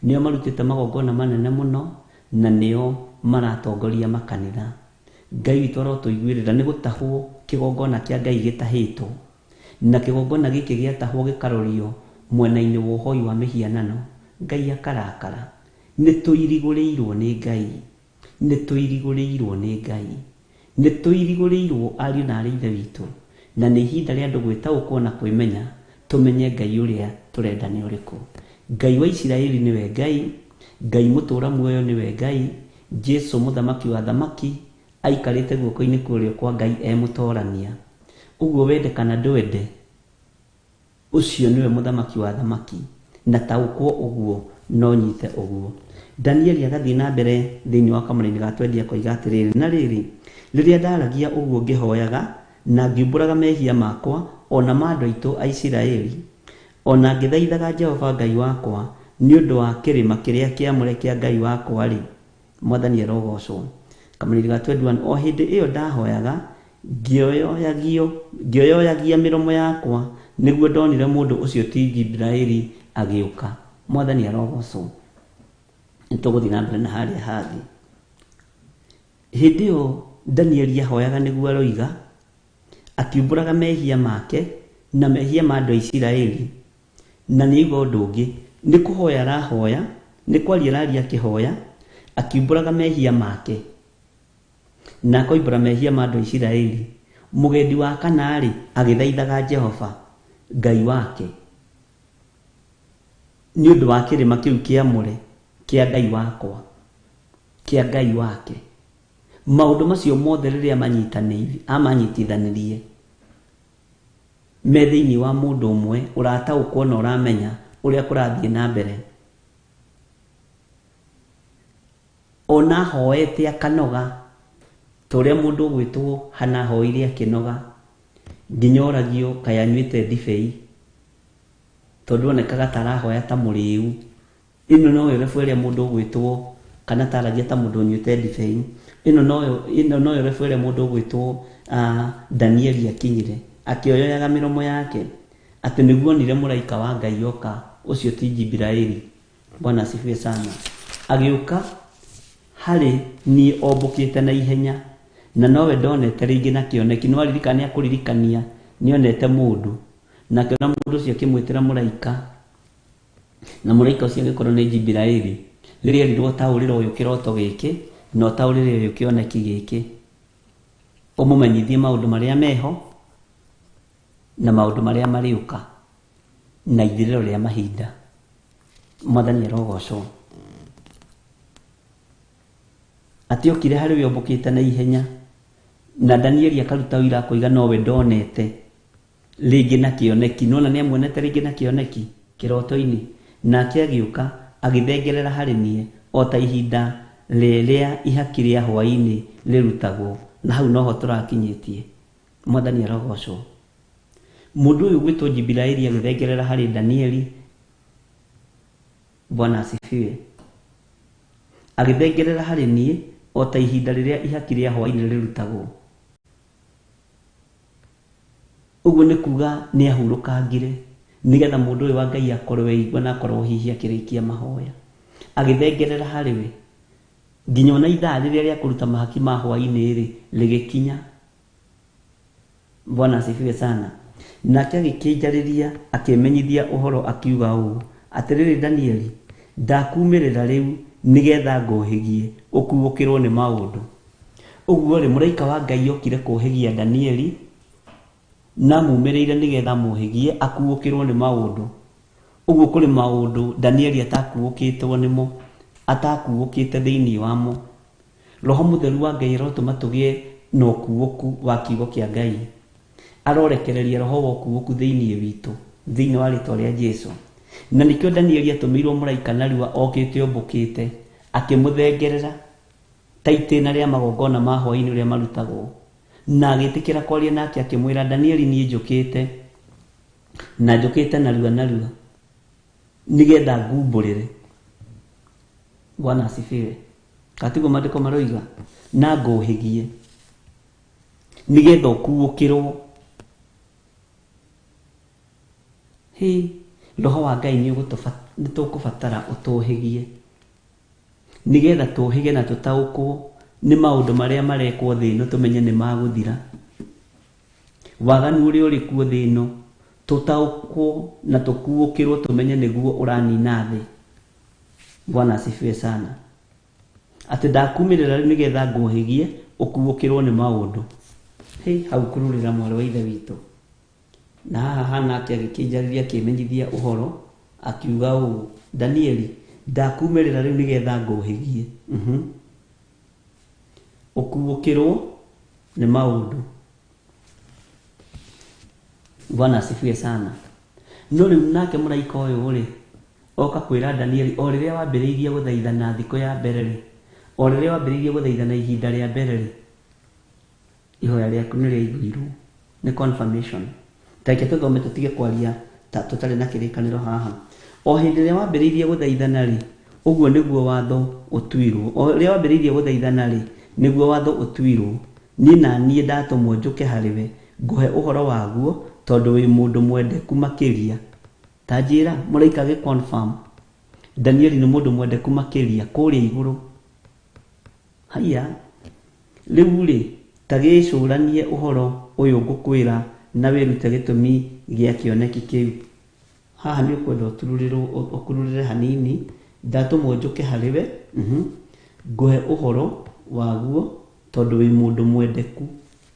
nĩo marutĩte magongona manene mũno, na nĩo maratongoria makanitha. Ngai witũ arotũiguĩrĩra nĩ gũtahwo kĩgongona kĩa Ngai gĩtahĩtwo. Na kĩgongona gĩkĩ gĩatahwo gĩkarorio mwena-inĩ wa ũhoi wa mĩhianano, Ngai akarakara. Nĩ tũirigũrĩirwo nĩ Ngai, nĩ tũirigũrĩirwo nĩ Ngai, nĩ tũirigũrĩirwo ariũ na arĩ ithe witũ. Na nĩ ihinda rĩa andũ gwĩtaũkwo na kwĩmenya, tũmenye Ngai ũrĩa tũrenda nĩ ũrĩkũ. Ngai wa Isiraeli nĩwe Ngai, Ngai mũtũũra muoyo nĩwe Ngai, Jesu mũthamaki wa thamaki aikarĩte guoko-inĩ kwa ũrĩo kwa Ngai e mũtorania. Ũguo wende kana ndwende, ũcio nĩwe mũthamaki wa thamaki. Na taũkwo ũguo, no nyite ũguo. Danieli agathiĩ na mbere thĩinĩ wa kamũraini ga 20 akoiga atĩrĩrĩ, na rĩrĩ, rĩrĩa ndaragia ũguo ngĩhoyaga na ngiumbũraga mehia makwa ona ma andũ aitũ a Isiraeli, ona ngĩthaithaga Jehova Ngai wakwa nĩ ũndũ wa kĩrĩma kĩrĩa kĩamũre kĩa Ngai wakwa-rĩ, Mwathani arogocwo. Kamũraini ga 21, o hĩndĩ ĩyo ndahoyaga ngĩoyoyagia mĩromo yakwa nĩguo ndonire mũndũ ũcio ti Jibraili agĩũka. Mwathani arogocwo. Nĩtũgũthiĩ na mbere na harĩa hangĩ. Hĩndĩ ĩyo Danieli ahoyaga nĩguo aroiga, akiumbũraga mehia make na mehia ma andũ a Isiraeli. Na nĩ aigua ũndũ ũngĩ, nĩ kũhoya arahoya, nĩ kwaria araria akĩhoya, akiumbũraga mehia make na akoimbũra mehia ma andũ a Isiraeli. Mũgendi wa kana-rĩ, agĩthaithaga Jehova Ngai wake nĩ ũndũ wa kĩrĩma kĩu kĩamũre kĩa Ngai wakwa, kĩa Ngai wake. Maũndũ macio mothe rĩrĩa amanyitithanirie me thĩinĩ wa mũndũ ũmwe ũrataũkwo na ũramenya ũrĩa kũrathiĩ na mbere. Ona ahoete akanoga, ta ũrĩa mũndũ ũgwĩtwo Hana ahoire akĩnoga, nginya oragio kaĩ anyuĩte ndibei, tondũ onekaga ta arahoya ta mũrĩu. Ĩno noyo rebu ĩrĩa mũndũ ũgwĩtwo, kana taragia ta mũndũ ũnyuĩte ndibei. Ĩno noyo rebu ĩrĩa mũndũ ũgwĩtwo Danieli akinyire, akĩoyoyaga mĩromo yake atĩ nĩguo onire mũraika wa Ngai oka, ũcio ti Jibraili. Bwana asifiwe sana. Agĩũka harĩ niĩ ombũkĩte na ihenya, na nowe ndonete rĩngĩ na kĩoneki. No aririkane akũririkania nĩonete mũndũ, na akĩona mũndũ ũcio akĩmwĩtĩra mũraika, na mũraika ũcio agĩkorwo nĩ Jibraili. Rĩrĩa erirwo taũrĩra ũyũ kĩroto gĩkĩ, na ũtaũrĩre ũyũ kĩoneki gĩkĩ, ũmũmenyithie maũndũ marĩa meho na maũndũ marĩa marĩũka na ithirĩro rĩa mahinda. Mwathani arogocwo. Atĩ okire harĩ we ombũkĩte na ihenya, na Danieli akaruta ũira akoiga nowe ndonete rĩngĩ na kĩoneki. Nĩwona nĩamuonete rĩngĩ na kĩoneki kĩroto-inĩ. Nake agĩũka agĩthengerera harĩ niĩ o ta ihinda rĩrĩa ihaki rĩa hwaĩ-inĩ rĩrutagwo, na hau noho tũrakinyĩtie. Mwathani arogocwo. Mũndũ ũyũ gwĩtwo Jibraili agĩthengerera harĩ Danieli, Bwana asifiwe, agĩthengerera harĩ niĩ o ta ihinda rĩrĩa ihaki rĩa hwaĩ-inĩ rĩrutagwo. Ũguo nĩ kuga nĩ ahurũkangire nĩgetha mũndũ ũyũ wa Ngai akorwo eigua na akorwo hihi akĩrĩkia mahoya. Agĩthengerera harĩ we nginya ona ithaa rĩrĩa rĩa kũruta mahaki ma hwaĩ-inĩ rĩ rĩgĩkinya. Bwana asifiwe sana. Nake agĩkĩnjarĩria akĩmenyithia ũhoro akiuga ũũ, atĩrĩrĩ Danieli, ndakumĩrĩra rĩu nĩgetha ngũhĩgie ũkuũkĩrwo nĩ maũndũ. Ũguo rĩ, mũraika wa Ngai okire kũhĩgia Danieli na mumĩrĩire nĩgetha mũhĩgie akuũkĩrwo nĩ maũndũ. Ũguo kũrĩ maũndũ Danieli atakuũkĩtwo nĩmo, atakuũkĩte thĩinĩ wamo. Roho Mũtheru wa Ngai arotũma tũgĩe na ũkuũku wa kiugo kĩa Ngai. Arorekereria roho wa ũkuũku thĩinĩ witũ, thĩinĩ wa rĩtwa rĩa Jesu. Na nĩkĩo Danieli atũmĩirwo mũraika narua okĩte ombũkĩte, akĩmũthengerera ta itĩna rĩa magongona ma hwaĩ-inĩ ũrĩa marutagwo. Na agĩtĩkĩra kwaria nake akĩmwĩra, Danieli, niĩ njũkĩte, na njũkĩte narua narua nĩgetha ngumbũrĩre. Bwana asifiwe. Katiguo maandĩko maroiga, na ngũhĩgie nĩgetha ũkuũkĩrwo. Hĩ, roho wa Ngai nĩ tũkũbatara ũtũhĩgie nĩgetha tũhĩge na tũtaũkwo nĩ maũndũ marĩa marekwo thĩ ĩno, tũmenye nĩ magũthira. Waganu ũrĩa ũrĩ kuo thĩ ĩno Tũtaũkwo na tũkuũkĩrwo tũmenye nĩguo ũranina thĩ. Bwana asifiwe sana. Atĩ ndakumĩrĩra rĩu nĩgetha ngũhĩgie ũkuũkĩrwo nĩ maũndũ. Hĩ, hau kururĩra mwarĩ wa ithe witũ. Na haha hanake agĩkĩnjarĩria akĩmenyithia ũhoro akiuga ũũ, Danieli, ndakumĩrĩra rĩu nĩgetha ngũhĩgie. Ũkuũkĩrwo nĩ maũndũ. Bwana asifiwe sana. No rĩu nake mũraika ũyũ rĩ, oka kwĩra Danieli o rĩrĩa wambĩrĩirie gũthaithana thikũ ya mbere rĩ, o rĩrĩa wambĩrĩirie gũthaithana ihinda rĩa mbere rĩ, ihoya rĩaku nĩ rĩaiguirwo. Nĩ confirmation. Tareke tũthome tũtige kwaria ta tũtarĩ na kĩrĩkanĩro haha. O hĩndĩ ĩrĩa wambĩrĩirie gũthaithana rĩ, ũguo nĩguo watho ũtuirwo. O rĩrĩa wambĩrĩirie gũthaithana rĩ, nĩguo watho ũtuirwo. Niĩ na niĩ ndatũmwo njũke harĩ we, ngũhe ũhoro waguo, tondũ wĩ mũndũ mwendeku makĩria. Ta njĩra, mũraika agĩ confirm Danieli nĩ mũndũ mwendeku makĩria kũrĩa igũrũ. Haiya, rĩu rĩ, ta gĩcũranie ũhoro ũyũ ngũkwĩra na wĩrute gĩtũmi gĩa kĩoneki kĩu. Haha nĩ ũkwenda ũkururĩre hanini, ndatũmwo njũke harĩ we, ngũhe ũhoro waguo tondũ wĩ mũndũ mwendeku.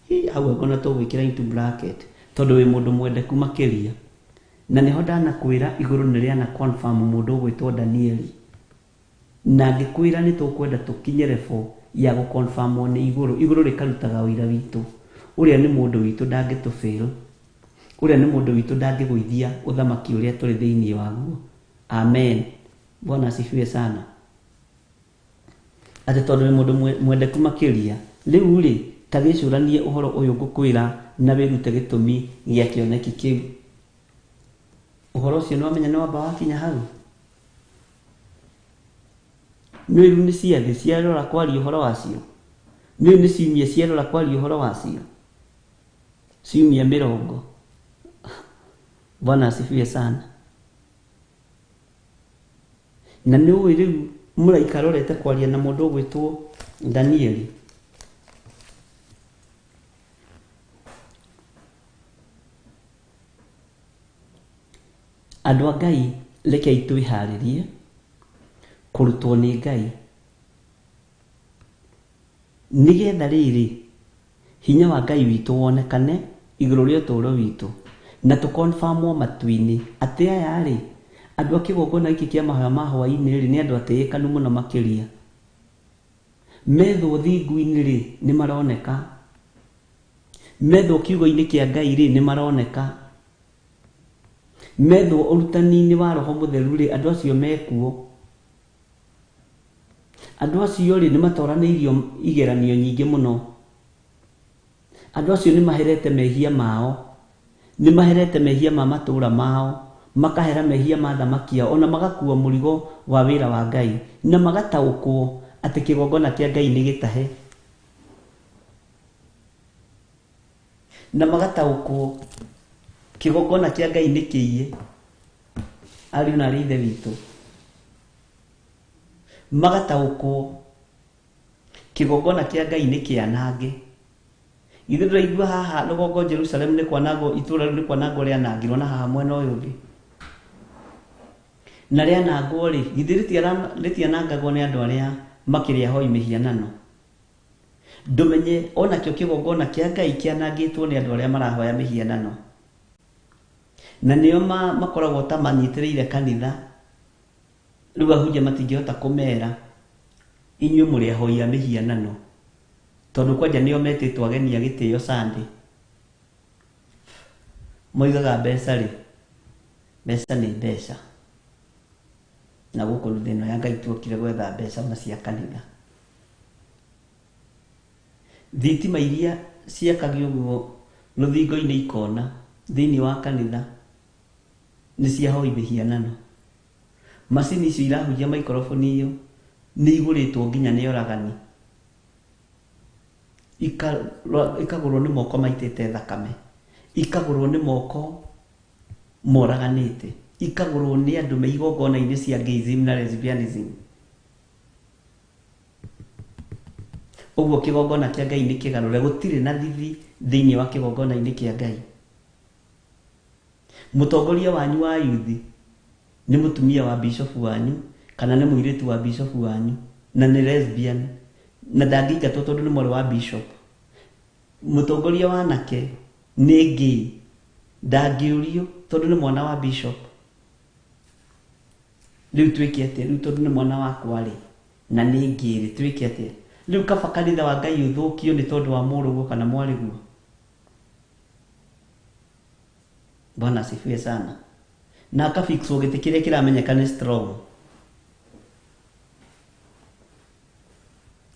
Hi, hau angona tũgwĩkĩra into bracket, tondũ wĩ mũndũ mwendeku makĩria. Na nĩho ndanakwĩra igũrũ nĩ rĩana confirm mũndũ ũgwĩtwo Danieli. Na ngĩkwĩra nĩ tũkwenda tũkinye level ya gũconfirmwo nĩ igũrũ. Igũrũ rĩkarutaga ũira witũ. Ũrĩa nĩ mũndũ witũ ndangĩtũfail. Ũrĩa nĩ mũndũ witũ ndangĩgũithia ũthamaki ũrĩa tũrĩ thĩinĩ waguo. Amen. Bwana asifiwe sana. Atĩ tondũ wĩ mũndũ mwendeku makĩria, rĩu rĩ, ta gĩcũranie ũhoro ũyũ ngũkwĩra na wĩrute gĩtũmi gĩa kĩoneki kĩu. Ũhoro ũcio nĩ wamenya nĩ wamba wakinya hau. Nĩ rĩu nĩ ciathĩ ciarora kwaria ũhoro wacio. Nĩ rĩu nĩ ciumia ciarora kwaria ũhoro wacio. Ciumia mĩrongo. Bwana asifiwe sana. Na nĩ ũĩ rĩu mũraika arorete kwaria na mũndũ ũgwĩtwo Danieli. Andũ a Ngai, rekei twĩharĩrie kũrutwo nĩ Ngai. Nĩgetha rĩrĩ hinya wa Ngai witũ wonekane igũrũ rĩa ũtũũro witũ, na tũconfirmwo matu-inĩ atĩ aya rĩ, andũ a kĩgongona gĩkĩ kĩa mahoya ma hwaĩ-inĩ rĩ, nĩ andũ atĩĩkanu mũno makĩria. Methwo thingu-inĩ rĩ, nĩ maroneka. Methwo kiugo-inĩ kĩa Ngai rĩ, nĩ maroneka. Methwo ũrutani-inĩ wa Roho Mũtheru rĩ, andũ acio mekuo. Andũ acio rĩ, nĩ matoranĩirio igeranio nyingĩ mũno. Andũ acio nĩ maherete mehia mao, nĩ maherete mehia ma matũũra mao, makahera mehia ma thamaki ao, ona magakua mũrigo wa wĩra wa Ngai, na magataũkwo atĩ kĩgongona kĩa Ngai nĩ gĩtahe. Na magataũkwo kĩgongona kĩa Ngai nĩ kĩiye. Ariũ na aarĩ ithe witũ, magataũkwo kĩgongona kĩa Ngai nĩ kĩanange. Ithuĩ tũraigua haha rũgongo Jerusalem nĩ kwanangwo, itũũra rĩu nĩ kwanangwo rĩanangirwo na haha mwena ũyũ ũngĩ. Na rĩanangwo rĩ, githĩ rĩtianangagwo nĩ andũ arĩa makĩrĩ ahoi mĩhianano. Ndũmenye onakĩo kĩgongona kĩa Ngai kĩanangĩtwo nĩ andũ arĩa marahoya mĩhianano. Na nĩo makoragwo ta manyitĩrĩire kanitha. Rĩu ahunjia matingĩhota kũmera inyuĩ mũrĩ ahoi a mĩhianano, tondũ kwanja nĩo metĩtwo ageni a gĩtĩo Sunday. Moigaga mbeca rĩ, mbeca nĩ mbeca. Na gũkũ thĩ ĩno ya Ngai tuokire gwetha mbeca ona cia kanitha. Thitima iria ciakagio ũguo rũthingo-inĩ ikona thĩinĩ wa kanitha nĩ cia ahoi mĩhianano. Macini icio irahunjia maikoroboni ĩyo nĩ igũrĩtwo nginya nĩ oragani. Ikagũrwo nĩ moko maitĩte thakame, ikagũrwo nĩ moko moraganĩte, ikagũrwo nĩ andũ me igongona-inĩ cia gayism na lesbianism. Ũguo kĩgongona kĩa Ngai nĩ kĩgarũre, gũtirĩ na thithi thĩinĩ wa kĩgongona-inĩ kĩa Ngai. Mũtongoria wanyu wa yuthi nĩ mũtumia wa bishop wanyu kana nĩ mũirĩtu wa bishop wanyu na nĩ lesbian na ndangĩingatwo tondũ nĩ mwarĩ wa bishop. Mũtongoria wa anake nĩ gay, ndangĩũrio tondũ nĩ mwana wa bishop. Rĩu twĩke atĩa? Rĩu tondũ nĩ mwana wakwa rĩ na nĩ gay rĩ, twĩke atĩa? Rĩu kaba kanitha wa Ngai ũthũkio nĩ tondũ wa mũrũguo kana mwarĩguo. Bwana asifiwe sana. Na akafixwo gĩtĩ kĩrĩa kĩramenyeka nĩ strong,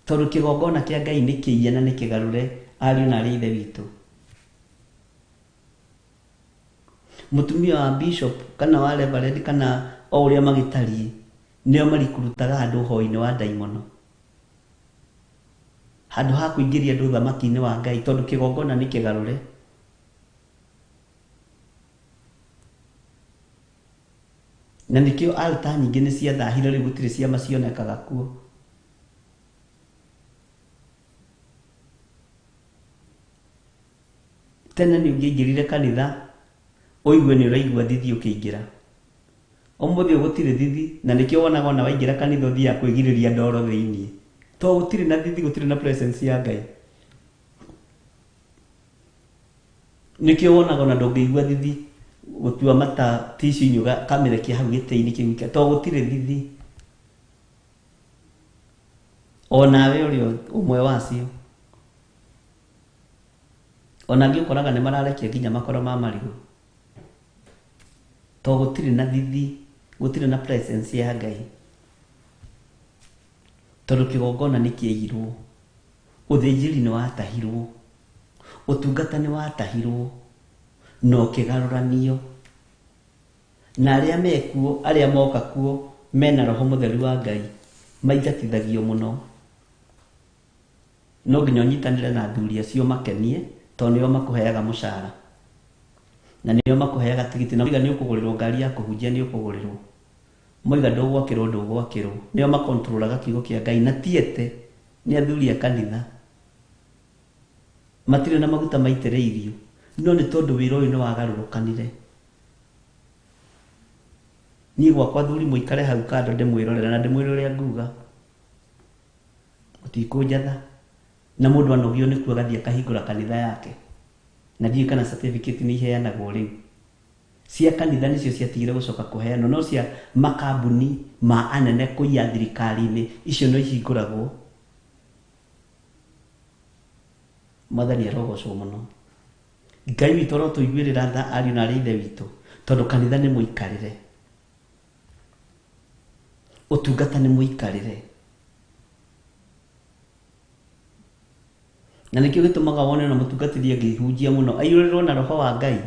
tondũ kĩgongona kĩa Ngai nĩ kĩiye na nĩ kĩgarũre ariũ na arĩ ithe witũ. Mũtumia wa bishop kana wa reverend kana o ũrĩa magĩtariĩ nĩo marikurutaga andũ ũhoi-inĩ wa ndaimono handũ ha kũingĩria andũ ũthamaki-inĩ wa Ngai, tondũ kĩgongona nĩ kĩgarũre. Na nĩkĩo altar nyingĩ nĩ ciathahire, rĩu gũtirĩ ciama cionekaga kuo. Tene nĩ ũngĩaingĩrire kanitha ũigue nĩ ũraigua thithi ũkĩingĩra. Ũmũthĩ gũtirĩ thithi, na nĩkĩo wonaga ona waingĩra kanitha ũthiaga kwĩgirĩria ndoro thĩiniĩ, tondũ gũtirĩ na thithi, gũtirĩ na presence ya Ngai. Nĩkĩo wonaga ona ndũngĩigua thithi gũtua mata tissue-inĩ ũkamĩrekia hau gĩtĩ-inĩ kĩu, tondũ gũtirĩ thithi. Onawe ũrĩ ũmwe wacio. Ona angĩ ũkoraga nĩ mararekia nginya makoro ma marigũ, tondũ gũtirĩ na thithi, gũtirĩ na presence ya Ngai. Tondũ kĩgongona nĩ kĩaiyirwo, ũthĩnjĩri nĩ watahirwo, ũtungata nĩ watahirwo, na ũkĩgarũranio. Na arĩa mekuo, arĩa moka kuo mena roho mũtheru wa Ngai maingatithagio mũno. No nginya ũnyitanĩre na athuri acio makenie, tondũ nĩo makũheaga mũcara na nĩo makũheaga tigiti, na moiga nĩ ũkũgũrĩrwo ngari ya kũhunjia, nĩ ũkũgũrĩrwo. Moiga ndũgwakĩrwo, ndũgwakĩrwo. Nĩo makontrolaga kiugo kĩa Ngai, na ti ete, nĩ athuri a kanitha. Matirĩ na maguta maitĩrĩirio, no nĩ tondũ wĩra ũyũ nĩ wagarũrũkanire. Niĩ gwakwa athuri mũikare hau kando ndĩmwĩrorere na ndĩmwĩre ũrĩa nguga. Mũtikũnjatha. Na mũndũ anogio nĩ kuo agathiĩ akahingũra kanitha yake. Na ndiũĩ kana certificate nĩ iheanagwo rĩu. Cia kanitha nĩcio ciatigire gũcoka kũheanwo, no cia makambuni ma anene kũiya thirikari-inĩ icio no ihingũragwo. Mwathani arogocwo mũno. Ngai witũ arotũiguĩrĩra tha ariũ na arĩ ithe witũ, tondũ kanitha nĩ mũikarĩre, ũtungata nĩ mũikarĩre. Na nĩkĩo gĩtũmaga wone ona mũtungatĩri angĩhunjia mũno aiyũrĩrwo na roho wa Ngai,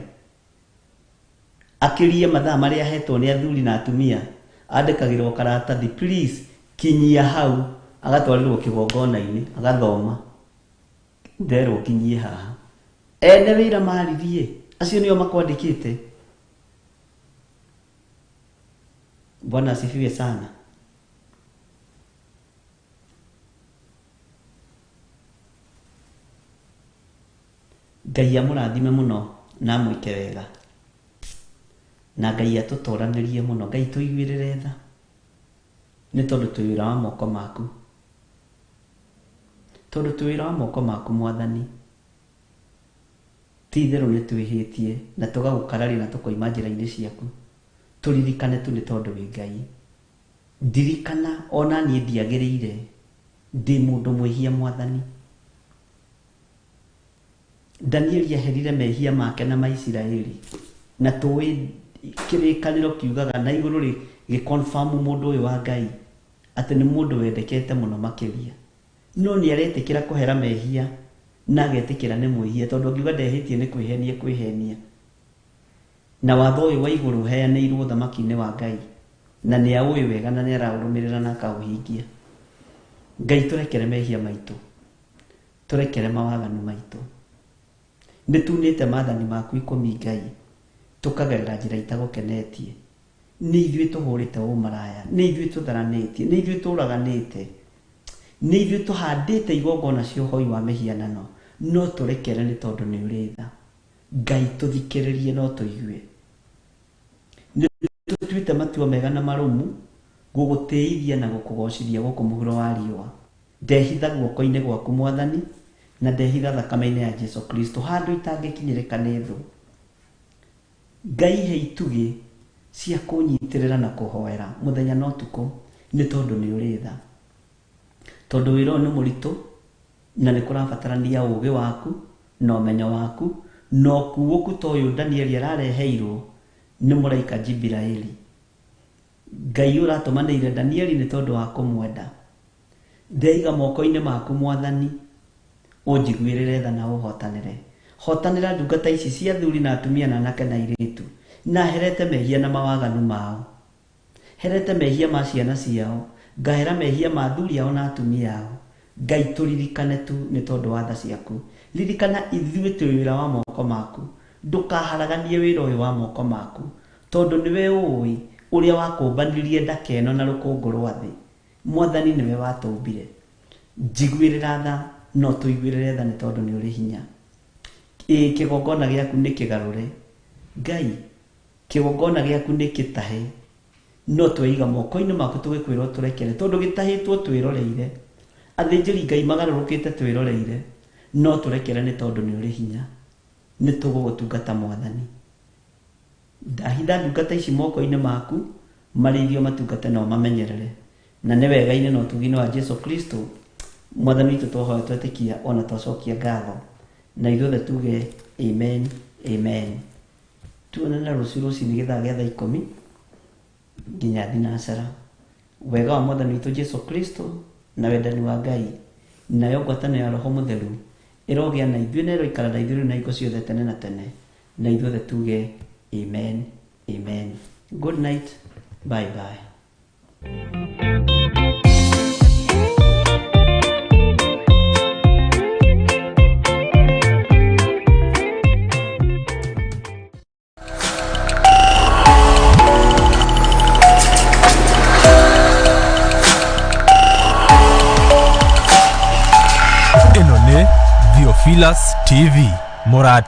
akĩrie mathaa marĩa ahetwo nĩ athuri na atumia, andĩkagĩrwo karatathi, please kinyia hau, agatwarĩrwo kĩgongona-inĩ, agathoma, nderwo kinyie haha. Ene wĩra maririe, acio nĩo makwandĩkĩte. Bwana asifiwe sana. Ngai amũrathime mũno na amwĩke wega, na Ngai atũtoranĩrie mũno. Ngai tũiguĩrĩre tha, nĩ tondũ twĩ wĩra wa moko maku, tondũ twĩ wĩra wa moko maku Mwathani. Ti itherũ nĩ twĩhĩtie na tũgagũkararia na tũkoima njĩra-inĩ ciaku. Tũririkane tu nĩ tondũ wĩ Ngai. Ndirikana ona niĩ ndiagĩrĩire, ndĩ mũndũ mwĩhia Mwathani. Danieli aherire mehia make na maisiraeli, na tũĩ kĩrĩkanĩro kiugaga na igũrũ gĩconfirm mũndũ ũyũ wa Ngai atĩ nĩ mũndũ wendekete mũno makĩria. No nĩ aretĩkĩra kũhera mehia na agetĩkĩra nĩ mwĩhia, tondũ angiuga ndehĩtie nĩ kwĩhenia kwĩhenia. Na watho ũyũ wa igũrũ ũheanĩirwo ũthamaki-inĩ wa Ngai, na nĩ aũĩ wega na nĩ araũrũmĩrĩra na akaũhingia. Ngai tũrekere mehia maitũ, tũrekere mawaganu maitũ. Nĩ tunĩte maathani maku 10 Ngai, tũkagerera njĩra itagũkenetie. Nĩ ithuĩ tũhũrĩte ũmaraya, nĩ ithuĩ tũtharanĩtie, nĩ ithuĩ tũraganĩte, nĩ ithuĩ tũhandĩte igongona cia ũhoi wa mĩhianano. No tũrekere nĩ tondũ nĩ ũrĩ tha. Ngai tũthikĩrĩrie no tũigue. Nĩ tũtuĩte matua mega na marũmu gũgũtĩithia na gũkũgocithia gũkũ mũhuro wa riũa. Ndehitha guoko-inĩ gwaku Mwathani, na ndehitha thakame-inĩ ya Jesu Kristo handũ itangĩkinyĩrĩka nĩ thũ. Ngai he itugĩ cia kũnyitĩrĩra na kũhoera mũthenya na ũtukũ, nĩ tondũ nĩ ũrĩ tha. Tondũ wĩra ũyũ nĩ mũritũ na nĩ kũrabatarania ũũgĩ waku na ũmenyo waku na ũkuũku ta ũyũ Danieli arareheirwo nĩ mũraika Jibiraeli. Ngai ũratũmanĩire Danieli nĩ tondũ wa kũmwenda. Ndeiga moko-inĩ maku Mwathani, ũnjiguĩrĩre tha na ũhotanĩre. Hotanĩra ndungata ici cia athuri na atumia na anake na airĩtu, na herete mehia na mawaganu mao. Herete mehia ma ciana ciao, ngahera mehia ma athuri ao na atumia ao. Ngai tũririkane tu nĩ tondũ wa tha ciaku. Ririkana ithuĩ twĩ wĩra wa moko maku. Ndũkaharaganie wĩra ũyũ wa moko maku, tondũ nĩwe ũĩ ũrĩa wakũmbanirie ndaka ĩno na rũkũngũ rwa thĩ. Mwathani nĩwe watũmbire. Njiguĩrĩra tha, no tũiguĩrĩre tha nĩ tondũ nĩ ũrĩ hinya. Ĩ kĩgongona gĩaku nĩ kĩgarũre. Ngai, kĩgongona gĩaku nĩ kĩtahe. No tweiga moko-inĩ maku tũgĩkwĩrwo tũrekere, tondũ gĩtahĩtwo twĩroreire. Athĩnjĩri Ngai magarũrũkĩte twĩroreire. No tũrekere nĩ tondũ nĩ ũrĩ hinya. Nĩ tũgũgũtungata Mwathani. Ndahitha ndungata ici moko-inĩ maku, marĩithio matungate na ũmamenyerere. Na nĩ wega-inĩ na ũtugi-inĩ wa Jesu Kristo Mwathani witũ twahoya twetĩkia ona twacokia ngatho. Na ithuothe tuge amen, amen. Tuonane rũciũ rũcinĩ gĩthaa gĩa thaa 10 nginya thinacara. Wega wa Mwathani witũ Jesu Kristo na wendani wa Ngai nayo ngwatanĩro ya Roho Mũtheru ĩrogĩa na ithuĩ na ĩroikara na ithuĩ na hingo ciothe tene na tene. Na ithuothe tuge amen, amen. Good night, bye bye. Ĩno nĩ Theophilus TV mũrata.